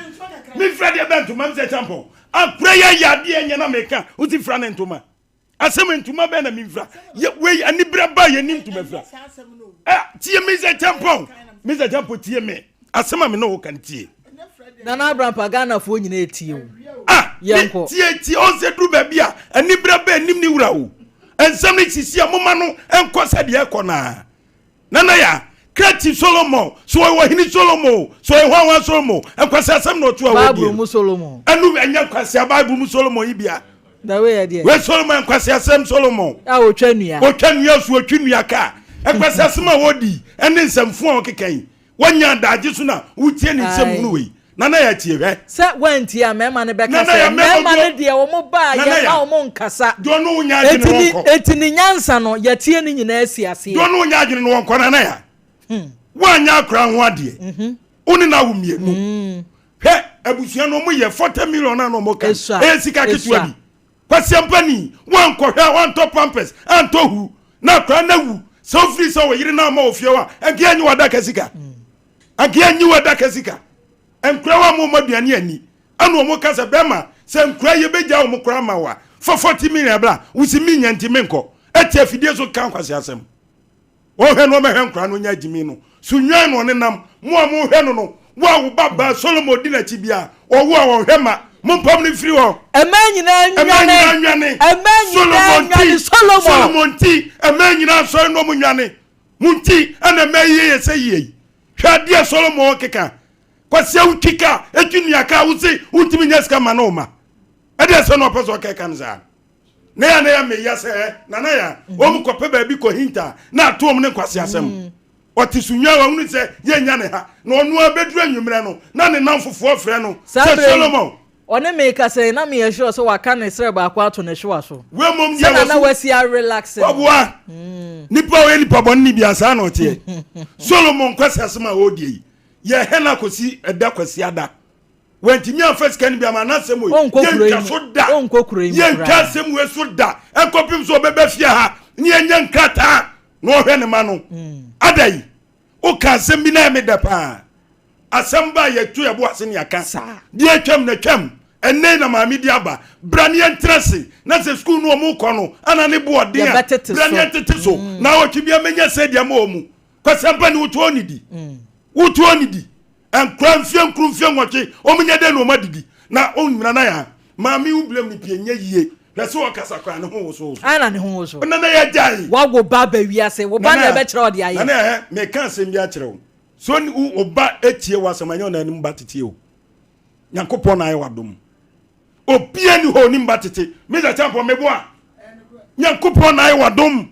Speaker 2: mefira deɛ bɛ ntoma. Mr. Champɔ, akura yɛ yɛ adeɛ nyɛ na meka wosi fira ne ntoma asɛm, ntoma bɛn na memfira? Wei aniberɛ ba yɛnim ntoma fira. Tie Mr. Champɔ, Mr. Champɔ, tie me asɛm a me ne wo ka no, tie.
Speaker 1: Nana Abraham pa, Ghanafoɔ nyinaa etie o.
Speaker 2: Ah,
Speaker 1: Yɛnkɔ.
Speaker 2: Tie tie, ɔnsɛ duru baabi a aniberɛ bɛ anim ne wura o, nsɛm no sisi a moma no nkɔ sɛdeɛ ɛkɔ naa. Nana ya krati Solomon so, ɔyɛ ɔhene Solomon so, ɔyɛ hwanhwan Solomon, nkwasi asɛm na ɔto a
Speaker 1: Bible
Speaker 2: wɔdie
Speaker 1: mu Solomon.
Speaker 2: Ɛno ɛnyɛ nkwasia Bible mu Solomon yi bia.
Speaker 1: Na wei yɛ deɛ.
Speaker 2: Wei Solomon nkwaseasɛm Solomon.
Speaker 1: A otwa nnua.
Speaker 2: Otwa nnua so otwi nnua kaa. Nkwaseasɛm a wɔdi ɛne nsɛmfo a ɔkeka yi. Wanya adagye so na wotie ne nsɛm hunu wei. Nana yɛ tie hwɛ.
Speaker 1: Sɛ wantie a mmarima no bɛka sɛ mmarima no deɛ wɔn ba a yɛmma wɔn nkasa.
Speaker 2: Deɛ ɔno wonya adwene no wɔnkɔ.
Speaker 1: Eti ne nyansa no yɛtie ne nyinaa si aseɛ.
Speaker 2: Deɛ ɔno wonya adwene no wɔnkɔ Nana ya. Woanyɛ akora ho adeɛ. Wo ne no awo mmienu. Hwɛ abusua no ɔmo yɛ 40 million na ɔmo ka. Ɛyɛ sika ketewa bi. Kwasiampa ni wankɔhwɛ wantɔ pampers antɔ hu na akora no awu. Sɛ ofiri sɛ ɔyere no ama ofie hɔ a anka yɛnyi w'adaka sika. Anka yɛnyi w'adaka sika. Nkora wa mo aduane ani. Ɛna ɔmo ka sɛ bɛrima sɛ nkora yɛbɛgya ɔmo kora ama wa fa 40 million bra wosi minya nti menkɔ. Ɛte afidie so ka nkwasi asɛm. Wɔhwɛ no ɔmɛhwɛ nkora no nya gyimi no so nwan na ɔnenam mo a mohwɛ no no wo a wo ba baa Solomon di n'akyi bia ɔwo a ɔhwɛ ma mompam no mfiri hɔ.
Speaker 1: Mmaa nyinaa nnwane.
Speaker 2: Mmaa nyinaa nnwane.
Speaker 1: Solomon
Speaker 2: Solomon nti mmaa nyinaa nsɔre na ɔmo nnwane. Mo nti ɛna mmaa yie yɛ sɛ yie yi. Hwɛ adeɛ Solomon keka. Kwasia wotwi kaa etwi nua kaa wose wontumi nya sika ma ne wo ma. Ɛdeɛ sɛ na ɔpɛ sɛ ɔkɛka no saa. Na ya na ya meya sɛ ɛ nana ya wɔn kɔpɛ baabi kɔ hinta na ato wɔn ne nkwasi asɛm mm. ɔte so nwa wɔn sɛ yɛnya ne ha na ɔno abɛduru anwummerɛ no na ne nam fofoɔ frɛ no sɛ Solomon
Speaker 1: ɔne me kasa yi na meyɛ sure sɛ waka ne srɛ baako ato ne hwewa so
Speaker 2: wei mmom deɛ
Speaker 1: sɛ na wasi arelax
Speaker 2: no waboa mm. nipa a ɔyɛ nipa bɔne ne bia saa na ɔteɛ Solomon kwasi asɛm a ɔredie yi yɛhɛ no akɔsi ɛda kwasi ada Wantumi amfa sika no bi ama n'asɛm wei. Yɛntwa so da. Yɛntwa asɛm wei so da. Ɛnkɔpem sɛ ɔbɛba fie ha ne yɛnyɛ nkrataa na ɔhwɛ ne ma no. Mm. Ada yi, woka asɛm bi na ɛme dɛ paa. Asɛm ba yɛto yɛbo ase ne yɛaka. Deɛ atwam na twam. Ɛnnɛ na maame di aba. Bra ne yɛntena ase na sɛ sukuu no ɔmo kɔ no ana ne bo ɔden a bra ne yɛntete so. Mm. Na awɔtwe bi amenya sɛ deɛ ma ɔmu. Kwasiampa ni wotoɔ ne di. Mm. Wotoɔ ne di. Nkora mfie nkuru mfie nwɔtwe wɔn nyɛ dɛ na wɔn adidi na wɔn nyina na ya maame wo blame ne pie nyɛ yie hwɛ sɛ ɔkasa koraa ne ho woso woso.
Speaker 1: Ana ne ho woso.
Speaker 2: Nana yɛ gyae.
Speaker 1: Wawo ba ba wiase wo ba na ɛbɛkyerɛ ɔde ayɛ.
Speaker 2: Nana yɛ meka asɛm bi akyerɛ wo so wo ba etie w'asɛm anyɛ ɔna anim ba tete o Nyankopɔn na ayɛ w'adom obia ni hɔ onim ba tete Mr. Champon meboa Nyankopɔn na ayɛ w'adom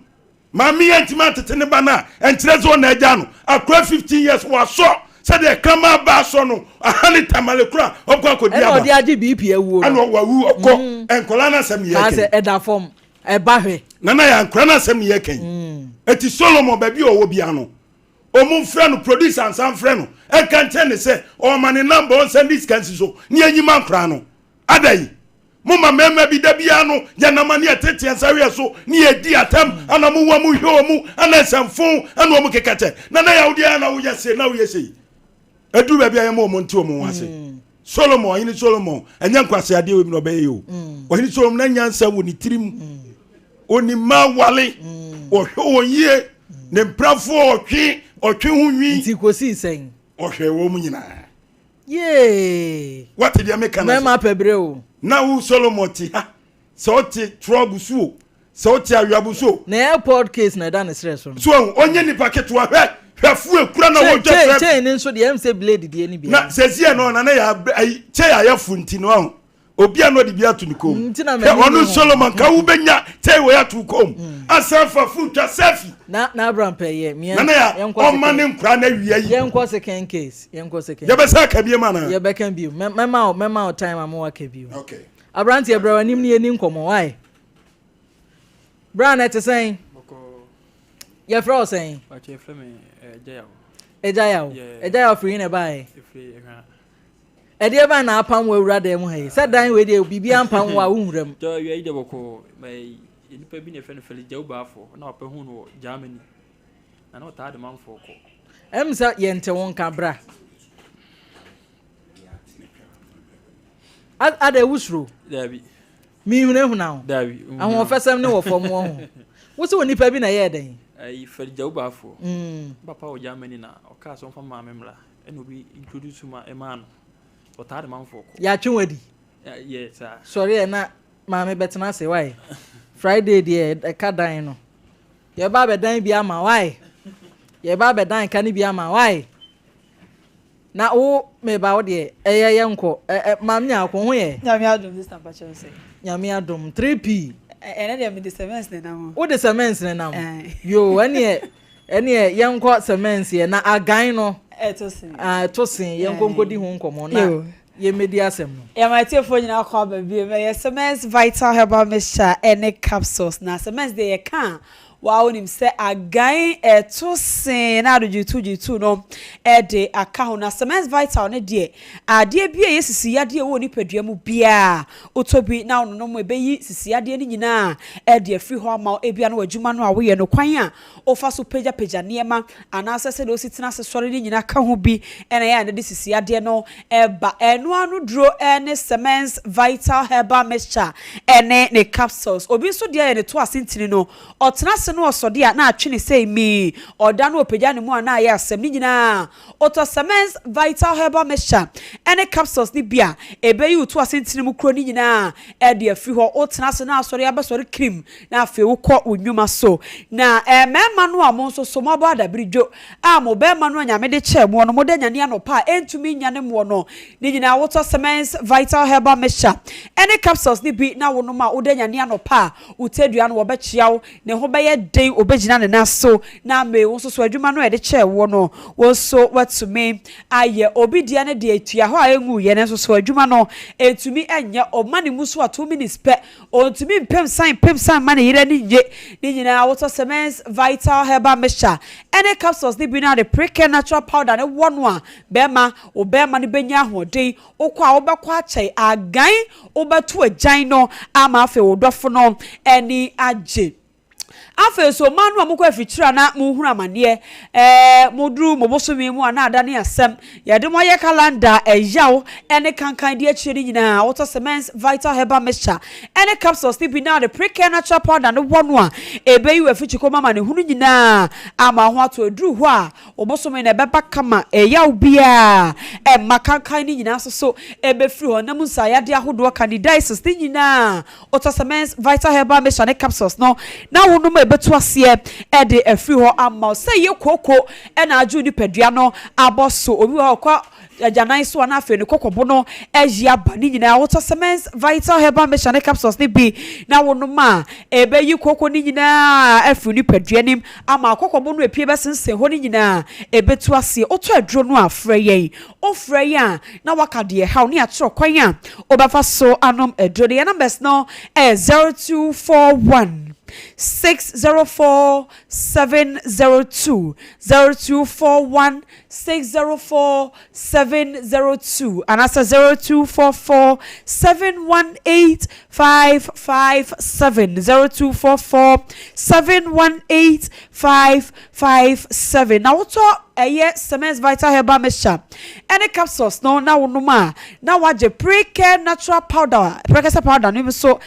Speaker 2: Maame yi antumi antete ne ba no a, ɛnkyerɛ sɛ ɔna agyaa no. Akora 15 years wasɔ sɛdeɛ kraman ba asɔ no aha ne tamale kora ɔkɔ akɔdi aba.
Speaker 1: Ɛna ɔde agye BP awuo
Speaker 2: no. Ɛna wawu ɔkɔ. Mm. Nkwadaa no asɛm ne yɛ kɛn.
Speaker 1: Kaasɛ ɛda fam ɛba hwɛ.
Speaker 2: Nana yɛ nkwadaa no asɛm ne yɛ kɛn. Mm. Eti Solomon baabi a ɔwɔ bia no ɔmo nfrɛ no producer nsa nfrɛ no ɛnka nkyɛn ne sɛ ɔma ne namba ɔnsan de sika nsi so ne yɛnyima nkwadaa no ada yi. Moma mmarima bi da biara no yɛnam a ne yɛtete yɛn nsa hwɛ so ne yɛdi atɛm ana mo wa mo hwɛ wɔn mu ana nsɛmfo ana wɔn keka kyɛ na na yɛawo deɛ na woyɛ sei na woyɛ sei aduru baabi a yɛma wɔn nte wɔn ho ase mm. Solomon ɔhene Solomon ɛnyɛ nkwase adeɛ wɔ bi na ɔbɛyɛ o mm. ɔhene Solomon na nyansa wɔ ne tirim mm. onim ma wale ɔhwɛ wɔn yie ne mprafoɔ ɔtwe ɔtwe ho nwi
Speaker 1: nti kɔsii sɛn
Speaker 2: ɔhwɛ wɔn nyinaa
Speaker 1: Yee!
Speaker 2: Wate deɛ meka no ase?
Speaker 1: Mmarima pɛ berɛ o.
Speaker 2: Na wo Solomon te ha, sɛ ɔte trɔbo so o, sɛ ɔte aweabo so o.
Speaker 1: Na airpod case na ɛda ne serɛ so no.
Speaker 2: So ahu, ɔnyɛ nipa ketewa, hwɛ, hwɛ fo ekura na wɔtwa sɛ.
Speaker 1: Chain ne nso deɛ ɛm sɛ blade deɛ ne bi.
Speaker 2: Na sɛsi no na ne yɛ ayi chain ayɛ fo nti no ahu. Obi a na ɔde bi ato ne kɔn mu.
Speaker 1: Hwɛ
Speaker 2: ɔno Solomon ka wobɛnya chain wɔ ato kɔn mu. Asan fa fo twa selfie.
Speaker 1: Na na Abraham pɛ yɛ.
Speaker 2: Na na ya ɔma ne nkora na wia yi.
Speaker 1: Yɛnkɔ second case. Yɛnkɔ second.
Speaker 2: Yɛbɛsa aka bio ma na.
Speaker 1: Yɛbɛka bio. Mɛma wo mɛma wo time ama waka bio.
Speaker 2: Okay.
Speaker 1: Aberanteɛ brɛ w'anim ne yɛni nkɔmmɔ why? Bra na ɛte sɛn? Yɛfrɛ wo sɛn? Agya Yaw. Agya Yaw firi na ɛbaeɛ? Ɛdeɛ bɛn na apam wo awura dan mu ha yi? Sɛ dan wei deɛ biribi ampam wo a wonwura mu.
Speaker 7: Jɔ awia yi deɛ bɔkɔɔ nipa bi na yɛfrɛ no Felix Gyawu Baafo na wapɛ hu no wɔ Germany. Na na ɔtaa de manfoɔ kɔ.
Speaker 1: Ɛm sɛ yɛnte wo nka bra. Ada ewu suro.
Speaker 7: Dabi.
Speaker 1: Mihunahuna wo.
Speaker 7: Dabi.
Speaker 1: Ahoɔfɛsɛm ne wɔ fam wɔ ho. Wo sɛ onipa bi na ɛyɛɛ dɛn?
Speaker 7: Ayi Fred Jawubafoɔ. Mm. Papa wɔ Germany na ɔkaa sɛ ɔmfa maame mmra ɛna obi introduce ma ɛmaa no. Ɔtaa de manfoɔ kɔ.
Speaker 1: Yɛatwe wo adi.
Speaker 7: Yɛ saa.
Speaker 1: Sɔre ɛ na maame bɛtena ase wae. Friday deɛ ɛka dan no. Yɛba abɛdan bi ama wae. Yɛba abɛdan ka no bi ama wae. Na wo meba wo deɛ ɛyɛ yɛ nkɔ ɛ ɛ maame nyarko ho yɛ.
Speaker 8: Nyame adom sister mpakyɛw sɛ.
Speaker 1: Nyame adom 3P.
Speaker 8: Ɛnɛ deɛ mede cements na ɛnam o.
Speaker 1: Wode cements na ɛnam? Yoo ɛneɛ ɛneɛ yɛnkɔ cements yɛ na agan no.
Speaker 8: Ɛto sen.
Speaker 1: Ah ɛto sen yɛnkɔ nkɔdi ho nkɔmɔ na yɛmmɛdi asɛm no.
Speaker 8: Yɛma atiefoɔ nyinaa kɔ aba bio ɛyɛ cements vital herbal mixture ɛne capsules na cements deɛ yɛka a Waa wonim sɛ agan ɛto sen na ade gyetu gyetu no de aka ho. Na Cement Vital no deɛ, adeɛ bi a ɛyɛ sisi yadeɛ ɛwɔ nipadua mu biara, wotɔ bi na wononom ɛbɛyi sisi yadeɛ no nyinaa de afiri hɔ ama wo. Ebia na w'adwuma no a woyɛ no, kwan a wofa so pagyapagya nneɛma anaasɛ sɛdeɛ wosi tena ase sɔre no nyinaa ka ho bi na ɛyɛ a na ɛde sisi yadeɛ no ba. Ɛno ano duro ne Cements Vital Herbal Mixture ne ne capsules. Obi nso deɛ yɛ ne to ase ntini no, ɔtena ase na ɔsɔde a na atwe ne sei mii, ɔda na ɔpagya ne mu a na ayɛ asɛm. Ne nyinaa wotɔ Cements Vital Herbal Mixture ne capsules no bi a, ɛbɛyi wo to ase ntini mu kuro no nyinaa de afiri hɔ. Wotena ase na asɔre abɛsɔre kirim na afei wokɔ wo nnwuma so. Na mmarima no a mo nso so moabɔ adabiridwo a mo barima no a Nyame de kyɛɛ moɔ no, moda nyane anɔpa a ɛntumi nnyane moɔ no, ne nyinaa wotɔ Semens Vital Herbal Mixture ɛne capsules no bi na wonom a, woda nyane anɔpa a, wo tadua no wɔbɛkyea wo, ne ho bɛyɛ den, ɔbɛgyina ne nan so, na amee wo nso so adwuma no a yɛde kyɛɛ woɔ no, wo nso woatumi ayɛ. Obi deɛ no deɛ ɛtua hɔ a ɛnwuiɛ, nanso so adwuma no ɛntumi nyɛ, ɔma ne mu so a 2 minutes pɛ, Ɔntumi mpem san mpem san mma ne yere ani nnye. Ne nyinaa wotɔ Semens Vital Herbal Mixture ne capsules no bi na wode Precare Natural Powder no wɔ no a, bɛrima, wo bɛrima no bɛnya ahoɔden. Wokɔ a wobɛkɔ akyɛe, agan wobɛto agyan no ama afei wo dɔfo no ani agye. Afei nso, mmaa no a mokɔ afikyiri a na mohunu amaneɛ, ɛɛ, moduru mo bosome mu a na adane asɛm, yɛde mo ayɛ kalanda a ɛyaw ne kankan di akyire no nyinaa, wotɔ Semens Vital Herbal Mixture ne capsules no bi na wode Precare Natural Powder no wɔ no a, ɛbɛyi wo afikyikɔ mu amanehunu nyinaa ama wo ho atɔ. Ɛduru hɔ a, wo bosome no ɛbɛba kama, ɛyaw biara ɛmma, kankan no nyinaa nso so ɛbɛfiri hɔ, nam nsaeyadeɛ ahodoɔ, candidiasis, ne nyinaa Otosemens Vital Herbal Mixture ne Capsules no na wonom a ɛbɛtu aseɛ de afiri hɔ ama wo. Sɛ ɛyɛ kooko na agye wo nipadua no abɔ so, obi wɔ hɔ a ɔkɔ agyanan so a na afei ne kɔkɔbo no ayi aba, ne nyinaa Otosemens Vital Herbal Mixture ne Capsules no bi na wonom a ɛbɛyi kooko no nyinaa afiri wo nipadua no mu ama kɔkɔbo no apue bɛsensɛn hɔ no nyinaa ɛbɛtu aseɛ. Wotɔ aduro no a frɛ yɛn. Wofrɛ yɛn a na waka deɛ ɛhaw ne akyerɛ kwan a wobɛfa so anom aduro no. Yɛn numbers no yɛ 0241 604 702, 0241 604 702 anaasɛ 0244 718 557, 0244 718 557. Na wotɔ ɛyɛ Semens Vital Herbal Mixture ɛne capsules no na wonom a, na wagye Precare Natural Powder, prekɛsɛ powder no nso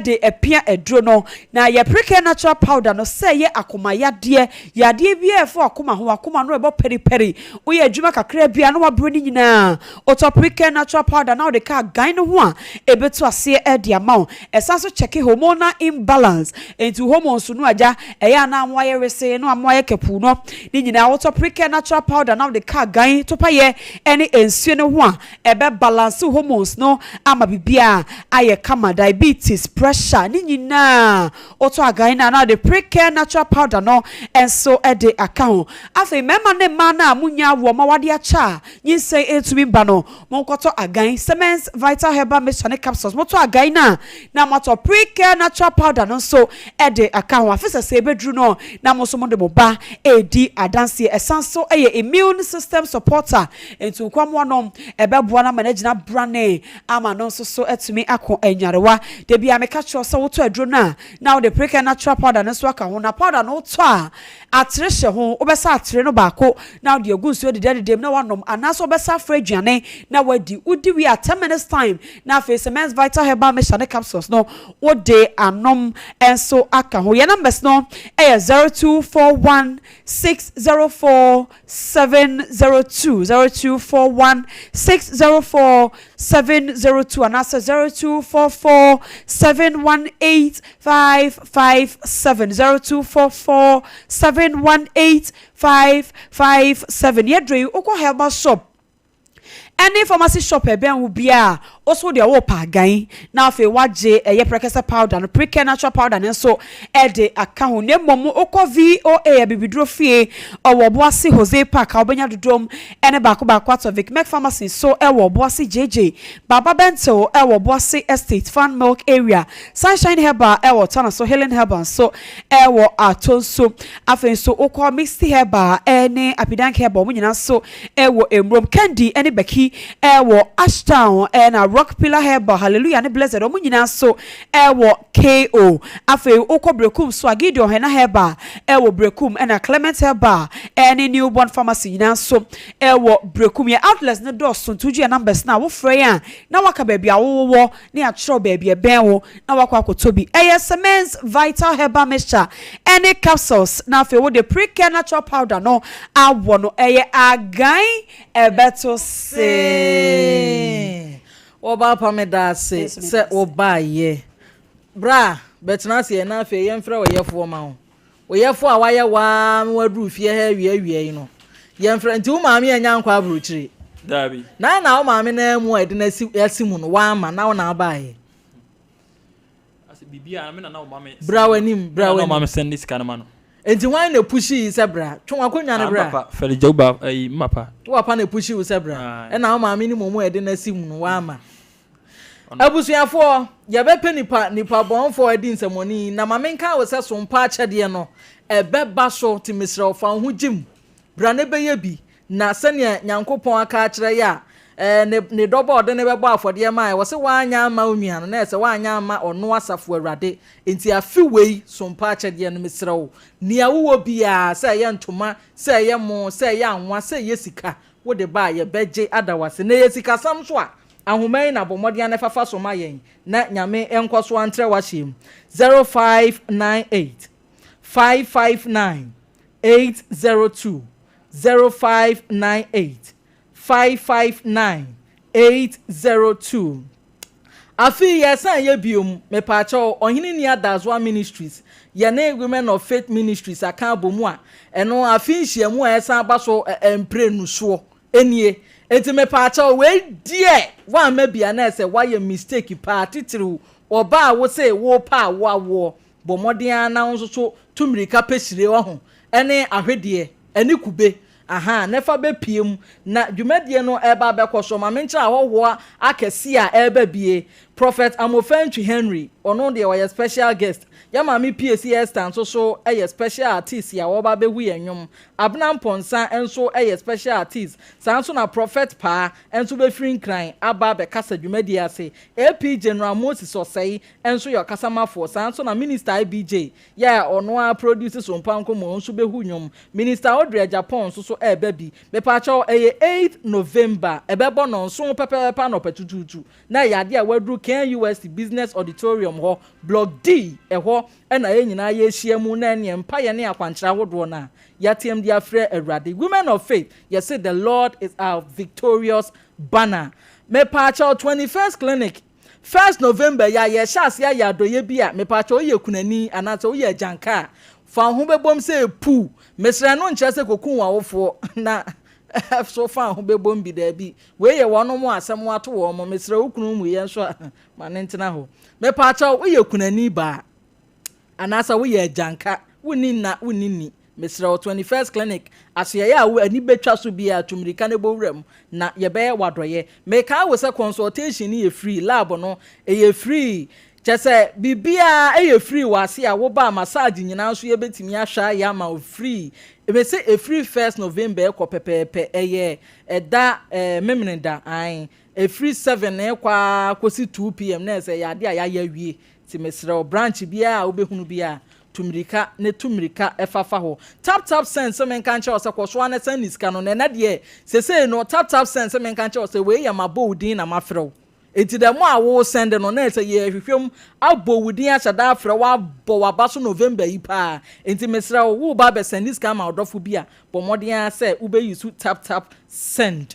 Speaker 8: de apia aduro no. Na yɛ Precare Natural Powder no sɛ ɛyɛ akoma yadeɛ, yadeɛ biara a ɛfa wakoma ho, wakoma no ɛbɔ pɛripɛri, woyɛ adwuma kakra bi a na wabrɛ no nyinaa, wotɔ Precare Natural Powder na wode ka gan no ho a, ɛbɛtu aseɛ de ama wo. Ɛsan nso kyɛke hormonal imbalance, enti wo hormones no agya, ɛyɛ a na ama wayɛ wesee na ama wayɛ kapuu no, ne nyinaa wotɔ Precare Natural Powder na wode ka gan, topayɛ ne nsuo no ho a, ɛbɛ balance wo hormones no ama biribiara ayɛ kama. Diabetes, pressure, ne nyinaa wotɔ agan no a na wode Precare Natural Powder no nso de aka ho. Afei mmarima ne mmaa no a monnya awoɔ ma wɔade akyɛ a nyinsɛn ntumi mba no, Monkɔtɔ Agan Semens Vital Herbal Mixture ne Capsules. Motɔ Agan no a, na moatɔ Pre-Care Natural Powder no nso de aka ho. Afe sɛsɛɛ bɛduru no, na mo nso mode mo ba redi adanseɛ. Ɛsan nso yɛ immune system supporter, enti nkwammoa no, ɛbɛboa no ama no agyina brane ama no nso so atumi ako nyarewa. Da biara meka kyerɛ wo sɛ wotɔ aduro no a, na wode Pre-Care Natural Powder no nso aka ho. Na powder no wotɔ a, Atere hyɛ ho, wobɛsa atere no baako na wode agu nsuo dedadeda mu na woanom anaasɛ wobɛsa afra aduane na woadi. Wodi wie a, ten minutes time na afei Semens Vital Herbal Mixture ne capsules no wode anom nso aka ho. Yɛn numbers no yɛ 0241 604 702, 0241 604 702 anaasɛ 0244 718 557, 0244 718 557. Yɛduro yi wokɔ herbal shop. Ɛne pharmacy shop a ɛbɛn wo biara a, wo nso wo deɛ worepɛ agan na afei woagye ɛyɛ prɛkɛsɛ powder no, Precare natural powder no nso de aka ho. Na mmom wokɔ VOA Abibiduro fie wɔ Obuasi Jose Park a wobɛnya dodom ne baako baako atɔ. Vic Merc Pharmacy nso wɔ Obuasi JJ Baba Bentil wɔ Obuasi Estate, Fan Milk area, Sunshine Herbal wɔ Tanaso, Healing Herbal nso wɔ Atonsu. Afei nso wokɔ Misty Herbal ne Apidank Herbal wɔn nyinaa nso wɔ Mmrom, Candy ne Becky wɔ Ashtown, na Rock Pillar Herbal, Hallelujah ne Blessed wɔn nyinaa nso wɔ KO. Afei wokɔ Berekum nso a, Gideon Henna Herbal wɔ Berekum, ɛna Clement Herbal ne Newborn Pharmacy nyinaa nso wɔ Berekum. Yɛn outlets no dɔɔso nti wogye yɛn numbers no a, wofrɛ yɛn a na woaka baabi a wowɔ na yɛakyerɛ wo baabi a ɛbɛn wo na woakɔ akɔtɔ bi. Ɛyɛ Semens Vital Herbal Mixture ne Capsules na afei wode Precare Natural Powder no awɔ no. Ɛyɛ agan ɛbɛto see.
Speaker 1: Wɔba pa meda ase sɛ wobaeɛ. Bra bɛtena ase ɛ na afei yɛmfrɛ ɔyɛfoɔ ma wo. Wo yɛfo a wayɛ wo ara ma waduru fie ha awia awia yi no, yɛmfrɛ nti wo maame annya ankɔ aburokyire?
Speaker 7: Daabi.
Speaker 1: Na na wo maame nan mu a ɛde no asi asi mu no wamma na wo na abaeɛ?
Speaker 7: Ase biribi a me na na ɔma me.
Speaker 1: Bra w'anim, bra w'anim.
Speaker 7: Na ɔma me sɛnde sika no ma no.
Speaker 1: Nti hwan na epushi yi sɛ bra? Twe w'akonnwa no bra.
Speaker 7: Papa, Fɛli Jawba, ɛyi, me papa.
Speaker 1: Wo papa na epushi wo sɛ bra? Ɛna wo maame ne mu a ɛde no asi mu no wamma? Abusuafoɔ, yɛbɛpɛ nipa, nipa bɔnfoɔ adi nsɛmɔne yi, na ma menka wo sɛ sompa akyɛdeɛ no, ɛbɛba so, nti mesrɛ wo fa wo ho gyem, bra na bɛyɛ bi, na sɛdeɛ Nyankopɔn aka akyerɛ yɛ a, ɛɛ, ne, ne dɔbɔ a ɔde no bɛbɔ afɔdeɛ maeɛ, ɔse woanyɛ amma wo nua no, na ɛsɛ woanyɛ amma ɔno Asafo Awurade, nti afe wei sompa akyɛdeɛ no, mesrɛ wo, nea wowɔ biara, sɛ ɛyɛ ntoma, sɛ ɛyɛ mo, sɛ ɛyɛ anwa, sɛ ɛyɛ sika, wode ba a, yɛbɛgye ada wo ase. Na ɛyɛ sikasɛm nso a, ahoma yi na bɔ mmɔden ara na fa fa so ma yɛn na Nyame nkɔ so ara ntrɛ w'ahyeɛ mu. 0598 559 802 0598 559 802 Afei yɛresan yɛ biom, mepaakyɛw, Ɔhene Nni Adazoa Ministries, yɛne Women of Faith Ministries aka abɔ mu a, ɛno afe nhyiamu a ɛsan ba so mprenu soɔ nie. Enti mepaakyɛw, wei deɛ woamma bi a na ɛsɛ woayɛ mistake paa, titiriw ɔbaa a wose worepɛ a woawoɔ, bɔ mmɔden ara na wo nso so tu mmirika pɛ hyire, wahu, ɛne ahwedeɛ, ɛne kube, Ahaa, na fa bɛpue mu. Na dwumadie no reba abɛkɔ so. Ma menkyerɛ ahɔhoɔ akɛseɛ a ɛreba bie. Prophet Amofantwi Henry, ɔno deɛ ɔyɛ special guest. Yɛn maame Piesie Esther nso so yɛ special artiste a ɔreba abɛhu yɛn nnwom. Abena Mponsah nso yɛ special artiste. Saa nso na Prophet Paa nso bɛfiri Nkran aba abɛkasa dwumadie ase. AP General Moses Osei nso yɛ ɔkasamafoɔ. Saa nso na Minister IBJ Yɛ a ɔno ara produce Sompa Nkomo nso bɛhu nnwom. Minister Audrey Agyapong nso so ɛreba bi. Mepaakyɛw, ɛyɛ eighth November, ɛbɛbɔ nnɔnson pɛpɛɛpɛ anɔpa tutuutu. Na ɛyɛ adeɛ a waduru KNUST Business Auditorium hɔ, Block D, ɛhɔ na yɛn nyinaa yɛrehyia mu na ɛneɛ mpaeɛ ne akwankyerɛ ahodoɔ no a yɛateam de afrɛ Awurade. Women of Faith, yɛse The Lord is our victorious banner. Mepaakyɛw, 21st Clinic, First November yi a yɛrehyɛ aseɛ ayɛ adɔeɛ bi a, mepaakyɛw woyɛ kunani anaasɛ woyɛ agyanka a, fa wo ho bɛbom sɛ puw. Mesrɛ ɛno nkyerɛ sɛ kɔkum w'awofoɔ na so fa wo ho bɛbom bi, daabi. Wei yɛ wɔnom a asɛm ato wɔn, mesrɛ wo kunu mmuiɛ nso a, ma no ntena hɔ. Mepaakyɛw woyɛ kunani baa anaasɛ woyɛ agyanka, wonni nna, wonni ni, Mesrɛ wo, 21st Clinic, asoɛeɛ a wo ani bɛtwa so biara, tu mmirika na bɔ wura mu, na yɛbɛyɛ wo adɔeɛ. Mekae wo sɛ consultation no yɛ free, lab no, ɛyɛ free, kyerɛ sɛ biribiara yɛ free wɔ ase a woba a, massage nyinaa nso yɛbɛtumi ahwɛ ayɛ ama wo free. Mese ɛfiri first November rekɔ pɛpɛɛpɛ, ɛyɛ ɛda eh, Memeneda, ae, ɛfiri 7 rekɔ ara kɔsi 2 pm na ɛsɛ ɛyɛ adeɛ a yɛayɛ awie. Nti mesrɛ wo, branch biara a wobɛhunu biara, Tu mmirika na tu mmirika fa fa hɔ. Tap tap send sɛ menka nkyerɛ wo sɛ kɔ so ara na send ne sika no na ɛnɛ deɛ sesei no tap tap send sɛ menka nkyerɛ wo sɛ wei yɛ mabɔ wo din na mafrɛ wo enti the more a wo send no na ɛsɛ yɛhwehwɛ mu abɔ wo din ahyɛ da afrɛ wo abɔ w'aba so November yi paa enti mesrɛ wo wo ba abɛ send sika ama ɔdɔfo bi a bɔ mmɔden ara sɛ wobɛ use tap tap send.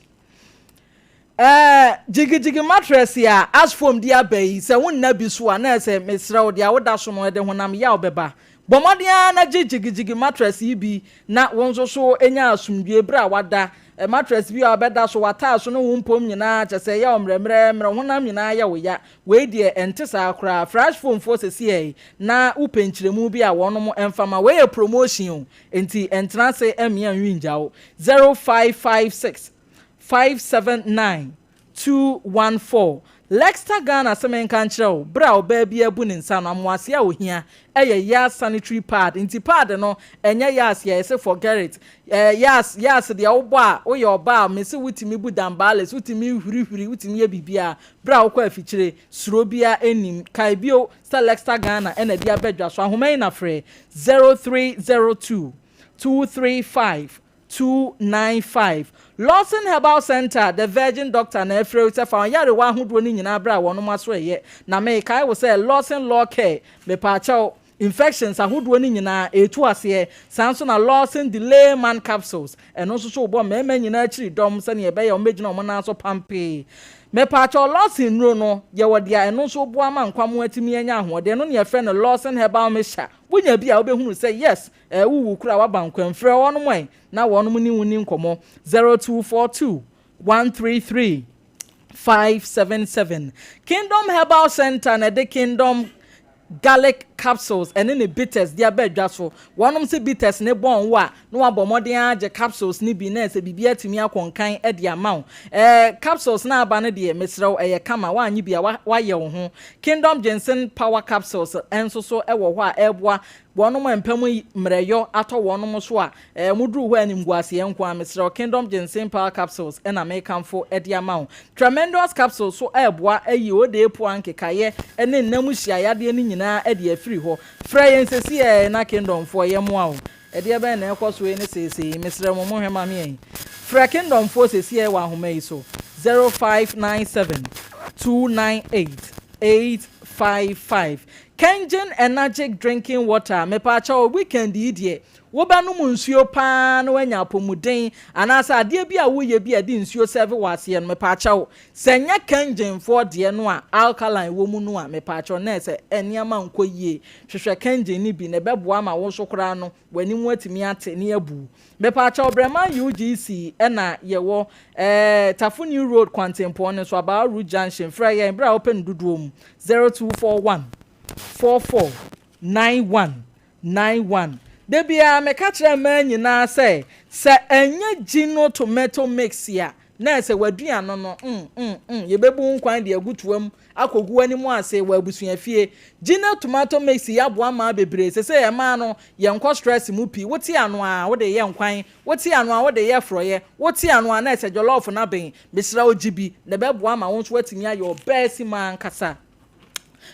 Speaker 1: Ɛɛ, jigijigi mattress a Ashfoam de aba yi, sɛ wonna bi so a, na ɛsɛ, mesrɛ wo, deɛ woda so no, ɛde honam yaw bɛba. Bɔ mmɔden ara na gye jigijigi mattress yi bi na wo nso so nya asomdwoeɛ berɛ a woada. Mattress bi a wobɛda so, w'ataa so ne wo mpom nyinaa kyerɛ sɛ ɛyɛ wo mmerɛmmerɛmmerɛ, wo honam nyinaa yɛ wo ya. Wei deɛ ɛnte saa koraa. Fresh foam foɔ sesiei na wopɛ nkyerɛmu bi a wɔnom mfa ma. Wei yɛ promotion o, enti ɛntena ase mmea nwi ngya wo. 0556 579 214. Lexta Ghana sɛ menka nkyerɛ wo, berɛ a ɔbaa bi abu ne nsa no, amoaseɛ a ɔhia yɛ Yas sanitary pad. Nti pad no, ɛnyɛ Yas yɛ, yɛse forget it. Eh, Yas, Yas deɛ wobɔ a, woyɛ ɔbaa a, mese wotumi bu dambales, wotumi hurihuri, wotumi yɛ biribiara. Berɛ a wokɔ afikyire, suro biara nnim. Kae bio sɛ Lexta Ghana na ɛde aba dwa so. Ahoma yi na frɛ, 0302 235 295. Lawson Herbal Centre, The Virgin Doctor na ɛfrɛ wo sɛ fa wo nyarewa ahodoɔ no nyinaa bra wɔnom asoɛeɛ. Na mekae wo sɛ Lawson Law Care, mepaakyɛw, infections ahodoɔ no nyinaa ɛretu aseɛ. Saa nso na Lawson Delay Man Capsules, ɛno nso so wobɔ mmarima nyinaa akyiri dɔm sɛdeɛ ɛbɛyɛ a wɔbɛgyina wɔn nan so pampee. Mepaakyɛw, Lawson nnuro no, yɛwɔ deɛ ɛno nso boa ma nkwammoa tumi anya ahoɔden, ɛno na yɛfrɛ no Lawson Herbal Mixture. Wonya bi a wobɛhunu sɛ yes, Ɛɛ wo wu koraa waba nkwa mu. Frɛ wɔnom ɛ na wɔnom ne wo nni nkɔmmɔ. 0242 133 577. Kingdom Herbal Center na ɛde Kingdom Garlic Capsules ɛne ne bitters de aba dwa so. Wɔnom se bitters ne bɔn wo a, na wabɔ mmɔden ara agye capsules no bi na ɛsɛ biribi atumi akɔ nkan de ama wo. Ɛɛ capsules no aba no deɛ, mesrɛ wo ɛyɛ kama, woannye bi a woayɛ wo ho. Kingdom Ginseng Power Capsules nso so wɔ hɔ a ɛreboa Wɔnom a mpa mu mmerɛyɔ atɔ wɔnom so a, eh, wɔduru hɔ a animguaseɛ nko ara. Mesrɛ wo, Kingdom Ginseng Power Capsules na mekamfo de ama wo. Tremendous Capsules nso reboa ayi odeepoa nkekaeɛ ne nna mu hyiayadeɛ no nyinaa de afiri hɔ. Frɛ yɛn sesiɛ na Kingdomfoɔ yɛmmoa wo. Ɛdeɛ bɛn na ɛrekɔ so yi ne seesei yi? Mesrɛ mo, monhwɛ ma me ɛ. Frɛ Kingdomfoɔ sesiɛ wɔ ahoma yi so, 0597 298 855. Kengen Energic Drinking Water, Mepaakyɛw, weekend yi deɛ, wobɛnom nsuo paa na woanya apɔmuden, anaasɛ adeɛ bi a woyɛ bi a ɛde nsuo sɛve wɔ aseɛ no, mepaakyɛw, sɛ ɛnyɛ Kengen foɔ deɛ no a alkaline wɔ mu no a, mepaakyɛw, na ɛsɛ nneɛma nkɔ yie. Hwehwɛ Kengen no bi na ɛbɛboa ama wo nso koraa no, w'anim atumi ate ne abu. Mepaakyɛw, Brɛman UGC na yɛwɔ, ɛɛ, Tafo New Road kwantempɔn no so, Abaa Road Junction. Frɛ yɛn berɛ a wopɛ no dodoɔ mu. 0241 44 91 91. Da biara meka kyerɛ mmaa nyinaa sɛ, sɛ ɛnyɛ Gino tomato mix a, na ɛsɛ w'aduane no, mm, mm, mm, yɛbɛbu wo nkwan de agu toa mu akɔgu w'anim ase wɔ abusuafie. Gino tomato mix yi aboa mmaa bebree. Seesei mmaa no, yɛnkɔ stress mu pii. Wote ano a, wode yɛ nkwan, wote ano a, wode yɛ forɔeɛ, wote ano a, na ɛsɛ jollof no aben. Mesrɛ wo gye bi na ɛbɛboa ma wo nso woatumi ayɛ ɔbaasima ankasa.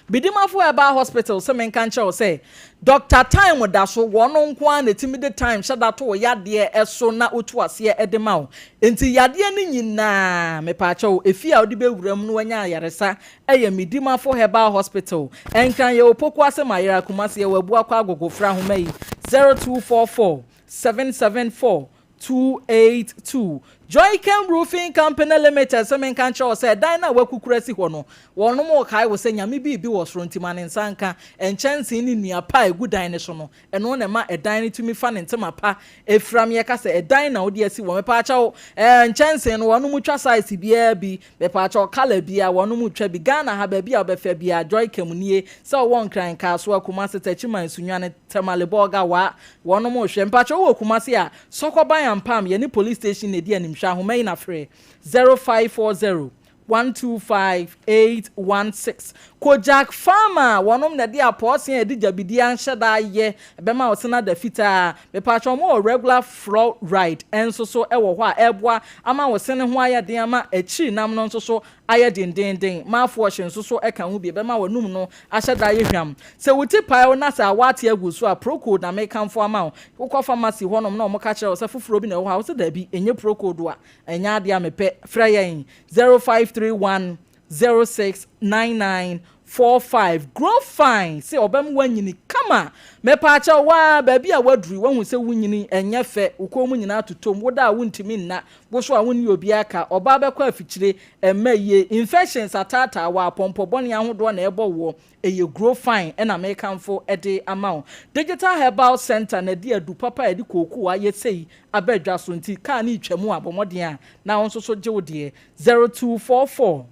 Speaker 1: Bidimafo Herbal Hospital se menka nkyerɛ wo sɛ Doctor Time da so, wɔno nko ara na ɛtumi de time hyɛ da to wo yadeɛ so na ɔtu aseɛ de ma wo. Enti yadeɛ no nyinaa, mepaakyɛw, efie a wode bɛwura mu na woanya ayaresa yɛ Midimafo Herbal Hospital. Nkran yɛwɔ Pokuase Mayera, Kumasi yɛwɔ Abuakwa Agogo, frɛ ahoma yi, 0244 774 282. Joychem Roofing Company Limited sɛ menka nkyerɛ wo sɛ ɛdan no a woakukuru asi hɔ no, wɔnom rekae wo sɛ Nyame biribi wɔ soro nti ma ne nsa nka nkyɛnsee ne nnua pa a ɛgu dan no so no. Ɛno na ɛma ɛdan no tumi fa ne ntoma pa fira me. Yɛka sɛ ɛdan na wode asi hɔ. Mepaakyɛw, ɛɛ nkyɛnsee no wɔnom twa size biara bi. Mepaakyɛw, colour biara wɔnom twa bi. Ghana ha baabi a wobɛfa biara Joychem nie. Sɛ wowɔ Nkran, Kasoa, Kumasi, Techiman, Sunyani, Tamale, Bolga, Wa, wɔnom rehwɛ. Mpakyɛw wowɔ Kumasi a, Sɔkɔban Ampam, yɛne police station na ɛdi animhwɛ, ahoma yi na frɛ, 0540 125 816. Kojak Pharma, wɔnom na ɛde apɔɔse a yɛde gyabidie anhyɛ da ayɛ, ɛbɛma wo sene ada fitaa. Mepakyɛw wɔn wɔ regular fluoride nso so wɔ hɔ a ɛboa ama wo sene ho ayɛ den ama akyiri nam no nso so ayɛ dendeenden. Mouthwash nso so ka ho bi, ɛbɛma w'anum no ahyɛ da ayɛ hwam. Sɛ wo ti pae wo na sɛ awɔ ate agu so a, Procold na mekamfo ama wo. Wokɔ pharmacy hɔnom na wɔka kyerɛ wo sɛ foforɔ bi na ɛwɔ hɔ a, wose dabi, ɛnyɛ Procold a, ɛnyɛ adeɛ a mepɛ. Frɛ yɛn 0531 06 99 45 Grow fine se ɔbɛma woanyini kama. Mepaakyɛw wo ara baabi a woaduru yi woahu sɛ wo nyini ɛnyɛ fɛ, wo kɔn mu nyinaa totɔ mu, woda a wontumi nna, wo so a wonni obiara ka, ɔbaa bɛkɔ afikyire, ɛmma yie, infections ataataa wo, apɔmpɔ bɔne ahodoɔ na ɛrebɔ woɔ, ɛyɛ Grow fine na mekamfo de ama wo. Digital Herbal Centre na ɛde adu papa a yɛde kookoo ayɛ sei aba dwa so nti kaa no retwa mu a bɔ mmɔden a na wo nso so gye wo deɛ. 0244.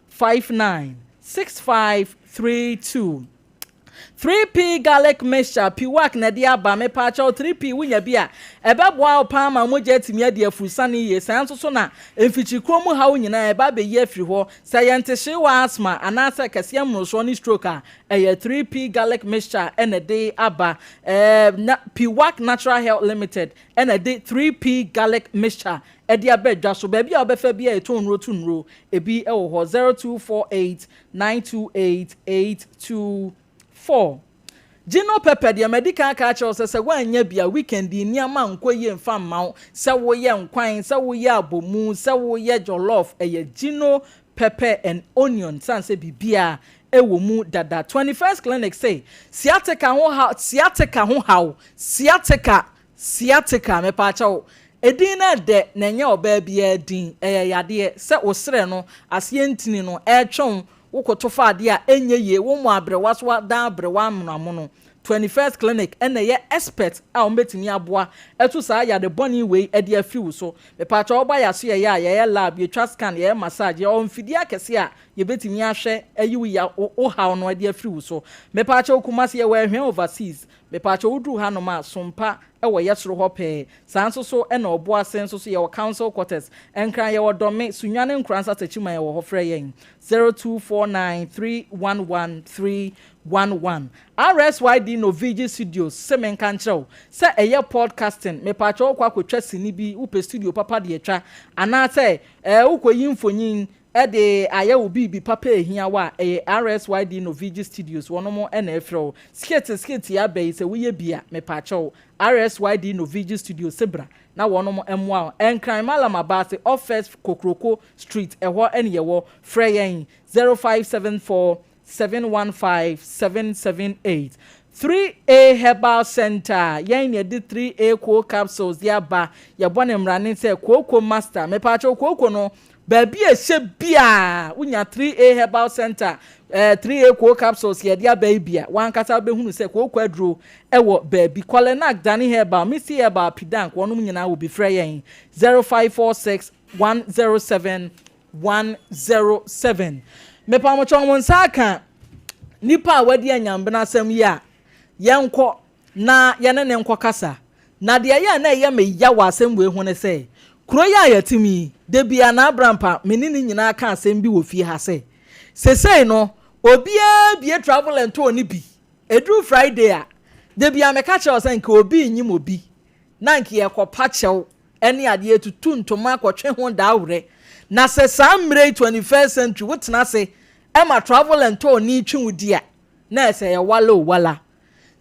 Speaker 1: 59 65 32 3P garlic mixture piwak na ɛde aba mepaakyɛw 3P wonya bi a ɛbɛboa wo paa ma mogya atumi adi afurusane yie saa nso so na mfikyirikuro mu haw nyinaa ɛba abɛyi afiri hɔ sɛ yɛ ntehyeewa asthma anaasɛ kɛseɛ mmorosoɔ ne stroke a ɛyɛ 3P garlic mixture ɛna ɛde aba ɛɛ na piwak natural health limited ɛna ɛde 3P garlic mixture Ɛde aba dwa so. Baabi a wobɛfa biara a yɛtɔn nnuro to nnuro, ebi wɔ hɔ. 0248 928 824. Gino pepper deɛ madi kan aka akyerɛ wo sɛ sɛ woannya bi a weekend yi nneɛma nkɔ yie mfa mma wo. Sɛ woyɛ nkwan, sɛ woyɛ abomu, sɛ woyɛ jollof, ɛyɛ Gino pepper and onion sane sɛ biribiara ɛwɔ mu dada. 21st Clinic se sciatica ho haw, sciatica ho haw, sciatica, sciatica, mepaakyɛw, Edin no ɛdɛ na ɛnyɛ ɔbaa biara din. Ɛyɛ yadeɛ sɛ wo serɛ no aseɛ ntini no ɛretwe wo, wo koto fa adeɛ a ɛnyɛ yie, wo mmɔ aberewa so adan aberewa amonoamono. 21st Clinic na ɛyɛ expert a wɔbɛtumi aboa atu saa yade bɔne wei de afiri wo so. Mepaakyɛw woba yɛasoɛeɛ a, yɛyɛ lab, yɛtwa scan, yɛyɛ massage, yɛwɔ mfidie akɛseɛ a yɛbɛtumi ahwɛ ayi wo ya wo haw no de afiri wo so. Mepaakyɛw Kumasi yɛwɔ Ɛhwɛn Overseas. Mepaakyɛw woduru hanom a, Sompa wɔ yɛ soro hɔ pɛɛ. Saa nso so na Ɔboase nso so yɛwɔ Council Quarters. Nkran yɛwɔ Dɔme, Sunyani Nkoransa Techiman yɛwɔ hɔ frɛ yɛn 0249 311 311. RSYD Novigi Studios se menka nkyerɛ wo sɛ ɛyɛ podcasting mepaakyɛw wokɔ akɔtwa sini bi wopɛ studio papa de atwa anaasɛ ɛɛ wokɔyi mfonyin de ayɛ wo biribi papa a ehia wo a, ɛyɛ RSYD Novigi Studios wɔnom na ɛfrɛ wo. Skit skit yi aba yi sɛ woyɛ bi a, mepaakyɛw, RSYD Novigi Studios se bra na wɔnom mmoa wo. Nkran Mallam Abaase off First Kokroko Street ɛhɔ ne yɛwɔ. Frɛ yɛn 0574 715 778. 3A Herbal Centre, yɛn na yɛde 3A Cold Capsules de aba, yɛbɔ no mmrane sɛ Kooko Master. Mepaakyɛw kooko no, baabi a ɛhyɛ biara, wonya 3A Herbal Centre, eh, 3A Cold Capsules yɛde aba yi bi a, w'ankasa wobɛhunu sɛ kooko aduro wɔ baabi. Kolenac, Dani Herbal, Misty Herbal, Pidank, wɔnom nyinaa wɔ bi. Frɛ yɛn 0546 107 107. Mepamokyɛw mo nsa aka nipa a wadi anyambena asɛm yi a, yɛnkɔ na yɛne ne nkɔkasa. Na deɛ ɛyɛ a na ɛyɛ me ya wɔ asɛm wei ho ne sɛ, kuro yi a yɛte mu yi, da biara na Abrampa me ne ne nyinaa ka asɛm bi wɔ fie ha sɛ, sesei no, obiara bue travel and tour no bi, ɛduru Friday a, da biara meka kyerɛ wo sɛ nka obi renyim obi, na nka yɛkɔpa kyɛw ne adeɛ tutu ntoma kɔtwe ho daawerɛ. Na sɛ saa mmerɛ yi 21st century wotena ase ma travel and tour ni twe wo di a, na ɛsɛ ɛyɛ wala o wala.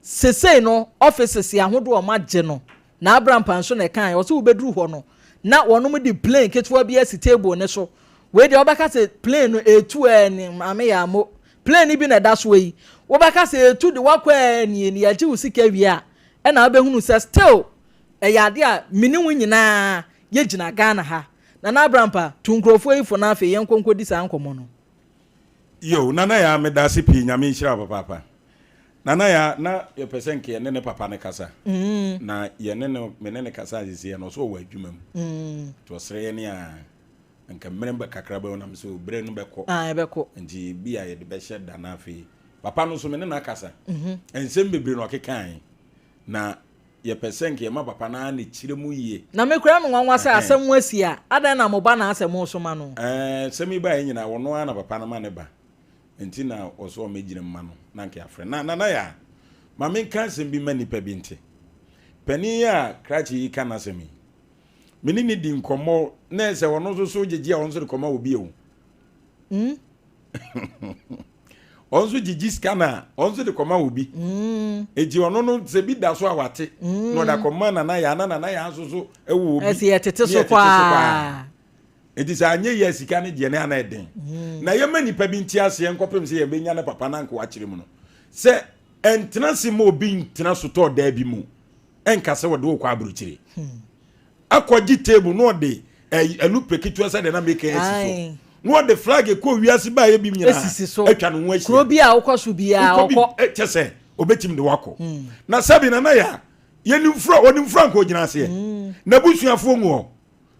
Speaker 1: Sesei no offices ahodoɔ a wɔagye no, na Abrampa nso na ɛkaeɛ, ɔse wobɛduru hɔ no na wɔnom de plane ketewa bi asi table no so. Wei deɛ wobɛka sɛ plane no ɛretu ɛɛ ne maame yɛ amo. Plane no bi na ɛda soɔ yi. Wobɛka sɛ ɛretu de woakɔ ɛɛ nie ne yɛagye wo sika wie a, ɛna wobɛhunu sɛ still Ɛyɛ adeɛ a me ne wo nyinaa yɛgyina Ghana ha. Nana Abrampa, tu nkurɔfoɔ yi fo na afei yɛnkɔ nkɔdi saa nkɔmmɔ no.
Speaker 2: Yo, Nana Yaa medase pii Nyame nhyira wo papaapa. Nana Yaa na yɛpɛ sɛ nka yɛne ne papa no kasa na yɛne no me ne no kasa sesei no ɔsɛ ɔwɔ adwuma mu nti ɔsrɛ yɛne a nka mmerɛ bɛ kakra bɛwɔ nam sɛ berɛ no bɛkɔ
Speaker 1: ah, ɛbɛkɔ
Speaker 2: nti bi a yɛde bɛhyɛ da na afei papa no nso me ne no akasa nsɛm bebree na ɔkekae na yɛpɛ sɛ nka yɛma papa no ara na kyerɛ mu yie.
Speaker 1: Na me koraa me nwanwa sɛ asɛm ho asi a, adɛn na mo ba na asɛ mo soma no?
Speaker 2: Ɛɛ, asɛm yi baeɛ nyinaa, ɔno ara na papa no ma ne ba, nti na ɔsɛ ɔmmɛgyina mu ma no, na nka yɛafrɛ no. Na Nana Yaa, ma menka asɛm bi ma nnipa bi nte. Panin yi a krakye yi ka n'asɛm yi, me ne no di nkɔmmɔ, na ɛsɛ ɔno nso so gyegye a ɔno nso de kɔma obi o.
Speaker 1: Mm?
Speaker 2: Ɔno nso gyegye sika na ɔno nso de kɔma obi.
Speaker 1: Mm.
Speaker 2: Eti ɔno no sɛ bi da so a wate mm. na ɔde akɔma nana yaa na nana yaa nso so ɛwɔ obi.
Speaker 1: Ɛsɛ yɛtete so kwaa.
Speaker 2: Enti sɛ anyɛ yie a sika no deɛ ne ana ɛden. Mm. Na yɛma nnipa bi nte aseɛ nkɔpem sɛ yɛbɛnya ne papa no anka wakyerɛ mu no sɛ ɛntena se ma obi ntena sotɔɔ daa bi mu ɛnka sɛ wɔde wokɔ aburokyire. Hmm. Akɔgye table na ɔde alupe ketewa sɛ deɛ na meka asi so na ɔde flag kɔ wiase baayɛ bi nyinaa atwa ne ho ahyia.
Speaker 1: Kuro bi a wokɔ so biara ɔkɔ.
Speaker 2: Kyɛ sɛ obɛtumi de wakɔ. Hmm. Na sɛbi nana yɛ a yɛnim fura ɔnim fura nka ogyina aseɛ. Hmm. N'abusuafoɔ ngu hɔ.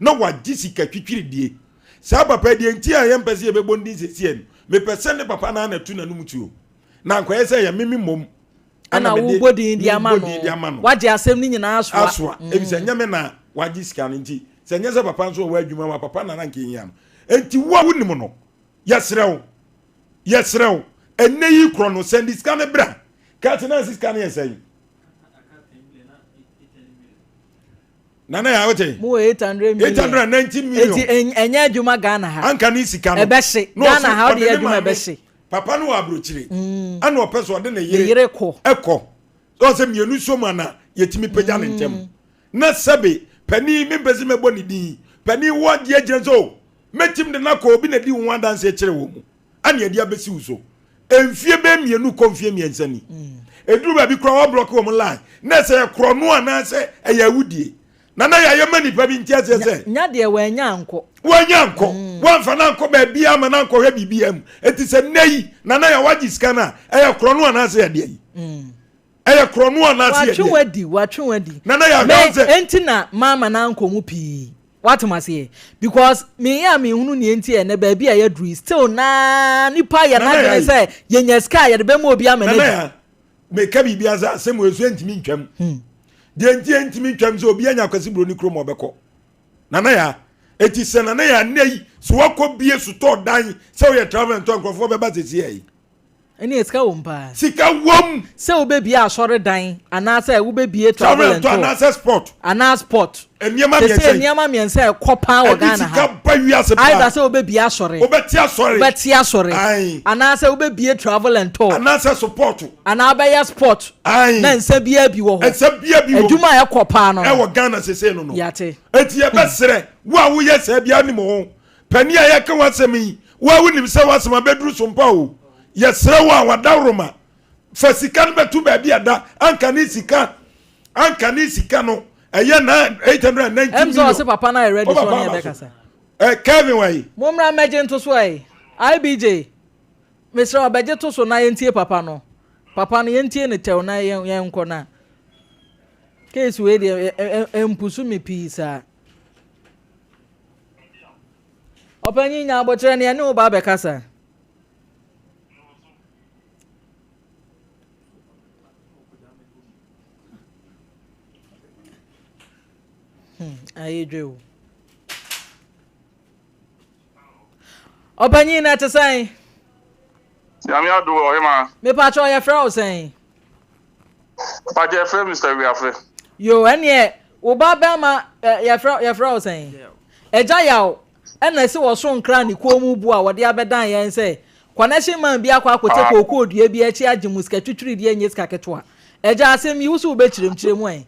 Speaker 2: na wagye sika twitwiridie. Saa papa yi deɛ nti a yɛmpɛ sɛ yɛbɛbɔ ne din seesei no, mepɛ sɛ ne papa no ara na ɛto n'anom tuo. Na ankɔyɛ sɛ ɛyɛ me me mmom
Speaker 1: ɛna wobɔ din de ama no. Wagye asɛm no nyinaa asoa.
Speaker 2: Asoa. Mm. Efisɛ ɛnyɛ me na wagye sika no nti, sɛ ɛnyɛ sɛ papa nso ɔwɔ adwuma ma papa na na nka ehia no. Enti wo a wonim no, yɛsrɛ wo, yɛsrɛ wo, ɛnnɛ yi korɔ no, sɛnde sika no bra. Kate na sika no yɛ sɛn? Nana ya wote.
Speaker 1: Mo wɔ 800 million.
Speaker 2: 890 million.
Speaker 1: Eti ɛnyɛ adwuma Ghana ha.
Speaker 2: Anka ne sika no.
Speaker 1: Ɛbɛhye. Ghana ha ɔde yɛ adwuma ɛbɛhye.
Speaker 2: Papa no wɔ aburokyire. Mm. Ɛna ɔpɛ so ɔde ne yere.
Speaker 1: Ne yere kɔ.
Speaker 2: Ɛkɔ. Sɛ ɔsɛ mmienu so mu ana yɛtumi pagya ne ntɛm. Mm. Na sɛbe panin me mpɛ sɛ mɛbɔ ne din. Panin wɔ agye agyina sɛ o mɛtim de no akɔ obi na di ho adanseɛ kyerɛ wɔ mu. Ɛna yɛde abɛsi wo so. Mfie bɛyɛ mmienu kɔ mfie mmiɛnsa ni. Ɛduru baabi koraa wɔablɔke wɔn line. Na ɛsɛ yɛ korɔno anaasɛ ɛyɛ awudie. Na na yɛayɛ ma nipa bi nte aseɛ sɛ.
Speaker 1: Nya deɛ wannya ankɔ.
Speaker 2: Wannya ankɔ. Mm. Wamfa no ankɔ baabiara ma no ankɔhwɛ biribiara mu. Enti sɛ nnɛ yi na na yɛwagye sika no a, ɛyɛ korɔno anaasɛ ɛdeɛ yi. Mm. Ɛyɛ korɔno anaasɛ ɛdeɛ.
Speaker 1: Watwe wadi, watwe wadi.
Speaker 2: Na na yɛahwɛ sɛ.
Speaker 1: Enti na mama no ankɔ mu pii. Wate maseɛ? Because me yɛ a me hunu neɛ nti ɛnɛ baabi a yɛaduru yi still naa nipa yɛ n'adwene sɛ yɛnya sika a yɛde bɛma obi ama no
Speaker 2: adi. Meka biribi asa asɛm wɔ so ɛntumi ntwam. Hmm. Deɛ nti ɛntumi ntwam sɛ obi anya Kwasi Buroni kurom ɔbɛkɔ. Nana ya eti sɛ nana ya nnɛ yi so wakɔ bie sotɔɔ dan sɛ woyɛ travel and tour nkurɔfoɔ bɛba sɛsi yi.
Speaker 1: Ɛnneɛ sika wom paa.
Speaker 2: Sika wom.
Speaker 1: Sɛ wobɛbie asɔredan anaasɛ wobɛbie travel and tour.
Speaker 2: Anaasɛ sport.
Speaker 1: Anaa sport.
Speaker 2: Nneɛma mmiɛnsa
Speaker 1: yi. Sese nneɛma mmiɛnsa a ɛkɔ paa wɔ Ghana ha.
Speaker 2: Ɛde sika ba wiase paa.
Speaker 1: Either sɛ wobɛbie asɔre.
Speaker 2: Wobɛte asɔre.
Speaker 1: Wobɛte asɔre.
Speaker 2: Ae.
Speaker 1: Anaasɛ wobɛbie travel and tour.
Speaker 2: Anaasɛ sport.
Speaker 1: Anaa wobɛyɛ sport.
Speaker 2: Ae.
Speaker 1: Na nsa biara bi wɔ hɔ.
Speaker 2: Nsa biara bi wɔ mu.
Speaker 1: Adwuma a ɛkɔ paa no.
Speaker 2: Ɛwɔ Ghana sese no no.
Speaker 1: Yate.
Speaker 2: Eti yɛbɛsrɛ wo a woyɛ saa biara nim ho. Panin a yɛka w'asɛm yi, wo a wonim sɛ w'asɛm abɛduru so mpa o, yɛsrɛ wo a w'adaworoma, fa sika no bɛto baabi a da, anka ne sika, anka ne sika no, ɛyɛ na 890
Speaker 1: million. Ɛm sɛ ɔse papa no ayɛ ready sɛ ɔne yɛbɛkasa.
Speaker 2: Eh, Kevin wayi.
Speaker 1: Mommra mmɛgye nto so ɛ. IBJ, mesrɛ wo bɛgye to so na yɛntie papa no. Papa no yɛntie no tɛw na yɛnkɔ na. Case wei deɛ ɛmpusu me pii saa. Ɔpanyin nya aboterɛ ne ɛne wo ba bɛkasa. Hmm, ayɛ dwe o. Ɔpanyin na ɛte sɛn?
Speaker 9: Nyame adom ɔhema.
Speaker 1: Mepakyɛ yɛfrɛ wo sɛn?
Speaker 9: Pakyɛ yɛfrɛ Mister Wiafe.
Speaker 1: Yoo ɛneɛ wo ba bɛrima yɛfrɛ yɛfrɛ wo sɛn? Agya Yaw ɛna ɛsi wɔ so nkra ne kɔn mu bu a wɔde abɛdan yɛn sɛ connection man bi akɔ akɔtɛ ah. kookoo dua bi akyi agye mu sika twitwiri deɛ nyɛ sika ketewa. Agya asɛm yi wo so wobɛkyerɛm kyerɛ mu ɛ?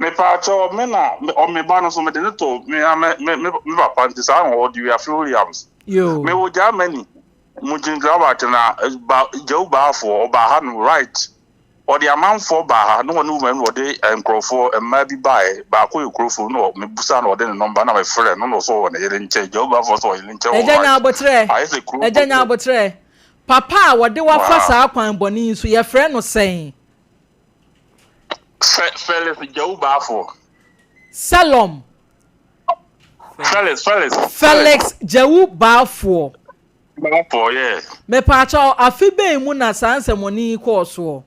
Speaker 9: Mepaakyɛw me na me ba no so mede no to me me me me papa nti saa na ɔde Wiafe Williams.
Speaker 1: Yoo.
Speaker 9: Mewɔ Germany. Mo gyingyirabate na ba gyaw baafoɔ ɔbaa ha no right ɔde amanfoɔ baa ha na ɔne woman na ɔde nkorɔfoɔ mmaa bi baeɛ baako yɛ kurofo na mebusa na ɔde ne nɔmba na mefrɛ no na ɔsɛ ɔwɔ ne yere nkyɛn gyaw baafoɔ sɛ ɔyere nkyɛn wɔ
Speaker 1: Agya
Speaker 9: right
Speaker 1: nya aboterɛ
Speaker 9: ayɛ sɛ kuro
Speaker 1: Agya nya aboterɛ Papa a wɔde wo afa saa kwan bɔne yi so yɛfrɛ no sɛn?
Speaker 9: Fɛ Felix gyaw baafoɔ.
Speaker 1: Selom.
Speaker 9: Felix, Felix.
Speaker 1: Felix Gyawu Baafoɔ.
Speaker 9: Baafoɔ, yeah.
Speaker 1: Mepaakyɛw, afe bɛn mu na saa nsɛmmɔne yi kɔɔ soɔ?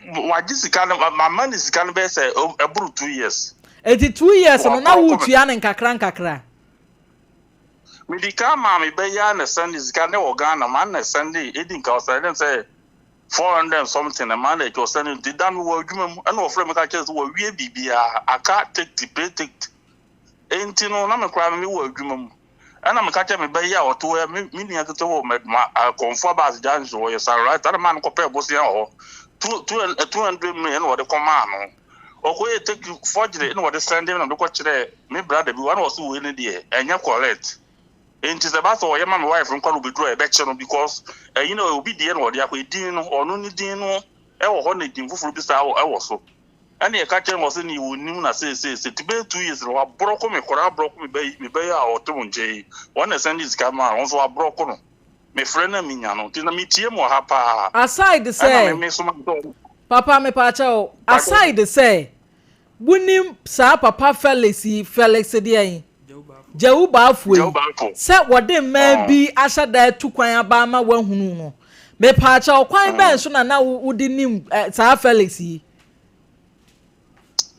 Speaker 9: Wagye sika no, mama ne sika no bɛyɛ sɛ ɛboro 2 years.
Speaker 1: Eti 2 years no na woretua no nkakra nkakra?
Speaker 9: Medi kan maa me ba yi ara na sɛnde sika ne wɔ Ghana, maa na sɛnde, edi nka ɔsɛnde sɛ 400 and something na maa na akyi ɔsɛnde nti da no wɔ adwuma mu ɛna ɔfrɛ me ka kyerɛ sɛ wɔawie biribiara aka ticket pay ticket enti no na me koraa me wɔ adwuma mu ɛna meka kyerɛ me ba yi a ɔte hɔ me me nua ketewa wɔ mɛduma akɔnfo abaase junction wɔyɛ sunrise ɛna maa no kɔpɛɛ bosea wɔ hɔ 200 million ɛna ɔde kɔmaa no. Ɔkɔyɛ take forgery na wɔde sɛnde me na mede kɔkyerɛɛ me brother bi hɔ na ɔse wei no deɛ ɛnyɛ correct. Nti sɛ ɛba sɛ ɔyɛ ma me wife no koraa na ɔbɛduru a yɛbɛkye no because ɛyi no obi deɛ na ɔde akɔ edin no ɔno ne din no ɛwɔ hɔ na edin foforɔ bi saa ɛwɔ so. Ɛna yɛka kyerɛ no ɔse ne ɔnnim na seeseese nti bɛyɛ 2 years no waborɔko me koraa aborɔko me ba yi me ba yi a ɔte mo nkyɛn yi wɔn na ɛsɛnde sika maa no nso waborɔko no mefrɛ no a menya no nti na metie mu wɔ ha paa.
Speaker 1: Aside
Speaker 9: Ɛna
Speaker 1: sɛ
Speaker 9: me me so ma sɛ
Speaker 1: Papa mepaakyɛw, aside sɛ wonim saa papa Felix yi, Felix deɛn? Gyawu Baafoɔ yi, sɛ wɔde mmaa bi ahyɛ da atu kwan aba ama woahunu no, mepaakyɛw kwan bɛn so na na wode nim saa Felix yi?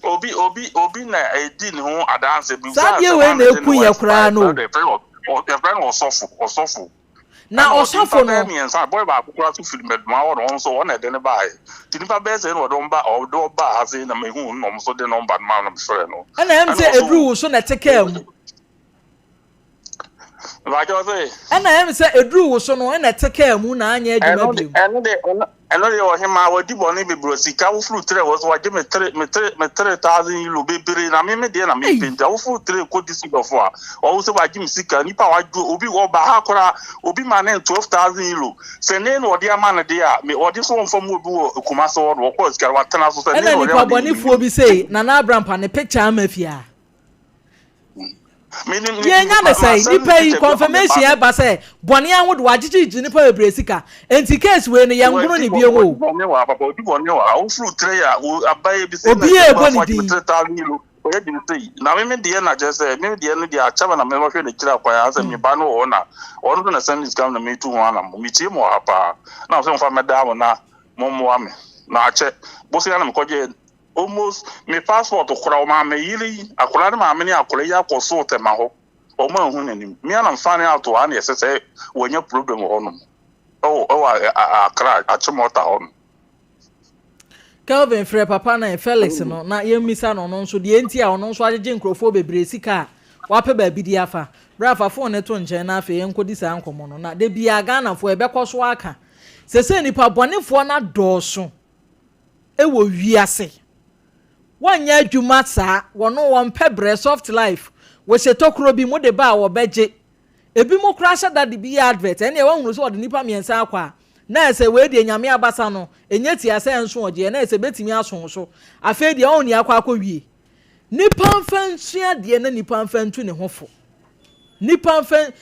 Speaker 9: Obi obi obi na edi ne ho adanse bi.
Speaker 1: Saa adeɛ wei na eku yɛ koraa no.
Speaker 9: Yɛfrɛ no ɔsɔfo ɔsɔfo.
Speaker 1: Na ɔsɔfo no.
Speaker 9: Ɛna ɔde nipa bɛyɛ mmiɛnsa boy baako koraa so firi Mɛdoma hɔ na ɔno nso ɔna ɛde ne baeɛ. Nti nipa bɛyɛ sɛ na ɔde wɔn ba ɔde wɔn baa ha sei na mehu no na wɔn nso de nɔmba no maa na mefrɛ no.
Speaker 1: Ɛna ɛm sɛ eduru wo so na ɛte kaa mu.
Speaker 9: Mpakyɛw se.
Speaker 1: Ɛna ɛm sɛ eduru wo so no ɛna ɛte kaa mu na anyɛ adwuma bio.
Speaker 9: Ɛno de ɛno de ɔhemaa wadi bɔne bebree sika wofuru tere wɔ so wagye me tere me tere me 3000 euro bebree na me me deɛ na me pɛ nti wofuru tere kɔ Düsseldorf a ɔwo sɛ wagye me sika nipa wagye obi ɔba ha koraa obi ma ne 12,000 euro sɛ ne na ɔde ama no deɛ a me ɔde so wɔmfa mu obi wɔ Kumasi hɔ no wɔkɔɔ sika watena so sɛ ne na
Speaker 1: Ɛna
Speaker 9: ɔde
Speaker 1: nipa
Speaker 9: ama no
Speaker 1: bɔnefoɔ bi sei Nana Abrampa ne picture ama fie a. Yɛnya no sɛn? Nipa yi confirmation ɛba sɛ bɔne ahodoɔ agyegyegye nipa bebree sika. Enti case wei no yɛngono ne bio o. Obiara ɛbɔ ne din.
Speaker 9: Na me me deɛ na kyerɛ sɛ me deɛ no deɛ akyɛ me na mehwɛ n'akyiri akwan asɛ me ba no wɔ hɔ na ɔno nso na sɛn sika na metu ho anam metie mu wɔ ha paa na sɛ mfa mɛdaa mo na mommoa me na akyɛ bosea na mekɔgye Almost me passport kora ɔmaa me yere yi akwadaa ne maame ne akwadaa yi akɔ so tɛma hɔ wɔn anhu n'anim me anam find out wɔ ha na yɛsɛ sɛ wɔanya problem wɔ hɔnom ɛwɔ ɛwɔ Accra Achimota hɔ no.
Speaker 1: Kelvin frɛ papa no Felix no na yɛmmisa no ɔno nso deɛ nti a ɔno nso agyegye nkurɔfoɔ bebree sika a wapɛ baabi de afa. Berɛ a fa phone no to nkyɛn na afei yɛnkɔdi saa nkɔmmɔ no na da biara Ghanafoɔ yɛbɛkɔ so aka sɛsɛ nnipa bɔnefoɔ no adɔɔso wɔ wiase. Wɔnyɛ adwuma saa, wɔn wɔmpɛ brɛ, soft life. Wɔhyɛ tokuro bi mu de ba a wɔbɛgye. Ebinom koraa hyɛ da de bi yɛ advert, ɛnneɛ woahunu sɛ wɔde nnipa mmiɛnsa akɔ a, na ayɛ sɛ wei deɛ Nyame abasa no, ɛnyɛ tia sɛ ɛnso ɔgyeɛ, na ayɛ sɛ ɛbɛtumi aso wo so. Afei deɛ ɔho nea akɔ akɔwie. Nipa mfa nsua adeɛ na nipa mfa ntu ne ho fo. Nipa mfa,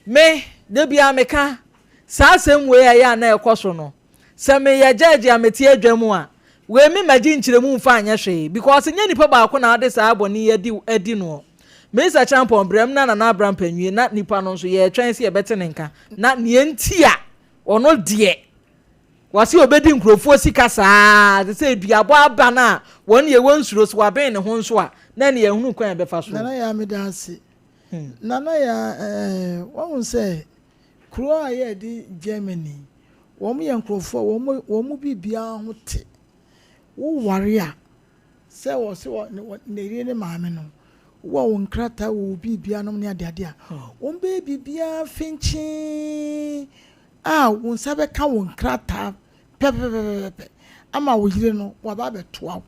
Speaker 1: me, da biara meka, saa asɛm wei a ɛyɛ a na ɛkɔ so no, Sɛ meyɛ judge a mete adwa mu a, wei me mɛgye nkyerɛmu mfa nyɛ hwee because nyɛ nipa baako na ade saa bɔne yi adi adi noɔ. Mensah Acheampong brɛm na Nana Abrampah nwie na nipa no nso yɛretwɛn sɛ yɛbɛte ne nka na neɛ nti a ɔno deɛ wɔse ɔbɛdi nkurɔfoɔ sika saa te sɛ duabɔ aba no a wɔn deɛ wɔnsuro so waben ne ho nso a na ɛne yɛhunu kwan a yɛbɛfa so.
Speaker 3: Nana Yaa meda ase. Nana Yaa eh, wahu sɛ Kuro a yɛde Germany, wɔn yɛ nkurɔfoɔ a wɔn wɔn mu biribiara ho te. Wo ware a, sɛ wɔse wɔ ne wɔ ne yere ne maame no, wowɔ wo nkrataa wɔ wo biribiara nom ne adeade a, wɔn bɛyɛ biribiara finkyee a wo nsa bɛka wo nkrataa pɛpɛpɛpɛpɛ ama wo yere no waba abɛtoa wo.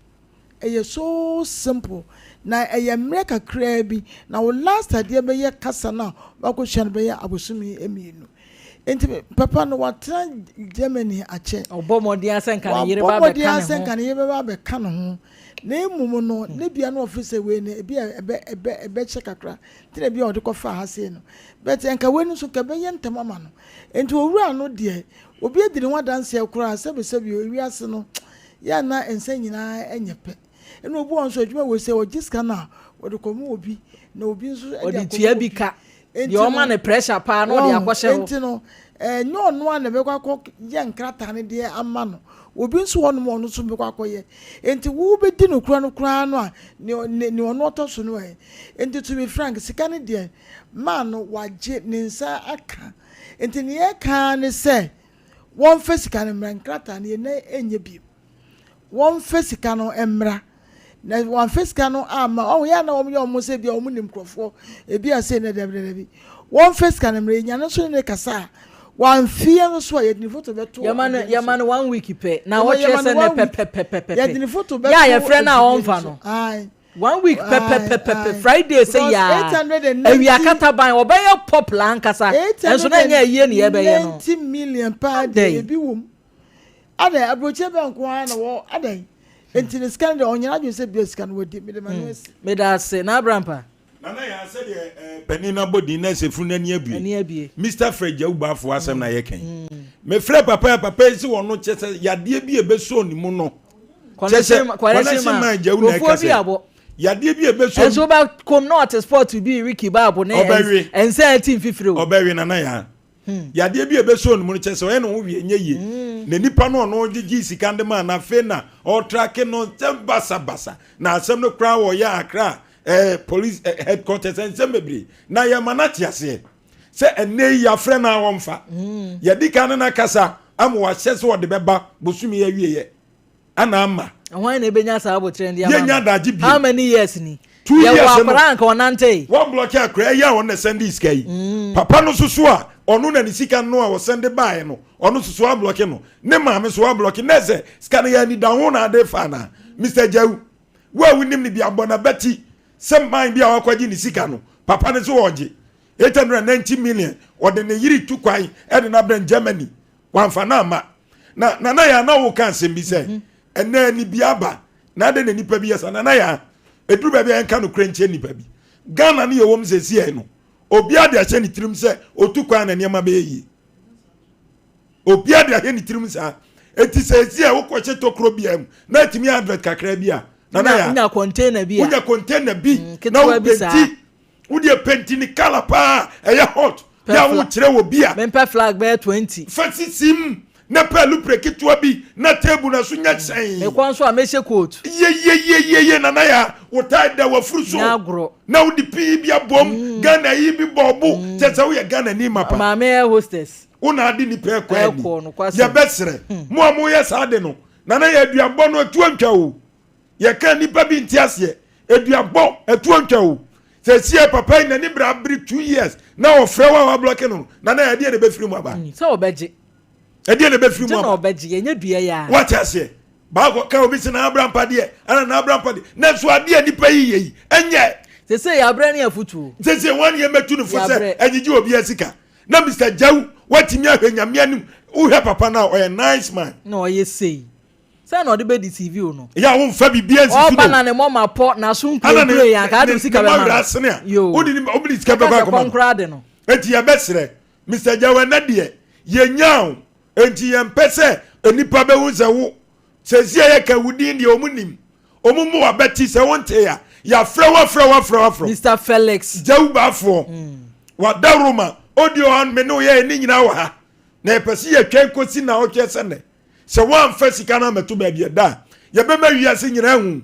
Speaker 3: Ɛyɛ so simple na ɛyɛ mmerɛ kakraa bi na wo last adeɛ bɛyɛ kasa no a woakɔsua no bɛyɛ abosome mmienu. Nti papa no watena Germany akyɛ.
Speaker 1: Ɔbɔ mmɔden ara sɛ nka ne yere
Speaker 3: Wabɔ
Speaker 1: ba
Speaker 3: mmɔden
Speaker 1: abɛka
Speaker 3: ara
Speaker 1: ne
Speaker 3: sɛ
Speaker 1: ho.
Speaker 3: nka ne yere bɛba abɛka ne ho. Na mmom no ne bia na ɔfiri sɛ wei no ebi a ɛbɛ ɛbɛ ɛbɛkyɛ kakra nti na ebi a ɔde kɔfaa ha sei no. But nka wei no nso nka ɛbɛyɛ ntɛm ama no. Nti owura no deɛ obi adi ne ho adanseɛ koraa sɛbesɛbe o ewiase no Yɛ a na nsa nyinaa nyɛ pɛ. Ɛna obi wɔ hɔ nso adwuma wei sɛ ɔgye sika no a ɔde kɔma obi na obi nso de
Speaker 1: Ɔde
Speaker 3: akɔma
Speaker 1: tua bi
Speaker 3: obi.
Speaker 1: ka.
Speaker 3: Enti
Speaker 1: Deɛ ɔma
Speaker 3: no,
Speaker 1: no pressure paa na ɔde
Speaker 3: wɔn
Speaker 1: akɔhyɛ hɔ.
Speaker 3: enti no ɛnyɛ ɔno a na ɛbɛkɔ akɔ yɛ nkrataa no deɛ ama no. Obi nso wɔ hɔnom a ɔno nso bɛkɔ akɔyɛ. Enti wobɛdi no korɔ no koraa no a nea nea ɔno ɔtɔ so no ɛ. Enti to be frank sika no deɛ maa no wagye ne nsa aka. Enti nea ɛka ara ne sɛ Wɔmfa sika no mmra, nkrataa no yɛn nan nyɛ bio. Wɔmfa sika no mmra. Na wɔamfa sika no amma, ɔho yɛ a na wɔyɛ wɔn sɛ ebi a wɔn nim nkurɔfoɔ, ebi a sei na dabi dabi. Wɔmfa sika no mmra, yɛnya no nso ne ne kasa a, Wamfi yɛn nso a yɛde ne foto bɛto
Speaker 1: Yɛma no
Speaker 3: adeɛ no
Speaker 1: yɛma
Speaker 3: so.
Speaker 1: no one week pɛ na
Speaker 3: Yɛma
Speaker 1: ɔtwe
Speaker 3: yɛma
Speaker 1: sɛ
Speaker 3: no
Speaker 1: nɛ
Speaker 3: one week.
Speaker 1: pɛpɛpɛpɛpɛ.
Speaker 3: Yɛde ne foto
Speaker 1: Yɛ a
Speaker 3: bɛto
Speaker 1: yɛfrɛ no a
Speaker 3: afidie no
Speaker 1: ɔmfa
Speaker 3: so.
Speaker 1: no.
Speaker 3: Ae.
Speaker 1: One week
Speaker 3: Ae,
Speaker 1: pɛpɛpɛpɛpɛ
Speaker 3: ae.
Speaker 1: Friday sɛ
Speaker 3: Because
Speaker 1: yaa
Speaker 3: 890
Speaker 1: awia kataban ɔbɛyɛ popular ankasa ɛnso na ɛnyɛ ayie ne yɛbɛyɛ no.
Speaker 3: 890 million paa deɛ
Speaker 1: Adɛn?
Speaker 3: ebi wom. Adɛn aburokyire bɛn nko ara na wɔ adɛn? Nti ne sika no deɛ ɔnyɛ n'adwene sɛ bia sika no wadi mede ma no asi.
Speaker 1: Meda ase na abrampa.
Speaker 2: Nana Yaa sɛdeɛ eh, panin no abɔ din na ɛsɛ funu no ani abue.
Speaker 1: Ani abue.
Speaker 2: Mister Fred Gyawu Bafo asɛm na yɛka yi. Mefrɛ papa yi a papa yi sɛ ɔno kyɛ sɛ yadeɛ bi a ɛbɛsɔ ne mu no. Kyɛ sɛ
Speaker 1: Connection man,
Speaker 2: man Gyawu na
Speaker 1: nkurɔfoɔ
Speaker 2: ɛka
Speaker 1: bi
Speaker 2: sɛ
Speaker 1: abɔ.
Speaker 2: yadeɛ bi a ɛbɛsɔ
Speaker 1: Ɛnso woba kom na ɔte sport bi Ricky Baabo ne
Speaker 2: Ɔbɛwe.
Speaker 1: ɛnsa ati mfifire o.
Speaker 2: Ɔbɛwe Nana Yaa. Yadeɛ bi a ɛbɛsɔ ne mu no kyɛ sɛ ɔyɛ ne ho wie nyɛ yie. Na nipa no ɔno gyegye sika de maa no afei na ɔtrake no nsɛm basabasa. Na asɛm no koraa wɔyɛ Accra eh, police eh, headquarters nsɛm bebree. Na yɛma no ate aseɛ sɛ ɛnnɛ yi yɛafrɛ no a wɔmfa. Yɛdi kan ne no akasa ama wahyɛ sɛ ɔde bɛba bosome yi awieɛ ana ama.
Speaker 1: Hwan na ebenya saa abotrɛ de ama
Speaker 2: no? Yɛnya adagye bio.
Speaker 1: How many years ni?
Speaker 2: Two years
Speaker 1: no. Yɛwɔ akwadaa anka ɔnante.
Speaker 2: Wɔn blɔki akwadaa yi a ɔno na sɛnde sika yi. Mm. Papa no soso a ɔno na ne sika no a ɔsɛnde baeɛ no ɔno soso ablɔki no ne maame so ablɔki na ɛsɛ sika no yɛ anidaho na ade fa na Mr. Jawu wo a wonim no bi abɔ n'abati sɛ man bi a wakɔgye ne sika no papa no so ɔgye 890 million ɔde ne yere tu kwan ɛde no abrɛ Germany wamfa no amma na nana yɛ na woka asɛm bi sɛ mhm. ɛnɛ ani bi aba na adɛn na nipa bi yɛ sa nana yɛ ɛduru baabi a yɛnka nokorɛ nkyɛ nipa bi Ghana no yɛwɔ mu sɛsiɛ no obiara de ahyɛ ne tirim sɛ otu kwan na nneɛma bɛyɛ yie obiara de ahyɛ ne tirim saa eti sɛ esi a wokɔhyɛ tokuro bia mu na etumi advert kakra bi a nana ya
Speaker 1: wonya container bi a
Speaker 2: wonya container bi mm, na wo penti wo deɛ penti ne kala paa ɛyɛ hot yɛ a wokyerɛ wɔ bi a
Speaker 1: mempɛ flag bɛyɛ 20
Speaker 2: fa sisi mu na pɛ lupre ketewa bi na table na so nya hyɛn
Speaker 1: mekɔ nso a mɛhyɛ coat
Speaker 2: yeyeyeyeye nana ya wo tae da wafuru so na wode pii bi abom mm. Ghana yi bi bɔɔbo mm. kyɛ sɛ woyɛ Ghana ni mapa
Speaker 1: maame air hostess
Speaker 2: Wo na ade nipa ɛkɔ ani. Yɛbɛsrɛ hmm. mo a moyɛ saa de no. Nana yɛ aduabɔ no atuo ntwa o. Yɛka nipa bi nte aseɛ. Aduabɔ atuo ntwa o. Sɛ sie papa yi n'ani bra abere two years na ɔfrɛ wo a wablɔke no nana yɛ ɛdeɛ na ɛbɛfiri mu aba.
Speaker 1: Hmm, sɛ ɔbɛgye.
Speaker 2: Ɛdeɛ na ɛbɛfiri mu
Speaker 1: aba. Gye na ɔbɛgye yɛnyɛ dua yɛ a.
Speaker 2: Wate aseɛ. Baako ka obi sɛ n'abra mpa deɛ ɛna n'abra mpa deɛ nanso adeɛ nipa yi yɛ yi ɛnyɛ.
Speaker 1: Sese yɛ abrɛ ne afutuo.
Speaker 2: Sese wɔn yɛ mɛtu ne fo sɛ ɛgyegye obi asika. Na Mister Gyawu watumi ahwɛ nyame anim wohwɛ papa no a ɔyɛ nice man.
Speaker 1: Na ɔyɛ sei sɛ na ɔde bɛ deceive wo no.
Speaker 2: Ɛyɛ a womfa biribiara nsisi no.
Speaker 1: Ɔba na ne mɔma pɔ n'aso nkurekure yɛ anka ade sika bɛma
Speaker 2: no. Yoo wode ne wode sika bɛkɔ akɔma no.
Speaker 1: koraa de no.
Speaker 2: Enti yɛbɛsrɛ Mister Gyawu ɛnɛ deɛ yɛnyaa wo enti yɛmpɛ sɛ nnipa bɛhu sɛ wo Seesei a yɛka wo din deɛ wɔn nim. Wɔn mu abɛti sɛ wo nte a yɛafrɛ wo afrɛ wo afrɛ wo afrɛ wo.
Speaker 1: Mister Felix.
Speaker 2: Gyawu Baafoɔ. Mm. Wada Roma. Audio on me ne wo yɛyɛ ne nyinaa wɔ ha. Na yɛpɛ sɛ yɛtwɛn kɔsi na ɔtwɛ sɛ nnɛ. Sɛ woamfa sika no ammɛto baabi ɛda a, yɛbɛma wiase nyinaa ahu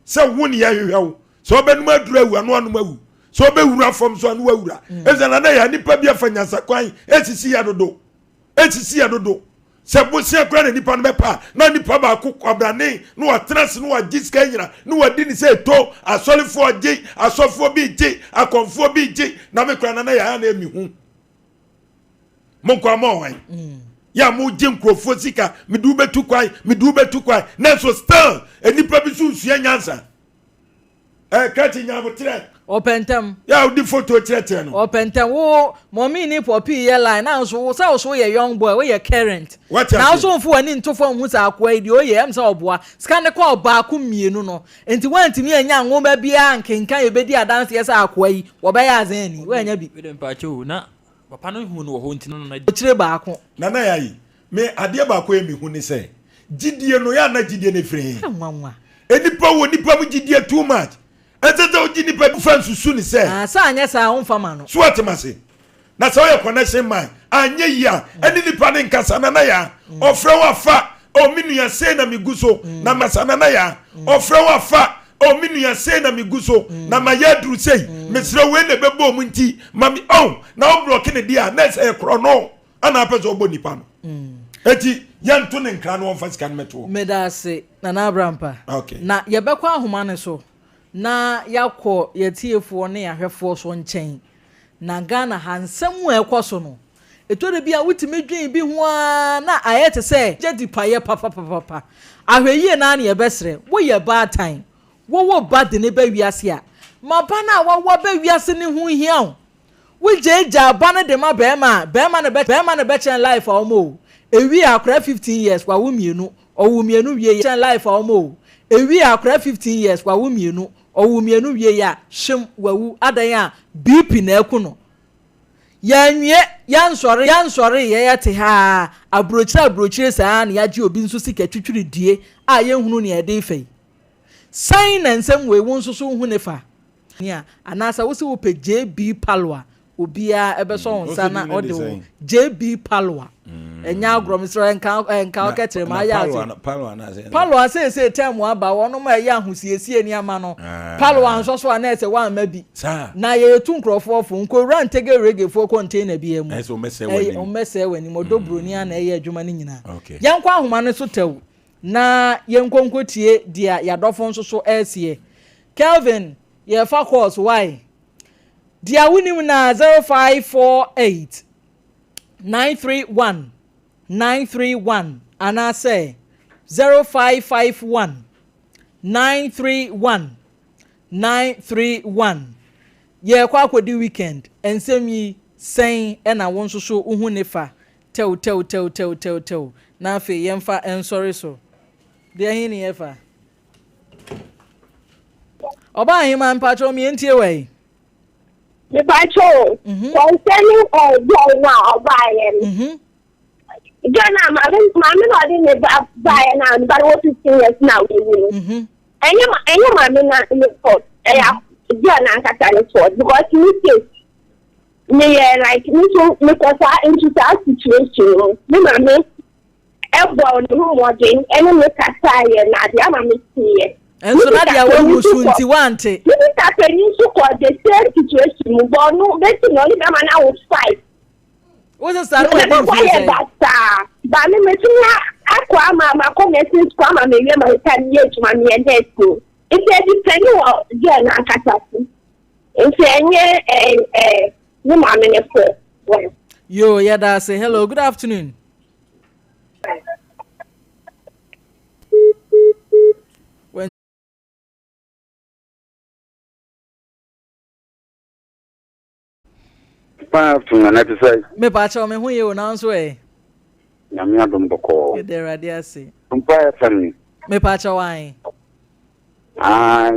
Speaker 2: sɛ wo ne yɛhwehwɛ wo. Sɛ wobɛnom aduru awu ano anom awu. Sɛ wobɛwura fam so ano wawura. Mm. Ɛfisɛ nana yɛ nipa bi afa nyansakwan esisi yɛ dodo. Esisi yɛ dodo. Sɛ bosea koraa na nipa no bɛpa a, na nipa baako kwabrane na watena ase na wagye sika nyina na wadi ne sɛ eto, asɔrefoɔ gye, asɔfoɔ bi gye, akɔmfoɔ bi gye, na me koraa na na yɛayɛ na ɛmi hu. Monkɔ ama ɔwan. Mm. Yɛ a mogye nkurɔfoɔ sika, mede wo bɛtu kwan, mede wo bɛtu kwan, nanso still nnipa bi so nsua nyansa. Ɛ krakye nya aboterɛ.
Speaker 1: Ɔpɛ ntɛm.
Speaker 2: Yɛ a wode photo kyerɛkyerɛ no.
Speaker 1: Ɔpɛ ntɛm. Wo mɔmi ne pɔpi yɛ line na nso wo sɛ wo so woyɛ young boy woyɛ current.
Speaker 2: Wate
Speaker 1: Na wo
Speaker 2: aseɛ.
Speaker 1: so mfo w'ani nto fam hu sɛ akoa yi deɛ ɔyɛ ɛm sɛ ɔboa. Sika ne kɔɔ baako mmienu no nti woantumi anya nwoma biara nkenkan ɛbɛdi adanseɛ sɛ akoa yi wɔbɛyɛ adze ani woannya bi.
Speaker 7: Wei deɛ mpakyɛw o na papa no hu no wɔ hɔ nti no na.
Speaker 1: Kyire baako.
Speaker 2: Nana Yayi, Me adeɛ baako a mehu ne sɛ gyidie no yɛ ana gyidie no firi he?
Speaker 1: Nwanwa.
Speaker 2: Nnipa wɔ nipa mu gyidie too much. Ɛnsɛ sɛ wogye nipa bi fa nsusu ne sɛ.
Speaker 1: Ah, sɛ anyɛ saa a womfa ma no.
Speaker 2: So ate mase? Na sɛ woyɛ connection man anyɛ yie a ɛne nipa ne nkasa nana yaa ɔfrɛ wo afa oh me nua sei na megu so na masa nana yaa ɔfrɛ wo afa oh me nua sei na megu so na mayɛ aduru sei mesrɛ wei na ɛbɛbɔ mu nti ma me oh na wo blɔke ne deɛ a na ɛsɛ yɛ korɔ no. Ana apɛ sɛ ɔbɔ nipa no. Mm. Eti yɛnto ne nkra no ɔmfa sika no mɛto hɔ.
Speaker 1: Meda ase Nana Abrampa.
Speaker 2: Okay.
Speaker 1: Na yɛbɛkɔ ahoma no so na yɛakɔ yɛtiefoɔ ne yɛahwɛfoɔ so nkyɛn. Na Ghana ha nsɛm a ɛkɔ so no, Ɛtɔ da bi a wotumi dwen bi ho ara na ayɛ te sɛ gya di payɛ papapapapa. Ahwɛyie no ara na yɛbɛsrɛ. Woyɛ baatan, wowo ba de no ba wiase a, ma ba no a wawo aba wiase no ho nhia wo. Wogyaagyaa ba no de ma barima a, barima no bɛ barima no bɛkyɛn life a ɔma o. Ewie a akwadaa 15 years wawo mmienu, ɔwo mmienu wie kyɛn life a ɔma o. Ewie a akwadaa 15 years wawo mmienu, ɔwo mmienu wie a hyem wawu adan a BP na aku no. Yɛanwie, yɛnsɔre, yɛnsɔreeɛ, yɛte ha ara, aburokyire aburokyire saa ara na yɛagye obi nso sika twitwiridie a yɛnhunu nea ɛde refa yi. Sɛn na nsɛm wei wo nso so wohu ne fa? Nea, anaasɛ wose wopɛ JB Palo a, obiara ɛbɛsɔ wo nsa na ɔde wo JB Palo a. Ɛnyɛ agorɔ, mesrɛ wo, ɛnka, ɛnka wo kɛkyerɛ ma ayɛ ase. Palo a seesei term aba, wɔnom a ɛyɛ ahosiesie nneɛma no, Palo a nsɔ so a na ɛsɛ woamma bi. Na yɛtu nkurɔfoɔ fo, nkɔwura Ntege Reggae foɔ container biara mu. Ɛyɛ, wɔmmɛsɛe w'anim. Ɔdɔ buroni ara na ɛyɛ adwuma no nyinaa. Yɛnkɔ ahoma no so tɛw na yɛnkɔ nkɔtie deɛ yɛadɔfo nso so ɛreseɛ. Kelvin, yɛrefa course, why? Deɛ wonim na 0548 931 931 anaasɛ 0551 931 931. Yɛrekɔ akɔdi weekend, nsɛm yi sɛn na wo nso so wohu ne fa? Tɛw tɛw tɛw tɛw tɛw tɛw na afei yɛmfa nsɔre so. Deɛ he ne yɛfa? Ɔbaa ahema mpakyɛw me yɛntie wɔ yi.
Speaker 4: Mepakyɛw concerning eh, girl no a ɔbaeɛ no. Mhm. Girl no a maame maame na ɔde ne ba baeɛ no a ne ba no wɔ 15 years na wawu no. Mhm. Ɛnyɛ ma ɛnyɛ maame na ne fault ɛyɛ mhm. girl no ankasa ne fault because me case meyɛ like me nso mekɔ saa into saa situation no me maame Ɛbɔɔ ne ho mmɔden ne me kasaeɛ na adeɛ ama meteeɛ.
Speaker 1: Nso na deɛ wawu so nti wante.
Speaker 4: Me sista panin nso kɔɔ the same situation mu but ɔno bɛsi na ɔne bɛrima no awo five.
Speaker 1: Wo sista no wadi mfie sɛn?
Speaker 4: Wayɛ basaa ba me metumi akɔ ama makɔ nursing school ama mewie ma meka meyɛ adwuma meyɛ nurse o. Nti ɛdepɛne wɔ girl no ankasa so. Nti ɛnyɛ ɛɛ ne maame ne fault.
Speaker 1: Yoo yɛda ase. Hello good afternoon.
Speaker 10: Fine afternoon, Nana te sɛ.
Speaker 1: Mepa kyɛw me ho yɛ o nanso ɛ.
Speaker 10: Nyame adom bɔkɔɔ.
Speaker 1: Yɛda Awurade ase.
Speaker 10: Mpa FM ni.
Speaker 1: Mepa kyɛw ae.
Speaker 10: Ah,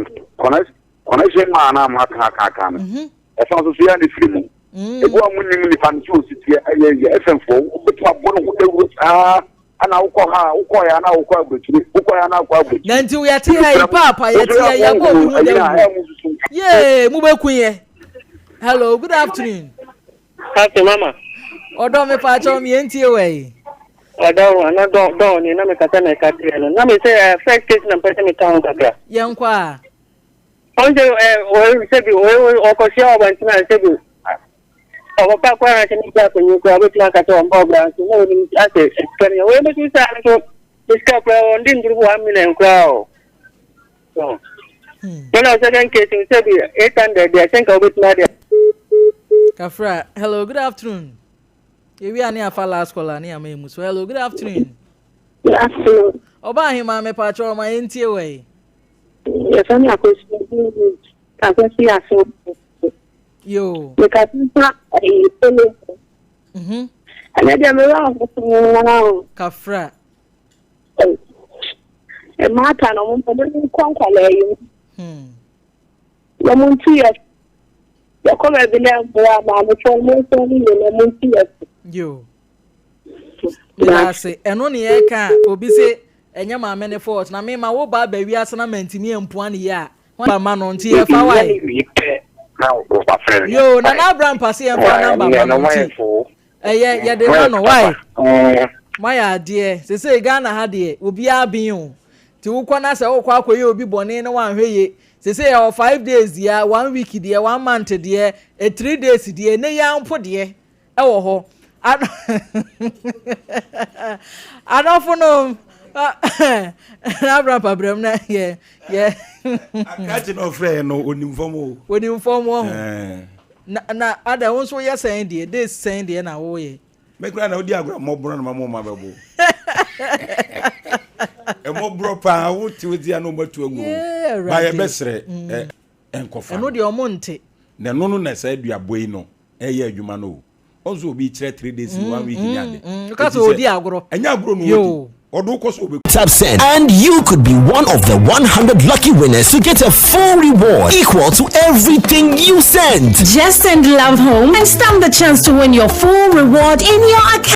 Speaker 10: connection maa na mo aka aka aka no. Mhm. Ɛfa nso so yɛ ne firi mu. Mm. Ebi a mo nim nipa no so osi teɛ ɛyɛ yɛ FM fo wobɛtumi abɔ ne ho dawuro saa ana wokɔ ha wokɔ ya na wokɔ aburokyire wokɔ ya na wokɔ aburokyire.
Speaker 1: Na nti yɛte ha yi paapa yɛte ha yɛbɔ obi ho dawuro. Yee mo bɛku yɛ. Hello good afternoon.
Speaker 11: Ase mama.
Speaker 1: Ɔdɔ me pa kyɛw me yɛntie wɔ yi.
Speaker 11: Ɔdɔ wo ana dɔn dɔn ni na me kasa na ɛka kyerɛ no na me sɛ eh, first case na mpɛ sɛ me ka ho kakra.
Speaker 1: Yɛnkɔ a.
Speaker 11: Ɔn sɛ ɛ wɔ sɛ bi wɔ ɔkɔhyia wɔ abɔnten a sɛ bi ɔbɛpa koraa na sɛ ne gya akɔnyi koraa ɔbɛtumi aka sɛ ɔmpa ɔbra nso na ɔnim asɛ sika no yɛ wɔyɛ bɛtumi saa nso ne sika koraa ɔnde nduru 1 million koraa o. So. Ɛna second case no sɛ bi 800 deɛ sɛ nka wobɛtumi ade.
Speaker 1: Kafra, hello, good afternoon. Ewi a ne afa last caller ne ama emu so. Hello, good afternoon.
Speaker 4: Good afternoon.
Speaker 1: Ọba ahema mepa kyɛw ma yɛntie wɔ yi.
Speaker 4: Yɛfrɛ me Akosua Akwasi Aso.
Speaker 1: Yo.
Speaker 4: Mekasa fa ɛyi pele.
Speaker 1: Mhm.
Speaker 4: Ɛnɛ deɛ mewɔ ahosoɔ.
Speaker 1: Kafra.
Speaker 4: Mmaatan no wɔn wɔn nkɔ nkwadaa yi mu.
Speaker 1: Hmm.
Speaker 4: Na wɔn nti yɛ yɛkɔ baabi na mmoa maamefoɔ wɔn nso no yɛ na wɔn nti yɛ so.
Speaker 1: Yo. Meda ase. Ɛno ne yɛka a obi se ɛnyɛ maame ne fault na mema wo ba aba wiase na mantumi ampua ne yie a hwan ba ma no nti yɛfa wae. Yo, Nana Abra mpase yɛmfa namba ma no nti. Ɛyɛ yɛde ma no why? Moayɛ adeɛ sesei Ghana ha deɛ obiara ben o nti wokɔ na sɛ wokɔ akɔyɛ obi bɔne na wanhwɛ ye sesei ɛwɔ 5 days deɛ one week deɛ one month deɛ 3 days deɛ ɛnɛ yi ara mpo deɛ ɛwɔ hɔ adɔfo no abra mpabrɛm na yɛ yɛ.
Speaker 2: Akrakye na ɔfrɛ yɛ no onim fam o.
Speaker 1: Onim fam wɔ ho. Na na ada wo nso yɛ sɛn deɛ days sɛn deɛ na woyɛ.
Speaker 2: Me koraa na wodi agorɔ mmɔborɔ na mama ɔma bɛbo. Mmɔborɔ paa wote wote a na ɔmatu agu ho. Ba yɛbɛsrɛ mm. nkɔfa.
Speaker 1: Ɛno deɛ ɔmo nte.
Speaker 2: Na ɛno no na saa aduabɔ yi no ɛyɛ adwuma no o. Ɔnso obi kyerɛ 3 days mm, one week ni ade.
Speaker 1: Ka sɛ ɔdi agorɔ.
Speaker 2: Ɛnyɛ agorɔ na ɔdi. Ɔde wokɔ so ɔbɛku.
Speaker 12: Tap send and you could be one of the 100 lucky winners to get a full reward equal to everything you sent.
Speaker 13: Just send love home and stand the chance to win your full reward in your account.